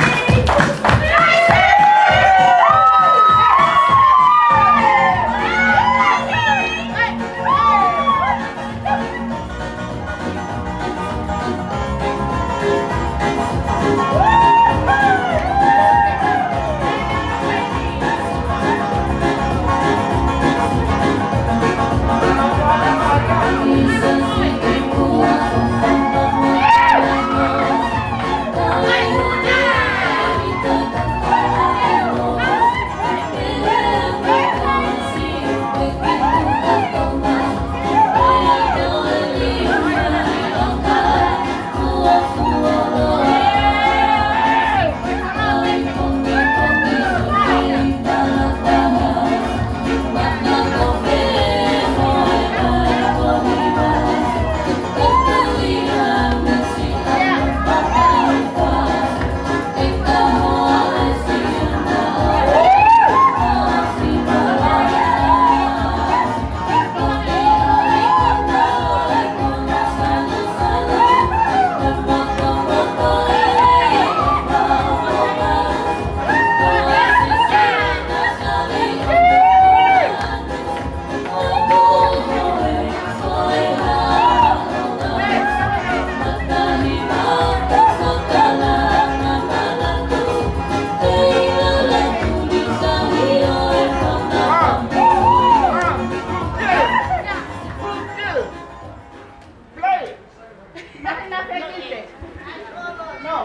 No.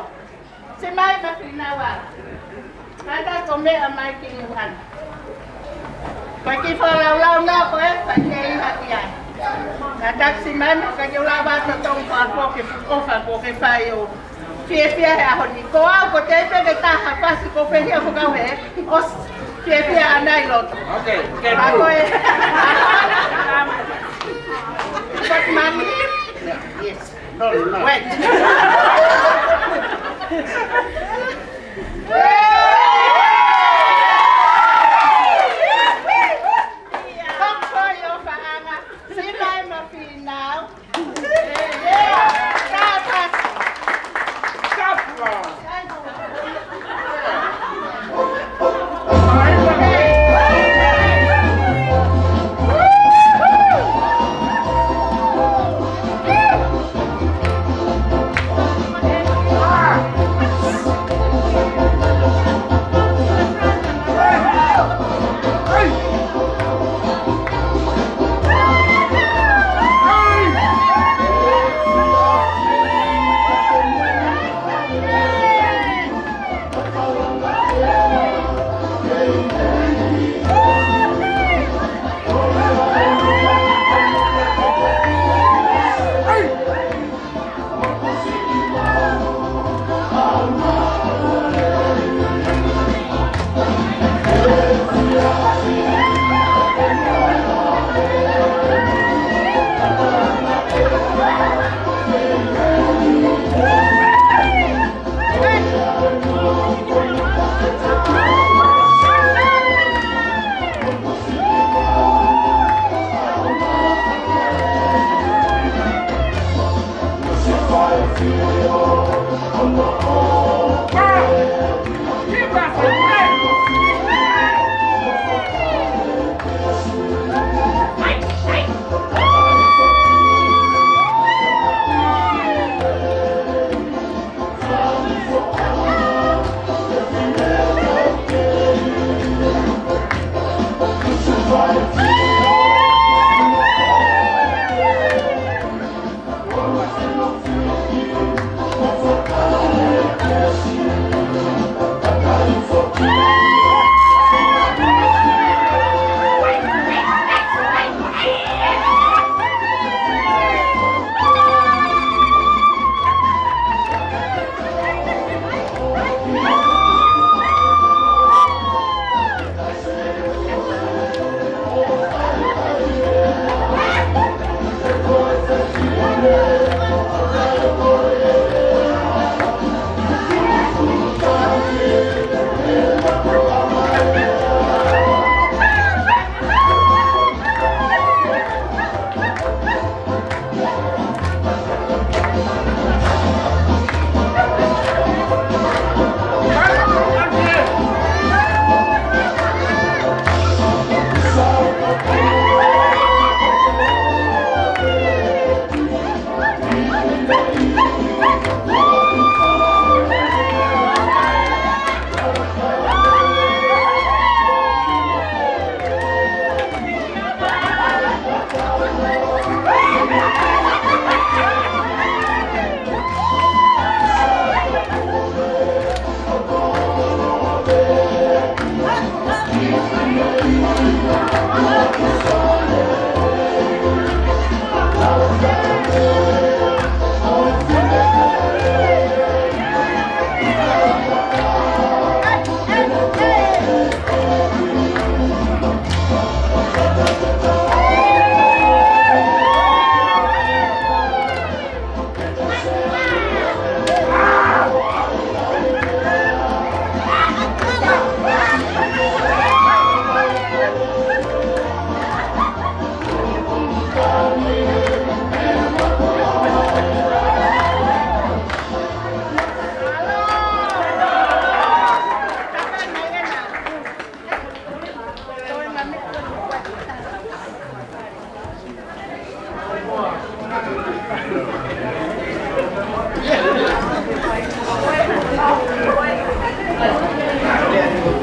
Simaima Finau. Kātaki ʻo meʻa mai ki ʻUhana. Ko e kiʻi fakalaulau nā ko ē, ʻikai ke ʻi ai ha kiʻi ai. Kātaki Simaima, ʻikai ke u lava ʻo totongi fakafoki e fuʻu ʻofa kuo ke fai ʻo fiefia he ʻaho ni. Ko au, ko e tepe ke taha fasi ko fē hia ko kau he. ʻOsi fiefia ʻanai loto. Okay, okay. Ka ko e. Got money? Yes. No, no. Wait. Simaima Finau.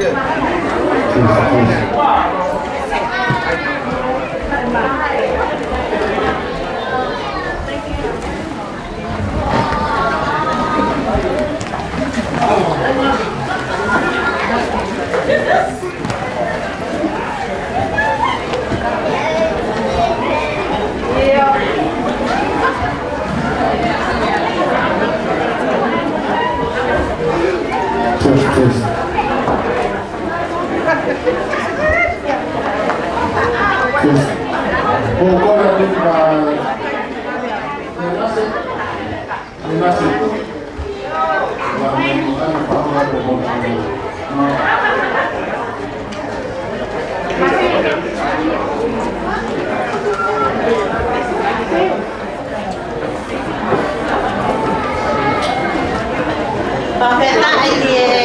Test, test. Test. Oh, call a bit, uh, Fakafetaʻi ki he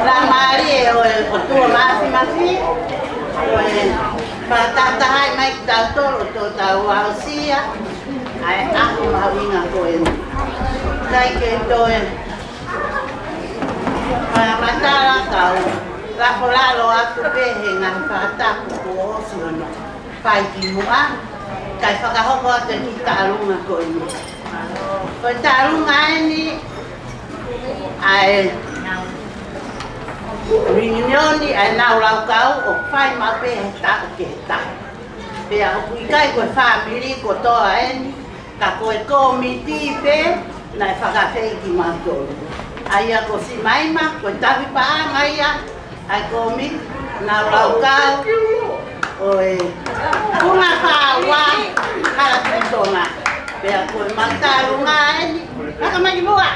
Laumālie ʻo e ʻOtua Māfimafi, ʻo e fakatahatahaʻi mai kitautolu ʻo tau aʻusia ʻa e ʻaho mahuʻinga ko eni. ʻIkai ke toe fakamatala, kau lafo lalo atu pē he ngaahi fakatapu kuo ʻosi hono fai kimuʻa, kae fakahoko atu e kiʻi taʻalunga ko eni. Ko e taʻalunga eni ʻa e reunion ʻa e Naulaukau, ʻoku fai maʻu pē he taʻu ki he taʻu. Pea ʻoku ʻikai ko e fāmili kotoa eni, ka ko e kōmiti pē naʻe fakaafeʻi kimautolu. ʻA ia ko Simaima, ko e tauhi paʻanga ia ʻa e kōmiti Naulaukau ʻo e Kunga Fā Ua, Hala Tuʻi Tonga. Pea ko e maʻu taʻalunga eni, haka mai ki muʻa.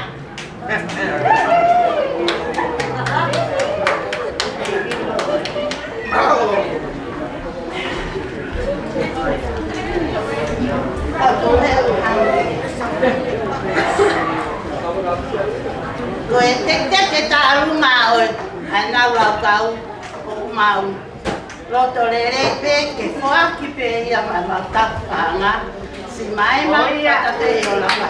Ko e teketeke taʻalunga ʻo e, ʻa e Naulaukau ʻoku mau loto lelei pē ke foaki pē ia maʻa e maʻu tapu paʻanga, Simaima, ʻo ia. Fakafetaʻi ʻo lava.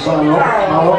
Mālō, mālō.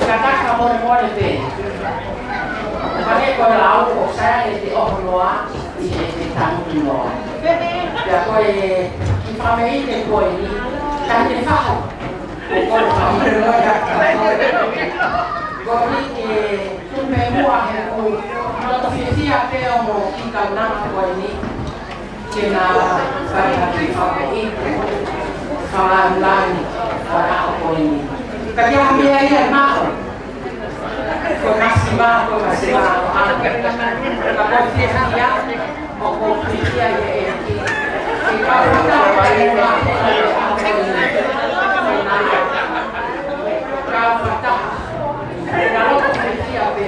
Kakaka molemole pē. Hangē ko e lau ʻo Saia ʻe te ʻoho noa ʻi heʻete tangutu noa. Pea ko e kiʻi fakamolemole ko eni, ka te faho. Ko e fakamolemole ia ka ko e. Ko e kiʻi tupe mua he ʻoku loto fiefia pē ʻo mo kiʻi kaunanga ko eni. Ke na fai ha kiʻi fakaʻi, fakalangilangi, fakaʻaho ko eni. Ka ke hami ai ʻa e maʻu. Ko e masima, ko e masima, ko e masima. Ka ko e fiefia, ʻoku ou fiefia ʻi he ʻEiki. Ke kau fakataha ʻi he ʻaho ko eni. Ke na kau fakataha. Ke na loto fiefia pē.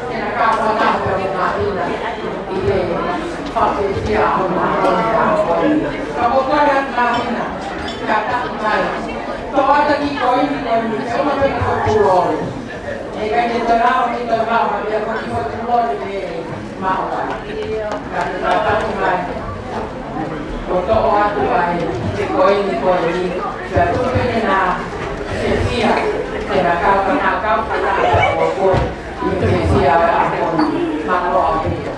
Ke na kau fakataha pē mo Māfina ʻi he fakafiefia ʻo Māfina. Ka ko koe atu Māfina, ka taʻu mai. Tō atu ki ko eni ko eni, ke ʻoua pē ke toe pulole. ʻE ʻikai ke toe lava, ke toe lava, pea ko e kiʻi toe pulole pē maʻu ai. Ka ke taʻu mai. ʻO toʻo atu ai, te ko eni ko eni, pea tuku pē ke na fiefia, ke na kau, ke na kau, ke na kau, ko e fiefia ʻa ko eni, mālō ʻaupito.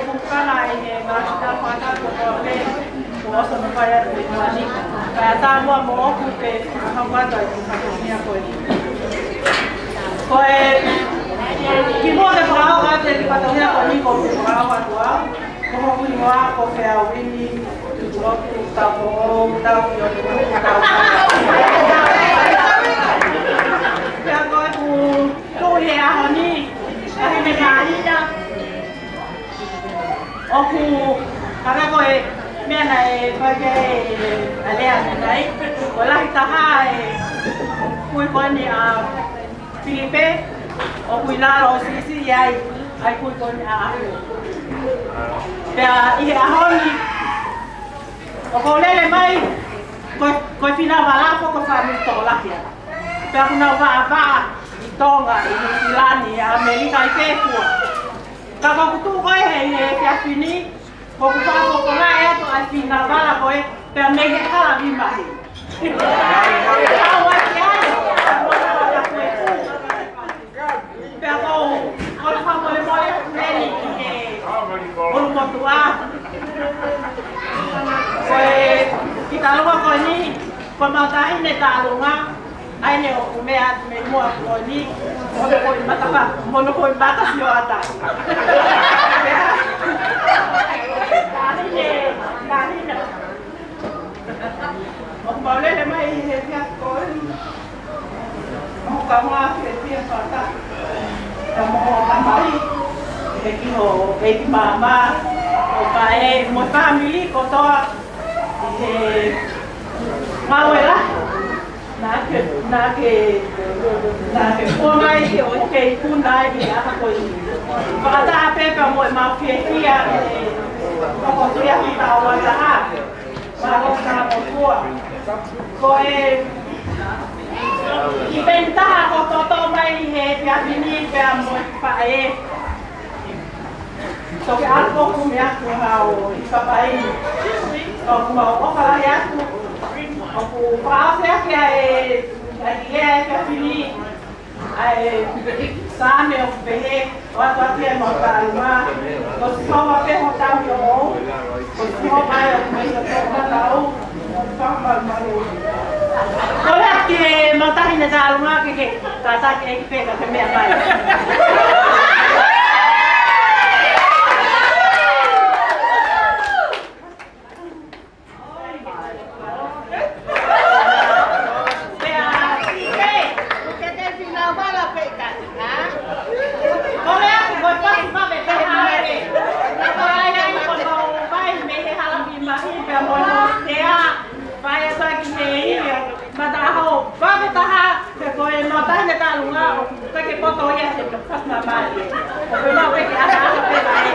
Kuka nai he māhina faka ko ko le ko oso no fai atu e mani. Ka tā mua mo oku ke hau atu ai ki he fatongia ko eni. Ko e kimuʻa ke fakahoko atu e fatongia ko eni ko e fakahoko atu au. Ko hoku hingoa ko Feauini Tutuotu Taupoʻou Tauiotu Tau. Pea ko ʻeku tuʻu he ʻaho ni, ʻa he meʻa ina. ʻOku, ka ko e meʻa naʻe fai ki ai ʻa Lea ʻanenai, ko e lahi taha e kui ko eni ʻa Filipe, ʻoku ʻi lalo ʻo siʻisiʻi ai ʻa e kui ko eni ʻa Ahu. Pea ʻi he ʻaho ni, ʻoku ou lele mai, ko, ko e finau vala ko e fāmili tokolahi ia. Pea ʻoku nau vaʻavaʻa ʻi Tonga, ʻi Nuʻusila ni, ʻi ʻAmelika, ʻi fē fua. Ka ko ʻeku tuʻu ko ē he, he efiafi ni, ko ʻeku fakafofongaʻi atu ʻa e finau vala ko ē, pea mei he Hala Vimahi. Kau ai ki ai, pea ko, ko e fakamolemole atu eni ki he ʻulumotuʻa. Ko e, ki Talunga ko eni, ko e mau taʻahine Talunga, ʻa eni ʻoku meʻa atu mei muʻa ko eni, mo hono foʻi mata pa, mo hono foʻi mata sioʻata. Taʻahine, taʻahine. ʻOku mau lele mai he efiafi ko eni. ʻOku mau fiefia fakataha. Ka mo hoʻo tamai, he ki hoʻo ʻeiki māmā, hoʻo faʻē, mo e fāmili kotoa, ʻi he ngāue lahi naʻa ke, naʻa ke, naʻa ke fua mai ʻo ke ikuna ai ʻi he ʻaho ko eni. Fakataha pē pea mo ʻemau fiefia he toko fiefia taʻu ua taha. Mālō ka mo kua. Ko e ʻi peni taha ko toto mai he efiafi ni pea mo e faʻē. Toki ʻalu ʻo kumi atu hao ʻi Papaini. ʻOku mau ʻofa lahi atu. ʻOku fakaʻosi ʻaki ʻa e, ʻa e lea he efiafi ni. ʻA e Saame ʻoku pehē, ʻoatu ʻaki ʻemau Talunga, ko Sihova pē ho tauhi ʻoʻou, ko Sihova ʻoku meʻa ʻi ho toʻomataʻu, ʻoku fakamalumalu. Kole atu ki he mau taʻahine Talunga ke ke kātaki ʻeiki pē ka ke meʻa mai. Mataʻaho, vave taha, pea ko e mau taʻahine Talunga, ʻoku ʻikai ke poto ia he fasi mamahi. ʻOku mau ʻikai ke ʻaʻahi pē mai.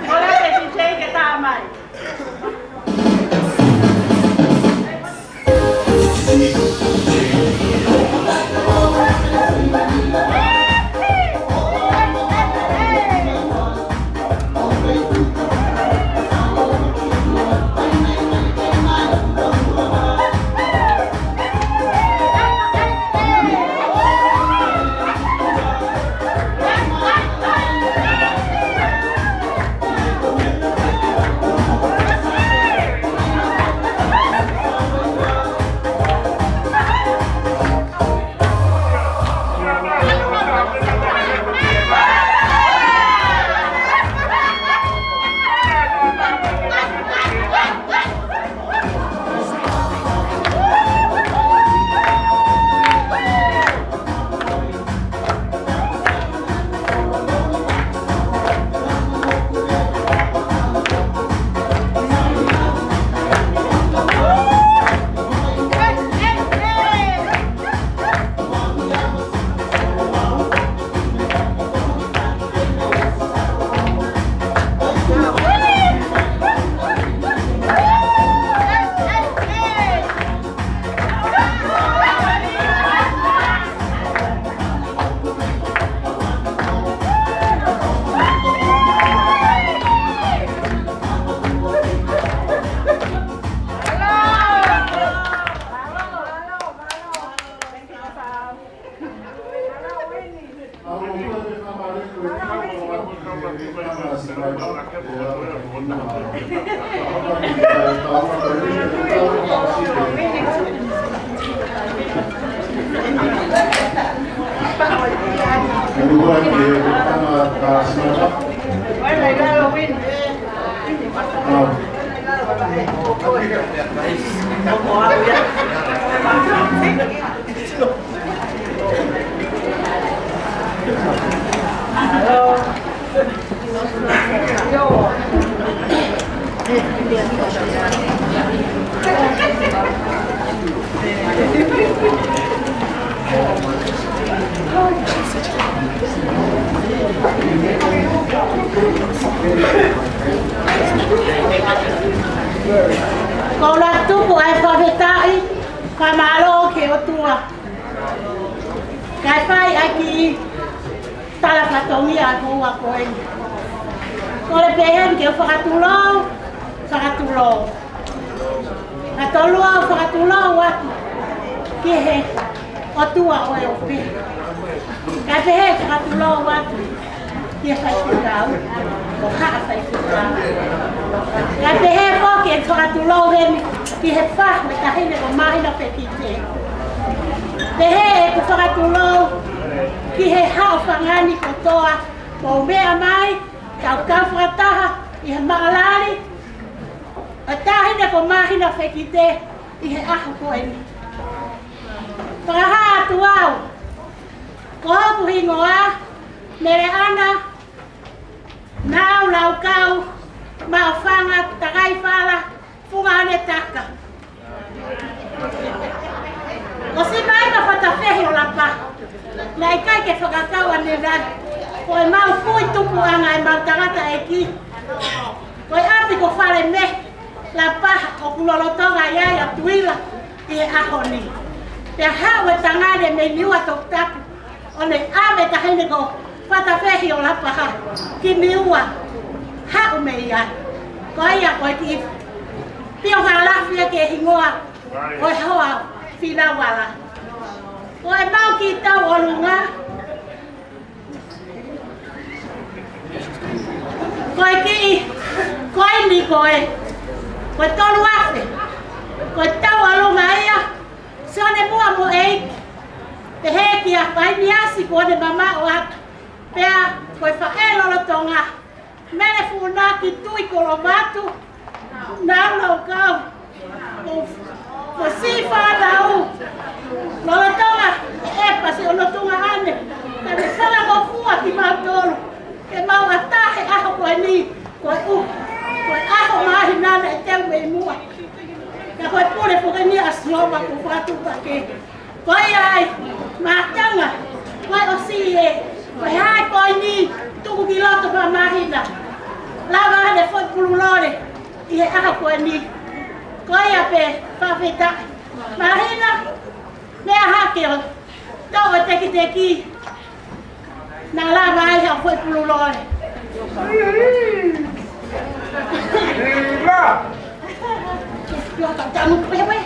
Kole atu ki he D J ke tā mai. Ko e ʻuluaki tuku ʻa e fakafetaʻi, fakamālō ki he ʻOtua. Kae fai ʻaki e tala fatongia ʻa e houa ko eni. Kole pē heni ke u fakatulou, fakatulou. Ka tolu au fakatulou atu ki he ʻOtua ʻo e ʻope. Kae pehē fakatulou atu ki he faifekau, ko haʻa faifekau. Kae pehē foki ʻeku fakatulou heni ki he fahu ʻo e taʻahine ko Māhina Fekite. Pehē ʻeku fakatulou ki he haʻofanga ni kotoa, mou meʻa mai, tau kau fakataha ʻi he maʻalali ʻo e taʻahine ko Māhina Fekite ʻi he ʻaho ko eni. Fakahā atu au, ko hoku hingoa, Meleana Naulaukau Maʻofanga Takaifala Fungaʻonetaka. ʻOsi mai ma Fatafehi ʻo Lapaha. Naʻe ʻikai ke fakakau ʻanenai, ko ʻemau kui tupuʻanga ʻemau tangataʻeiki. Ko e ʻapi ko Falemehi, Lapaha, ʻoku lolotonga ʻi ai ʻa Tuila ʻi he ʻaho ni. Pea haʻu e tangata mei Niua Toputapu, ʻo ne ʻave e taʻahine ko Fatafehi ʻo Lapaha ki Niua, haʻu mei ai. Ko ia ko e kiʻi piofālafi ia ki he hingoa ʻo e hoa Finauala. Ko ʻemau kiʻi tauʻolunga, ko e kiʻi koini ko ē, ko e tolu afe. Ko e tauʻolunga ia, Sione Mua mo ʻEiki. Pehē kia Painiasi kuo ne mamaʻo atu. Pea ko e faʻē lolotonga, Mele Funaki Tui Kolomatu Naulaukau. Ko, ko siʻi fānau lolotonga ʻe ʻEpa Siʻolotungaʻane, ka ne salangofua kimautolu ke mau ʻatā he ʻaho ko eni, ko e ʻuhi ko e ʻaho māhina naʻe teu mei muʻa. Ka ko e pule foki eni ʻa Sihova kuo fakatuʻupakē. Ko ia ai, mātanga, ko e ʻosi ē, ko e hā e koini, tuku ki loto Māhina. Lava ʻene foʻi pulu lole ʻi he ʻaho ko eni. Ko ia pē, fakafetaʻi. Māhina, meʻa hake ʻo toʻo e tekiteki. Naʻa lava ai ha foʻi pulu lole. Ila! Pio ka tanu pē pē.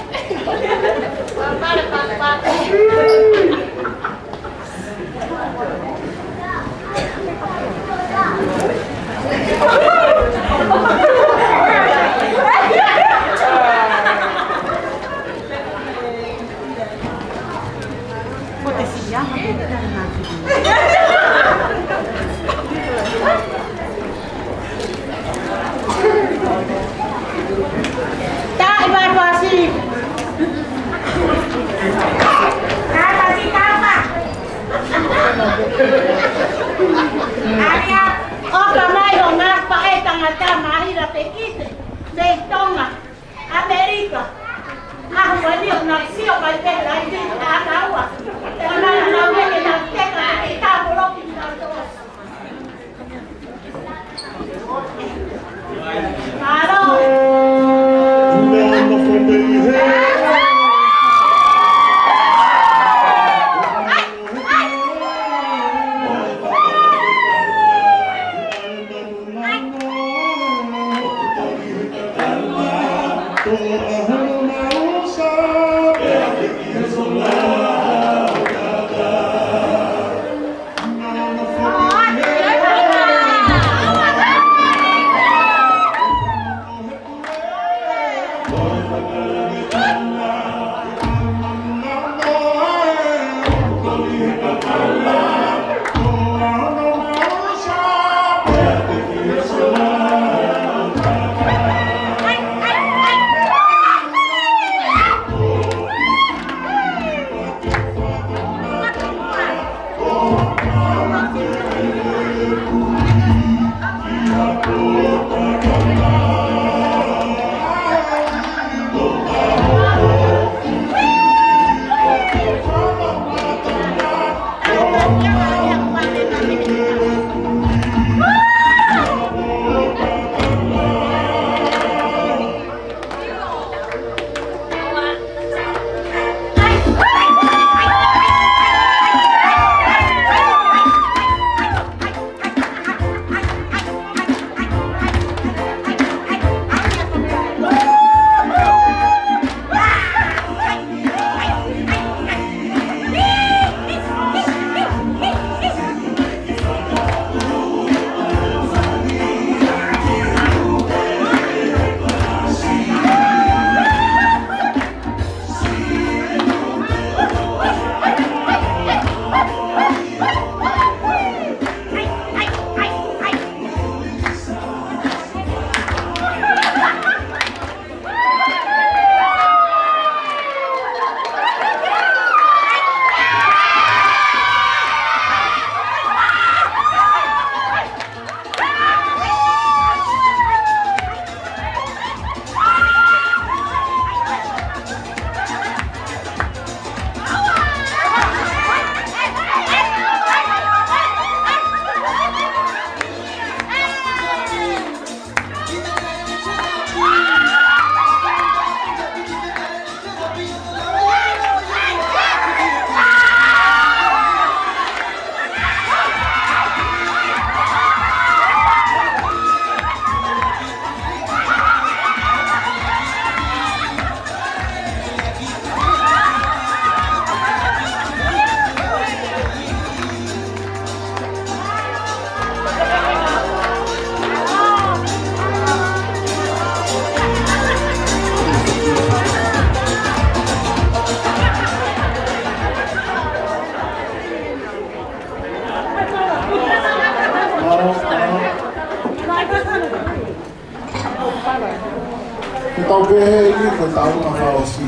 Tau pehē ʻi he ko e taʻu ʻa fakaʻosi.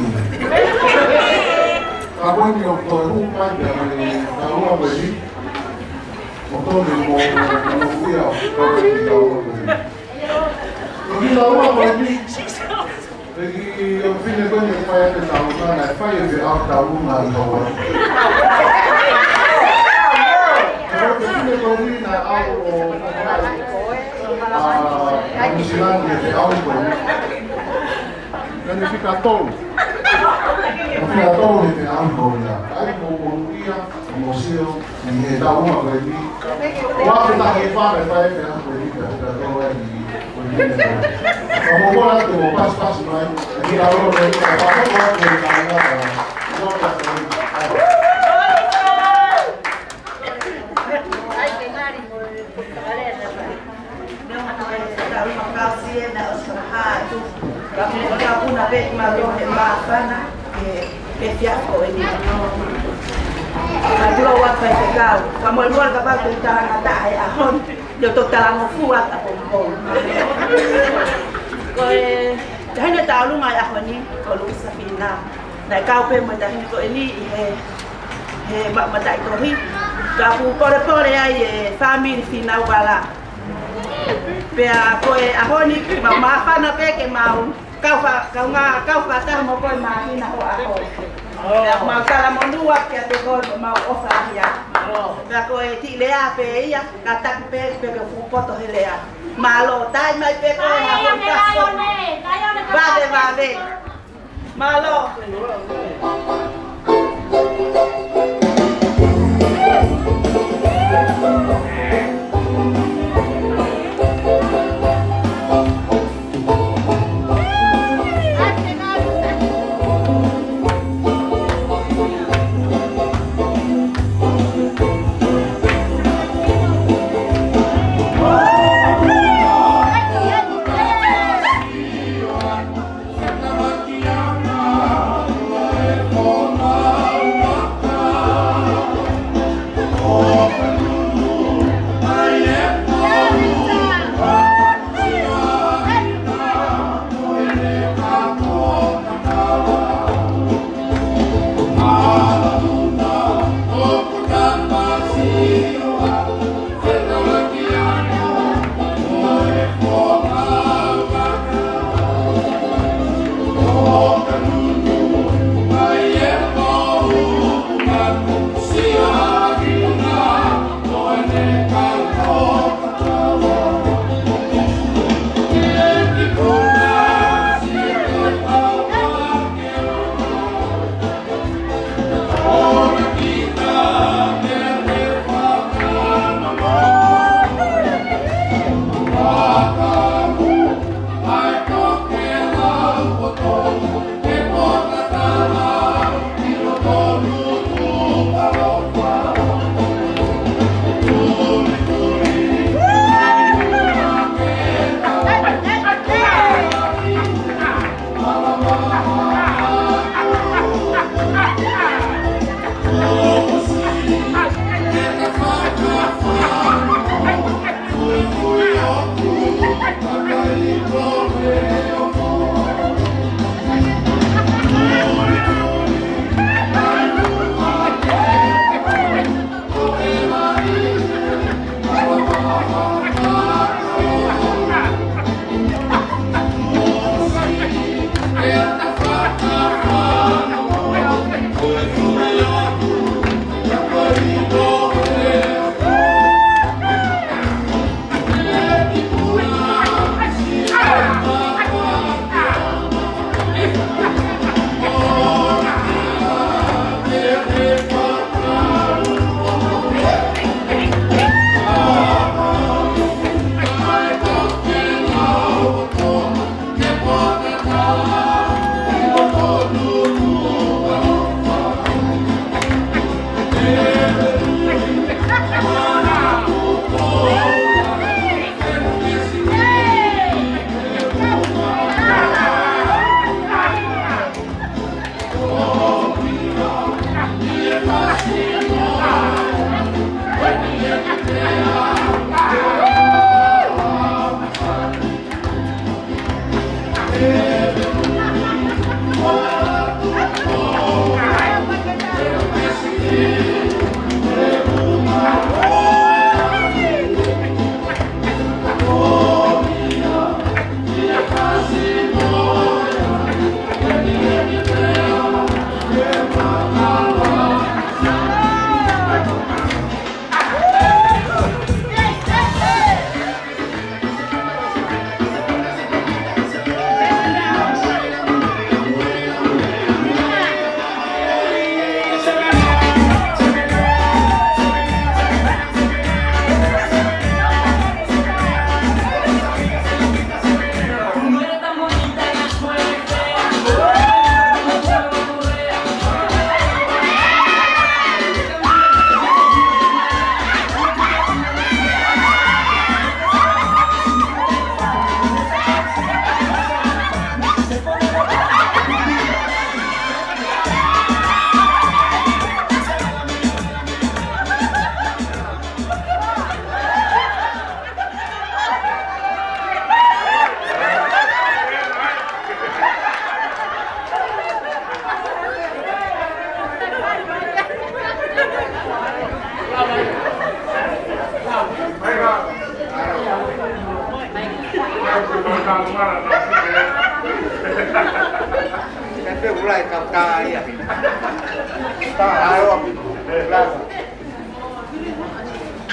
Ka ko eni ʻoku toe hū mai pē ʻa e taʻu ʻa ko eni. ʻOku toe mo, mo ia ʻoku toe ki taʻu ʻa ko eni. Ko ki taʻu ʻa ko eni. ʻE ki ʻofefine ko eni ʻoku fai ʻa e taʻu ʻa, naʻe fai ʻe he ʻaho taʻu ʻa ʻi Hawaii. Ko ʻofefine ko eni naʻe ʻalu ʻo, ʻa, ʻa Nuʻu Sila ʻi he ʻaho ko eni. Naʻe fika tolu. Naʻe fika tolu he ʻaho ko ia. ʻAi mo, mo ia, mo sio, ʻi he taʻu ʻa ko eni. Ua pe taha he fā, ʻe fai ʻe he ʻaho ko eni, ka, ka tolu ai ni, ko eni. Ka mo kona te mo pasipasi mai, ʻi he taʻu ʻa ko eni, ka mo kona te mo kona. Ai, ke ngari mo e, ko e kalena. Meʻa mai e taʻu ʻa fakaʻosi ena ʻo Sahatu. Ka me ka puna pē ma lo he māfana, e, e fiafo eni. Ka tuʻu ʻa Faifekau. Ka mo e moa ka pau te tangata e ʻaho ni. Te u toki talangofua atu ʻapongipongi. Ko e taʻahine tauʻolunga e ʻaho ni, ko Luisa Fīnau. Naʻe kau pē mo e taʻahine ko eni ʻi he, he ma-, mataʻitohi. Ka ʻoku polepole ai e fāmili Fīnau Vala. Pea ko e ʻaho ni, ma-, māfana pē ke mau kau fa-, kau ngā, kau fakataha mo koe Māhina hoʻo ʻaho. Pea mau talamonū atu kiate koe, mau ʻofa ia. Pea ko e kiʻi lea pē ia, ka taki pē, pea ke fuʻu poto he lea. Mālō, tai mai pē koe, ha foʻi kasi. Vave, vave. Mālō.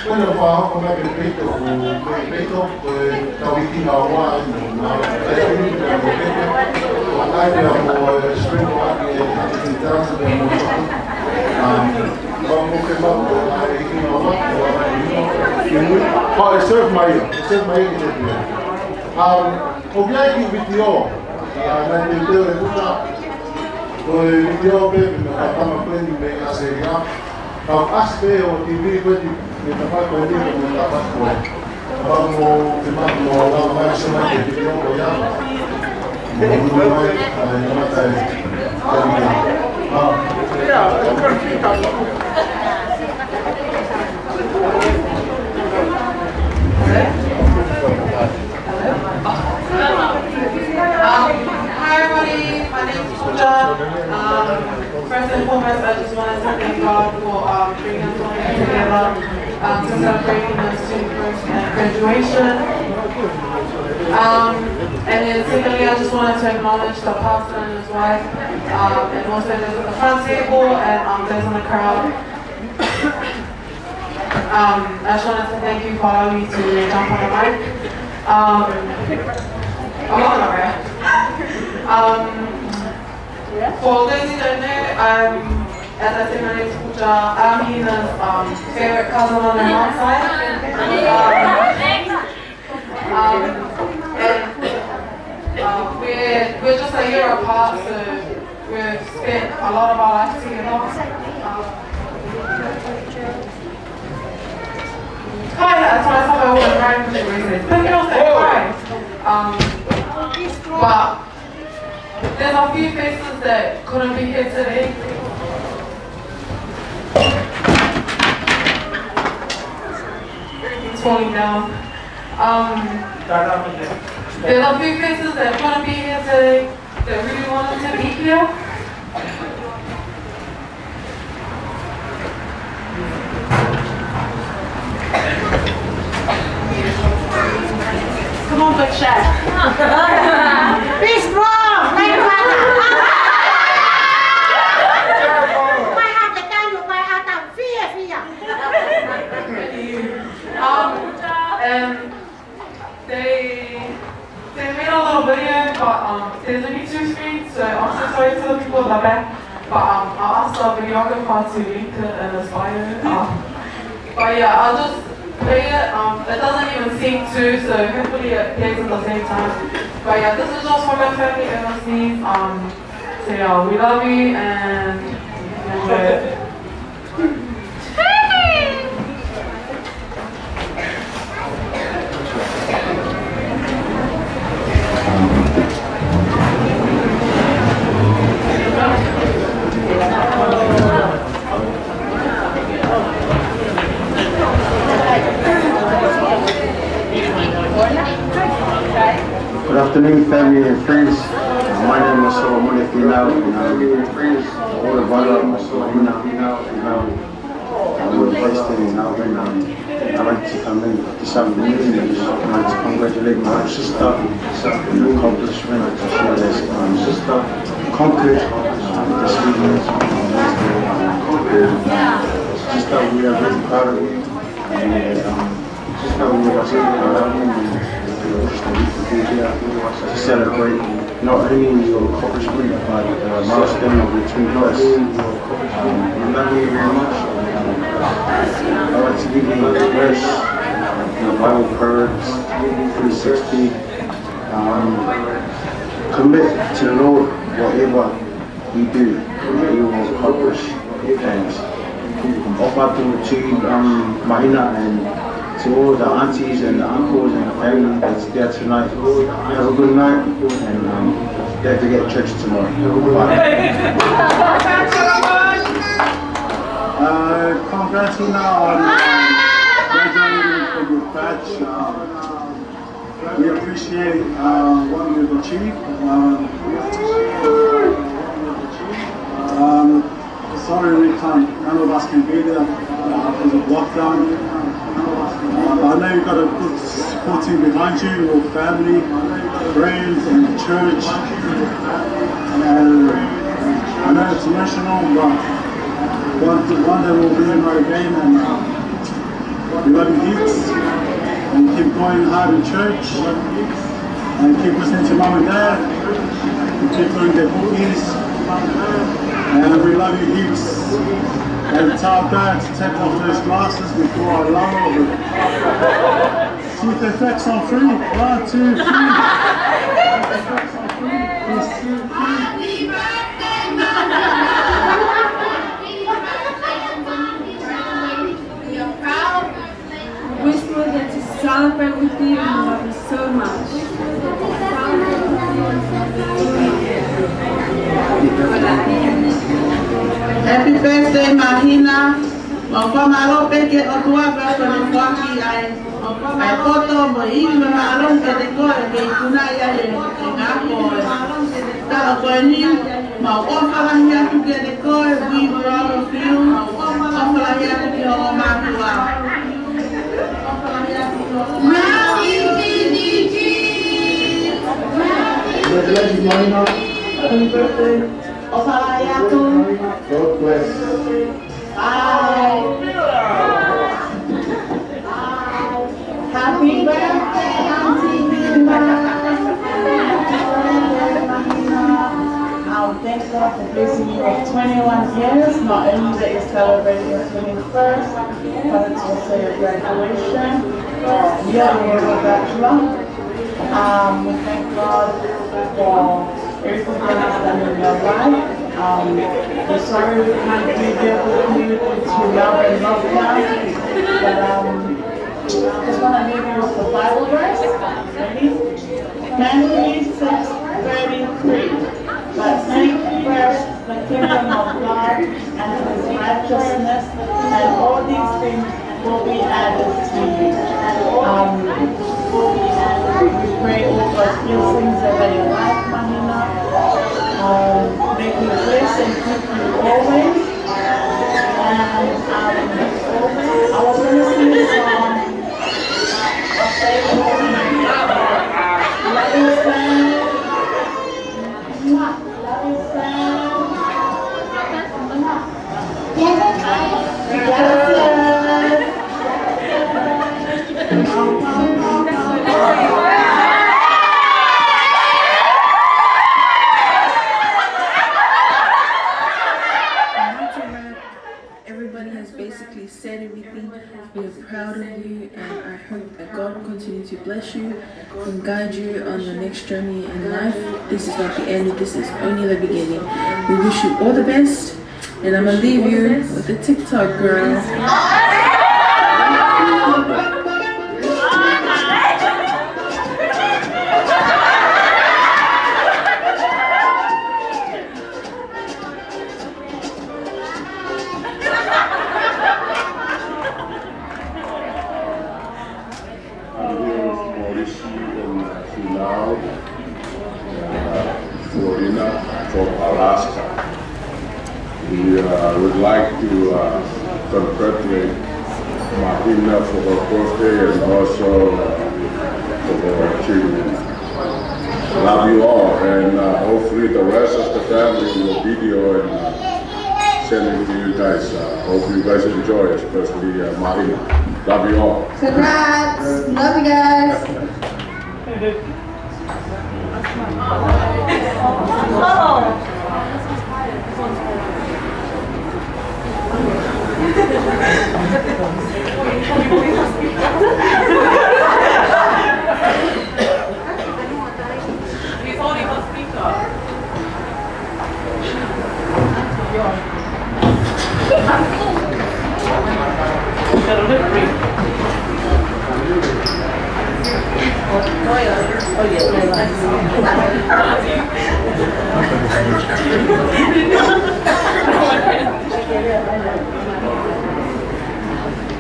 Bueno, fa, como é que peito, peito, ko e tau ikiʻanga ua, no, no, e, e, e, e, e, spring, um, vamos que vamos, ikiʻanga ua, oh, e serve mai, e serve mai, um, ʻoku ʻi ai e kiʻi vitiō, uh, naʻe teuteu ʻe Kuta, ko e vitiō pē, mei he tama ko eni mei ʻAositelēlia. Kau ʻasi pē ʻo T V ko eni, mei he tama ko eni, mei he tama ko eni. Kau mo, te ma, mo, kau mai se mai ke vitiō ko ia. Mo, mo, mai, mai, mai, mai, mai. Ah. Um, hi, everybody. My name is Kuta. Um, first and foremost, I just wanted to thank God for, um, bringing us all here together, um, to celebrate the student first and graduation. Um, and then secondly, I just wanted to acknowledge the pastor and his wife, um, and also those at the front table and, um, those in the crowd. Um, I just wanted to thank you for allowing me to jump on the mic. Um, I'm not aware. Um, for those who don't know, um, as I said, my name is Kuta. I'm Hina's, um, favorite cousin on her mom's side. Um, Um, and, uh, we're, we're just a year apart, so we've spent a lot of our life together. Um, hi, that's why I thought I was very good at raising. But you know, say hi. Um, but There's a few faces that couldn't be here today. It's falling down. Um, there's a few faces that couldn't be here today that really wanted to be here. Come on, big shot. Be strong, like a mother. Might have the time you might have to fear, fear. Um, and They, they made a little video, but, um, there's only two screens, so I'm so sorry to the people at the back. But, um, I'll ask the videographer to link it in this bio. Um, but yeah, I'll just play it. Um, it doesn't even sync too, so hopefully it plays at the same time. But yeah, this is just for my family overseas. Um, so yeah, we love you and enjoy it. Good afternoon, family and friends. Uh, my name is Solomon Finau, and, um, all the Valu Mahina, you know, I was raised in Melbourne. Um, I'd like to come in this afternoon and I'd like to congratulate my sister on the accomplishment that she has, um, conquered, um, this evening. Um, just that we are very proud of you. And, um, just that we are very proud of you and, uh, to celebrate not only your accomplishment, but the milestone of the twenty-first. Um, we love you very much. Um, I'd like to give you a verse, the Bible, Proverbs three sixty. Um, commit to the Lord whatever you do, you will accomplish things. ʻOfa atu to, um, Mahina and to all the aunties and the uncles and the family that's there tonight. Have a good night and, um, don't forget church tomorrow. Bye. Uh, congrats, Hina, on, um, graduating from your batch. Um, We appreciate, uh, what you've achieved. Um, um, sorry we can't, none of us can be there, uh, because of lockdown. Uh, but I know you've got a good support team behind you, your family, friends, and the church. And I know it's emotional, but one, one day we'll be in our game, and, uh, we love you heaps, and keep going hard in church, and keep listening to Mum and Dad, and keep doing the bookies, and we love you heaps. And tell Dad to take off those glasses before I love it. See if the effects on three. One, two, three. Happy birthday, Mum. We are proud. Wish we get to celebrate with you and we love you so much. Happy birthday, Mahina. Mau fakamālō pē ki he ʻOtua pea ko ʻene foaki ʻa e ʻa e poto mo e ivi mo e mālohi kiate koe ke ikunaʻi ai e ngaahi ako ʻo e taʻu ko eni. Mau ʻofa lahi atu kiate koe, we proud of you. ʻOfa lahi atu ki hoʻo mātuʻa. Love you, T D G. Congratulations, Mahina. Happy birthday. ʻOfa lahi atu. God bless. Bye. Happy birthday, Auntie Nina. Happy birthday, Mahina. Um, thank God for blessing you with twenty-one years. Not only that you're celebrating your twenty-first, but it's also your graduation. You're a bachelor. Um, we thank God for everything that He's done in your life. Um, we're sorry we can't be there with you due to Melbourne lockdown, but, um, I just wanna leave you with the Bible verse. Ready? Matthew six thirty-three. But seek first the kingdom of God and His righteousness, and all these things will be added to you. Um, we pray all God's blessings over your life, Mahina. Um, may He bless and keep you always. And, um, I was gonna sing a song. I'll say it over my love you, friend. Love you, friend. Everybody has basically said everything. We are proud of you, and I hope that God will continue to bless you and guide you on your next journey in life. This is not the end, this is only the beginning. We wish you all the best, and I'm gonna leave you with the TikTok girl. I'm here with Maurice and, uh, Finau, and, uh, Florina from Alaska. We, uh, would like to, uh, congratulate Mahina for her birthday and also, uh, for her achievement. Love you all, and, uh, hopefully the rest of the family will video and, uh, send it to you guys. Uh, hope you guys enjoy, especially, uh, Mahina. Love you all. Congrats! Love you guys!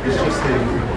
It's just him.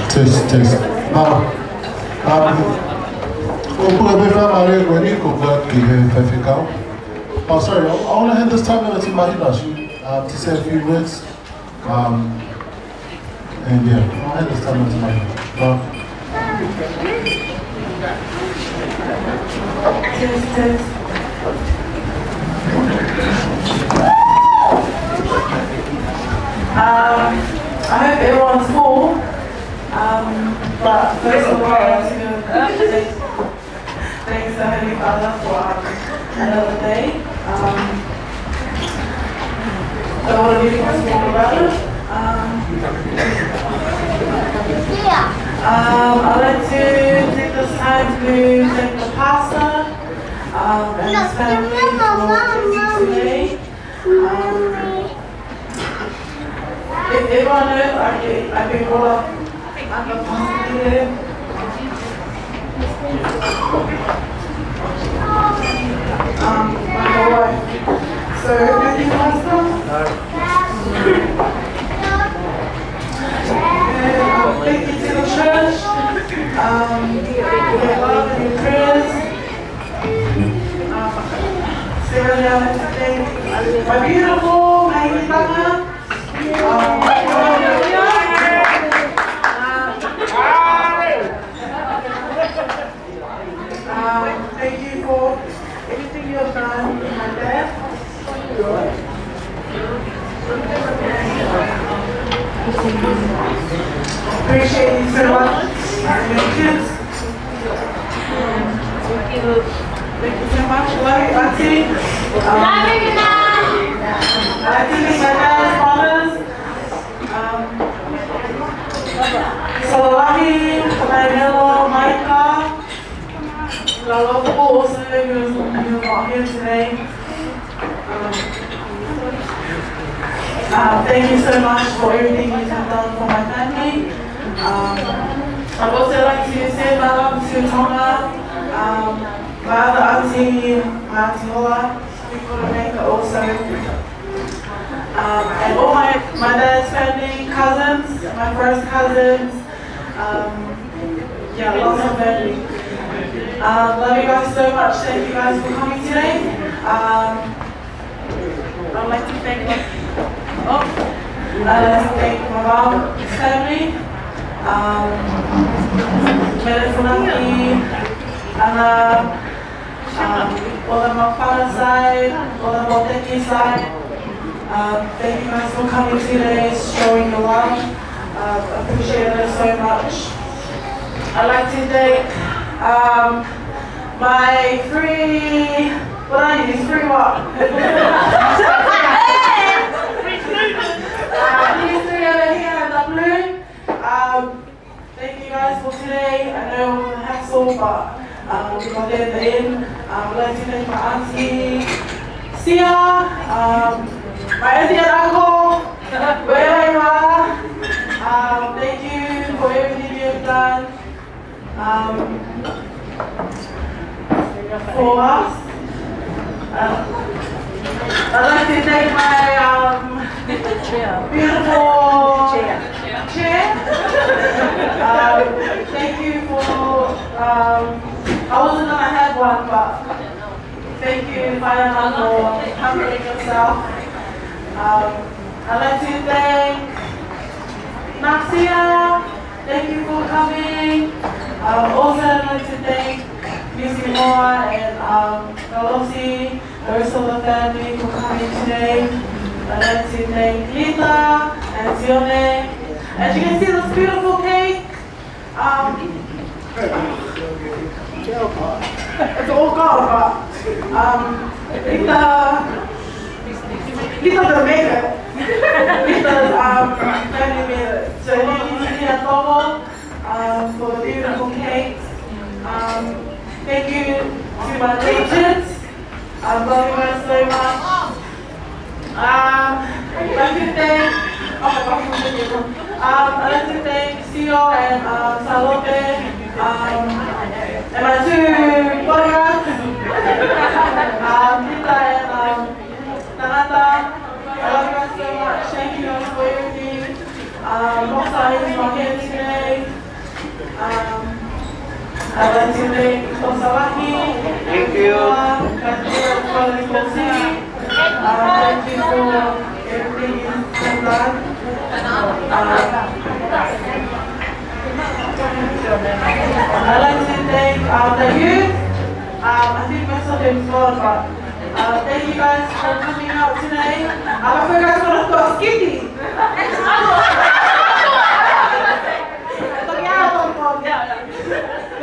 Test, test. Mālō. Um, ʻoku pule pē fakamālō ko eni ko Clark ki he faifekau. Oh, sorry, I, I wanna hand this time over to Mahina, um, to say a few words. Um, and yeah, I'll hand this time over to Mahina. Uh, Test, test. Um, I hope everyone's full. Um, but first of all, I want to thank, thanks to Heavenly Father for, um, another day. Um, I want to be possible about it. Um, um, I'd like to take this time to thank the pastor, um, and his family for choosing today. Um, if everyone knows, I can, I can call up, I'm a pastor here. Um, my whole life. So, thank you, Pastor. And, um, thank you to the church. Um, for your love and your prayers. Um, Sarah Leon today. My beautiful, my Hikitanga. Um, um, thank you for everything you have done in my life. Appreciate you so much. And your kids. Thank you so much. Love you, Auntie. Um, Auntie, my dad's brothers. Um, Sololahi, Kapaimelo, Maika, Lalopo, also, who's, who's not here today. Um, uh, thank you so much for everything you have done for my family. Um, I'd also like to send my love to Tonga, um, my other auntie, my auntie Hola, who couldn't make it also. Um, and all my, my dad's family, cousins, my first cousins, um, yeah, lots of family. Um, love you guys so much. Thank you guys for coming today. Um, I'd like to thank I'd like to thank my mom, family, um, Mele Funaki, Ana, um, all of my father's side, all of my Teki side. Um, thank you guys for coming today, showing your love. Uh, appreciate it so much. I'd like to thank, um, my three, what are you, three what? Uh, these three over here in the blue. Um, thank you guys for today. I know it was a hassle, but, um, we got there in the end. Um, I'd like to thank my auntie, Sia, um, my auntie and uncle, wherever you are. Um, thank you for everything you have done, um, for us. Uh, I'd like to thank my, um, beautiful chair. Um, thank you for, um, I wasn't gonna have one, but thank you, Fire Mum, for humbling yourself. Um, I'd like to thank Nasia. Thank you for coming. Um, also, I'd like to thank Missy Moore and, um, Pelosi, the rest of the family for coming today. I'd like to thank Lita and Sione. As you can see, this beautiful cake. Um, it's all gone, but, um, Lita, Lita didn't make it. Lita's, um, family made it. So thank you to Lita Tomo, um, for the beautiful cake. Um, thank you to my teachers. Um, love you guys so much. Um, I'd like to thank, oh, um, I'd like to thank Sio and, um, Salope, um, and my two bodyguards, um, Lita and, um, Tanata. I love you guys so much. Thank you guys for everything. Um, Moksa is not here today. Um, I'd like to thank Osawaki. Thank you. Uh, thank you for the coffee. Uh, thank you for everything you've done. Uh, I'd like to thank, uh, the youth. Um, I think most of them gone, but, uh, thank you guys for coming out today. Uh, I forgot to put a skitty.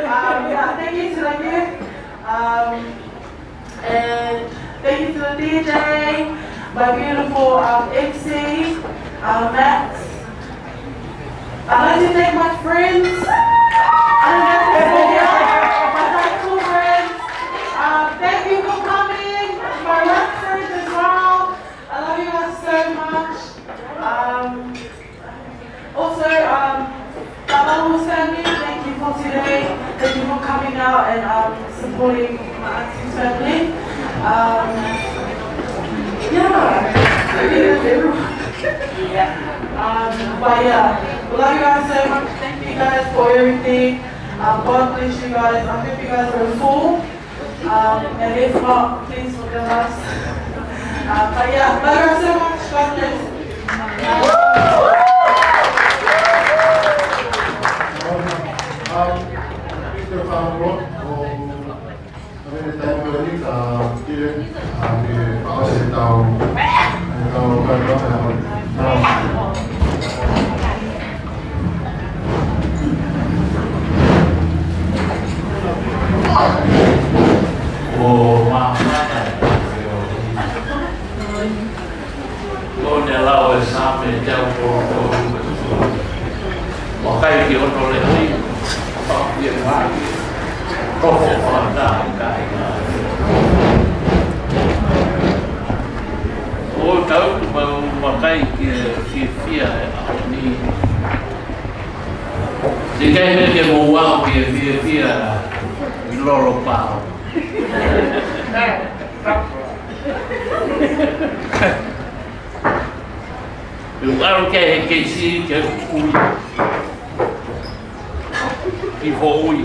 Um, yeah, thank you to the youth. Um, and thank you to the D J, my beautiful, um, M C, uh, Max. I'd like to thank my friends. I don't know if they're here, my high school friends. Um, thank you for coming. My work friends as well. I love you guys so much. Um, also, um, Baba Wolf family, thank you for today. Thank you for coming out and, um, supporting my auntie's family. Um, yeah, I think that's everyone. Um, but yeah, we love you guys so much. Thank you guys for everything. Um, God bless you guys. I hope you guys are full. Um, and if not, please forgive us. Um, but yeah, love you guys so much. God bless. Um, Mister Farmer, um, I mean, thank you, Eric. Uh, Steven, uh, we pass it down. And, uh, welcome, uh, now. ʻO māfana ʻa e feohi. ʻO ne lau e Saame te au ko ko. Vakai ki hono leʻo. Pau ia mai. Ko ko fana kai. ʻO tau tu mau vakai ki he fiefia ʻo e ʻaho ni. Te kai me ke mo wau ki he fiefia ʻi lolo pau. Te u ʻalu ki he keisi ke u ui. Ki ho ui.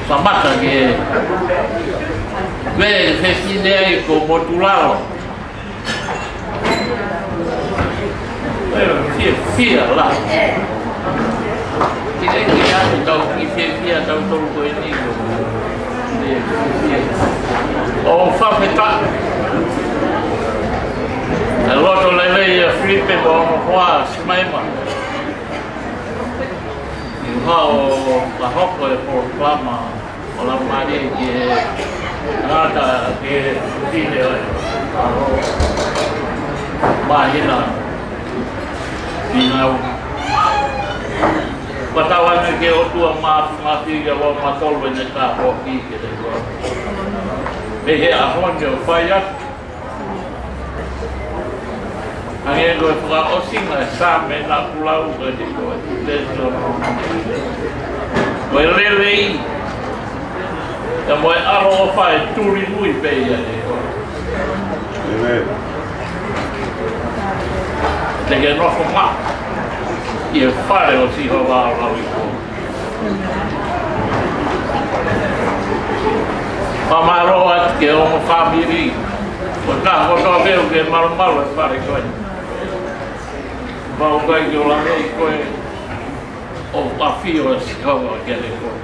Famaka ke Ko e fefine ia ko Motulalo. Ko e fiefia lahi. Ki he, ki he ʻaho tau ki fiefia tautolu ko eni ko. Fiefia. ʻOku fakafetaʻi. ʻE loto lelei ʻa Filipe mo hono hoa Simaima. ʻI he ʻaho ʻo ka hoko e polokalama ʻo Laumālie ki he tangata, ki he fefine ʻo e māhina. Finau. Fakatauange ki he ʻOtua Māfimafi ke ʻoua ʻe mātolu ʻene tāpuaki ke te kua. Mei he ʻaho ni ʻo fai atu. Hangē ko e fakaʻosinga e Saame naʻa ku lau ko e tiko e tētino. Ko e lelei. Pea mo e ʻaloʻofa ʻe tuli nui pē ia ʻe koe. ʻĒmeni. Te ke nofo maʻu ʻi he fale ʻo Sihova ʻo lauikuonga. Fakamālō atu ki hoʻomo fāmili. Ko e taha kotoa pē ʻoku ke malumalu he fale ko eni. Pau kai ke ola mei koe ʻo ʻafio ʻa Sihova kiate koe.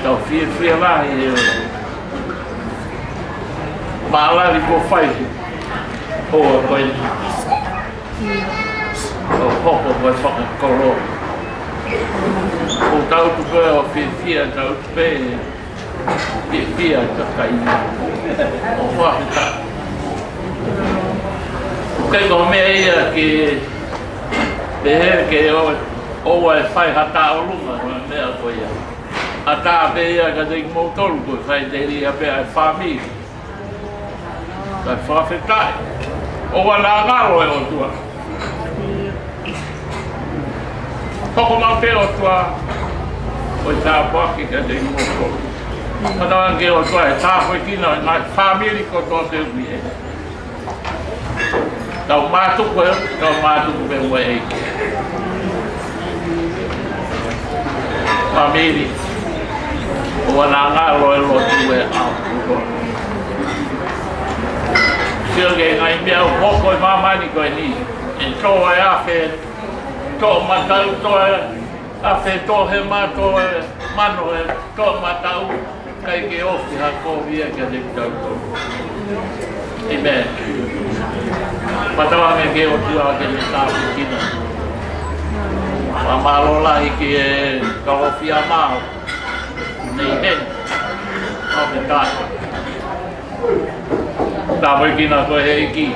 Tau fiefia lahi he mālali kuo fai ʻo koe. ʻO hoko ko e fakakoloa. ʻO tau tuku ʻo fiefia tau pē, fiefia kakai. ʻO fakafetaʻi. ʻIkai ko e meʻa ia ke pehē ke ʻo, ʻoua ʻe fai ha taʻolunga, ko e meʻa ko ia. ʻAtā pē ia kiate kimoutolu ko e faʻiteliha pē ʻa e fāmili. Kae fakafetaʻi. ʻOua naʻa ngalo e ʻOtua. Hoko maʻu pē ʻOtua ʻo e tāpuaki kiate kimoutolu. Fakatauange ki he ʻOtua ʻe tāpuekina ʻa e ngaahi fāmili kotoa pē ʻoku ʻi heni. Tau mātuku ē, tau mātuku pē mo e ʻEiki. Fāmili, ʻoua naʻa ngalo e lotu ʻe au. Sio ki he ngaahi meʻa ʻoku hoko ʻi māmani ko eni. ʻE toʻo e afe, toʻo mataʻu, toʻo e afe, toʻo hema, toʻo e mano, e toʻo mataʻu. ʻIkai ke ofi ha kovi ia kiate kitautolu. ʻĒmeni. Fakatauange ki he ʻOtua ke ne tāpuekina. Fakamālō lahi ki he Kalofiama ʻo Nei Heni. Fakafetaʻi. Tāpuekina koe ʻe he ʻEiki.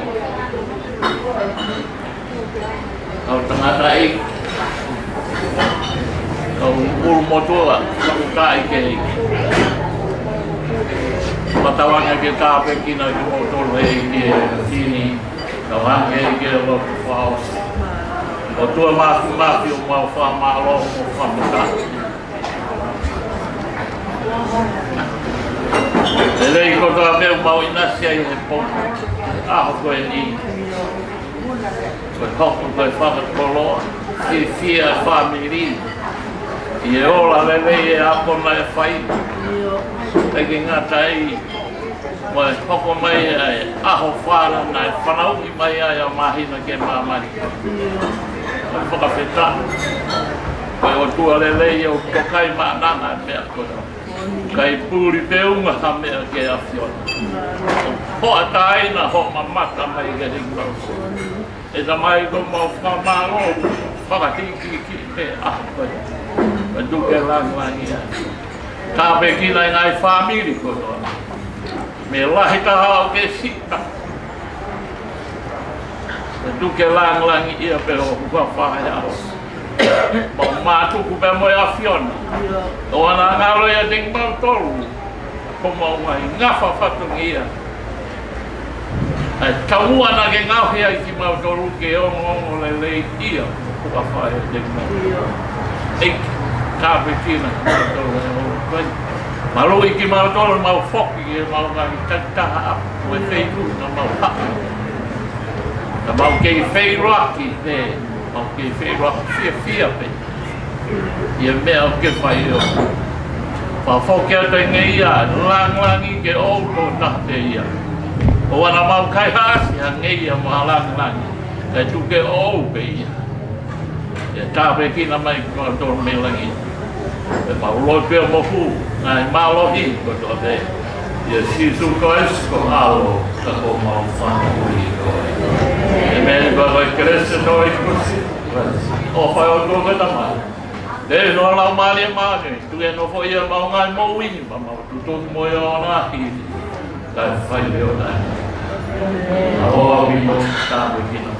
Kau tangataʻeiki, kau ʻulumotuʻa, kau taʻeiki. Fakatauange ke tāpuekina kimoutolu ʻe he ʻEiki he ʻaho ni. Tauange ke lotu fakaʻosi. ʻOtua Māfimafi, ʻoku mau fakamālō mo fakafetaʻi. Lelei kotoa pē ʻoku mau ʻinasi ai he pongipongi ko eni. Ko e hoko ko e fakakoloa, fiefia fāmili. ʻI he ola lelei ʻa e ʻaho naʻe fai. ʻIkai ke ngata ai, ko e hoko mai ʻa e ʻaho fala naʻe fanauʻi mai ai ʻa e māhina ki māmani. Ko e fakafetaʻi. Ko e ʻOtua lelei ʻoku tokai maʻananga ʻa e meʻa kotoa. ʻIkai puli pe unga ha meʻa ki he ʻAfiona. Hoʻatā ʻa e ʻaho naʻe mamata mai kiate kimautolu. ʻE Tamai, ʻoku mau fakamālō, fakahīkihiki pē ʻa koe. Pea tuku ke langilangiʻia. Tāpuekina e ngaahi fāmili kotoa. Mei he lahi taha ʻo aʻu ki he siʻi taha. Pea tuku ke langilangiʻia pē ho huafa he ʻaho. Mau mātuku pē mo e ʻAfiona. ʻOua naʻa ngalo ʻiate kimautolu. Ko mau mai ngafa fatongia. ʻA e taumuʻa naʻa ke ngaohi ai kimautolu ke ongoongo lelei ia. Ko ka fai ʻiate kimautolu. ʻEiki, tāpuekina kimautolu he ʻaho ko eni. Maluʻi kimautolu mau foki ki he mau ngaahi takitaha ʻapi. Ko e feituʻu naʻa mau haʻu. Naʻa mau kei feʻiloaki pē. Mau kei feʻiloaki fiefia pē. ʻI he meʻa ʻoku ke fai ʻo. Pea foki atu e ngeia, langilangi ke ʻoʻou tokotaha pē ia. ʻOua naʻa mau kaihaʻasi ha ngeia mo ha langilangi, kae tuku ke ʻoʻou pē ia. ʻIo, tāpuekina mai kimautolu mei langi. Pea mau lotu ʻo mohu, ngaahi mālohi kotoa pē. ʻIa Sīsū Kalaisi ko ho ʻAlo, ka ko homau Fakamoʻui koe. ʻĒmeni. Pea ko e kelesi ʻa e ʻEiki ko Sīsū Kalaisi, ʻofa ʻa e ʻOtua ko e Tamai, feohi ʻa e Laumālie Māʻoniʻoni, tuku ke nofo ʻia mautolu ʻi he ngaahi moʻui ni, pea mau tutuki mo ia ʻo ngaahi, kae fai pē ʻo taʻengata. ʻOfa ʻa e ʻEiki mo e tāpuekina.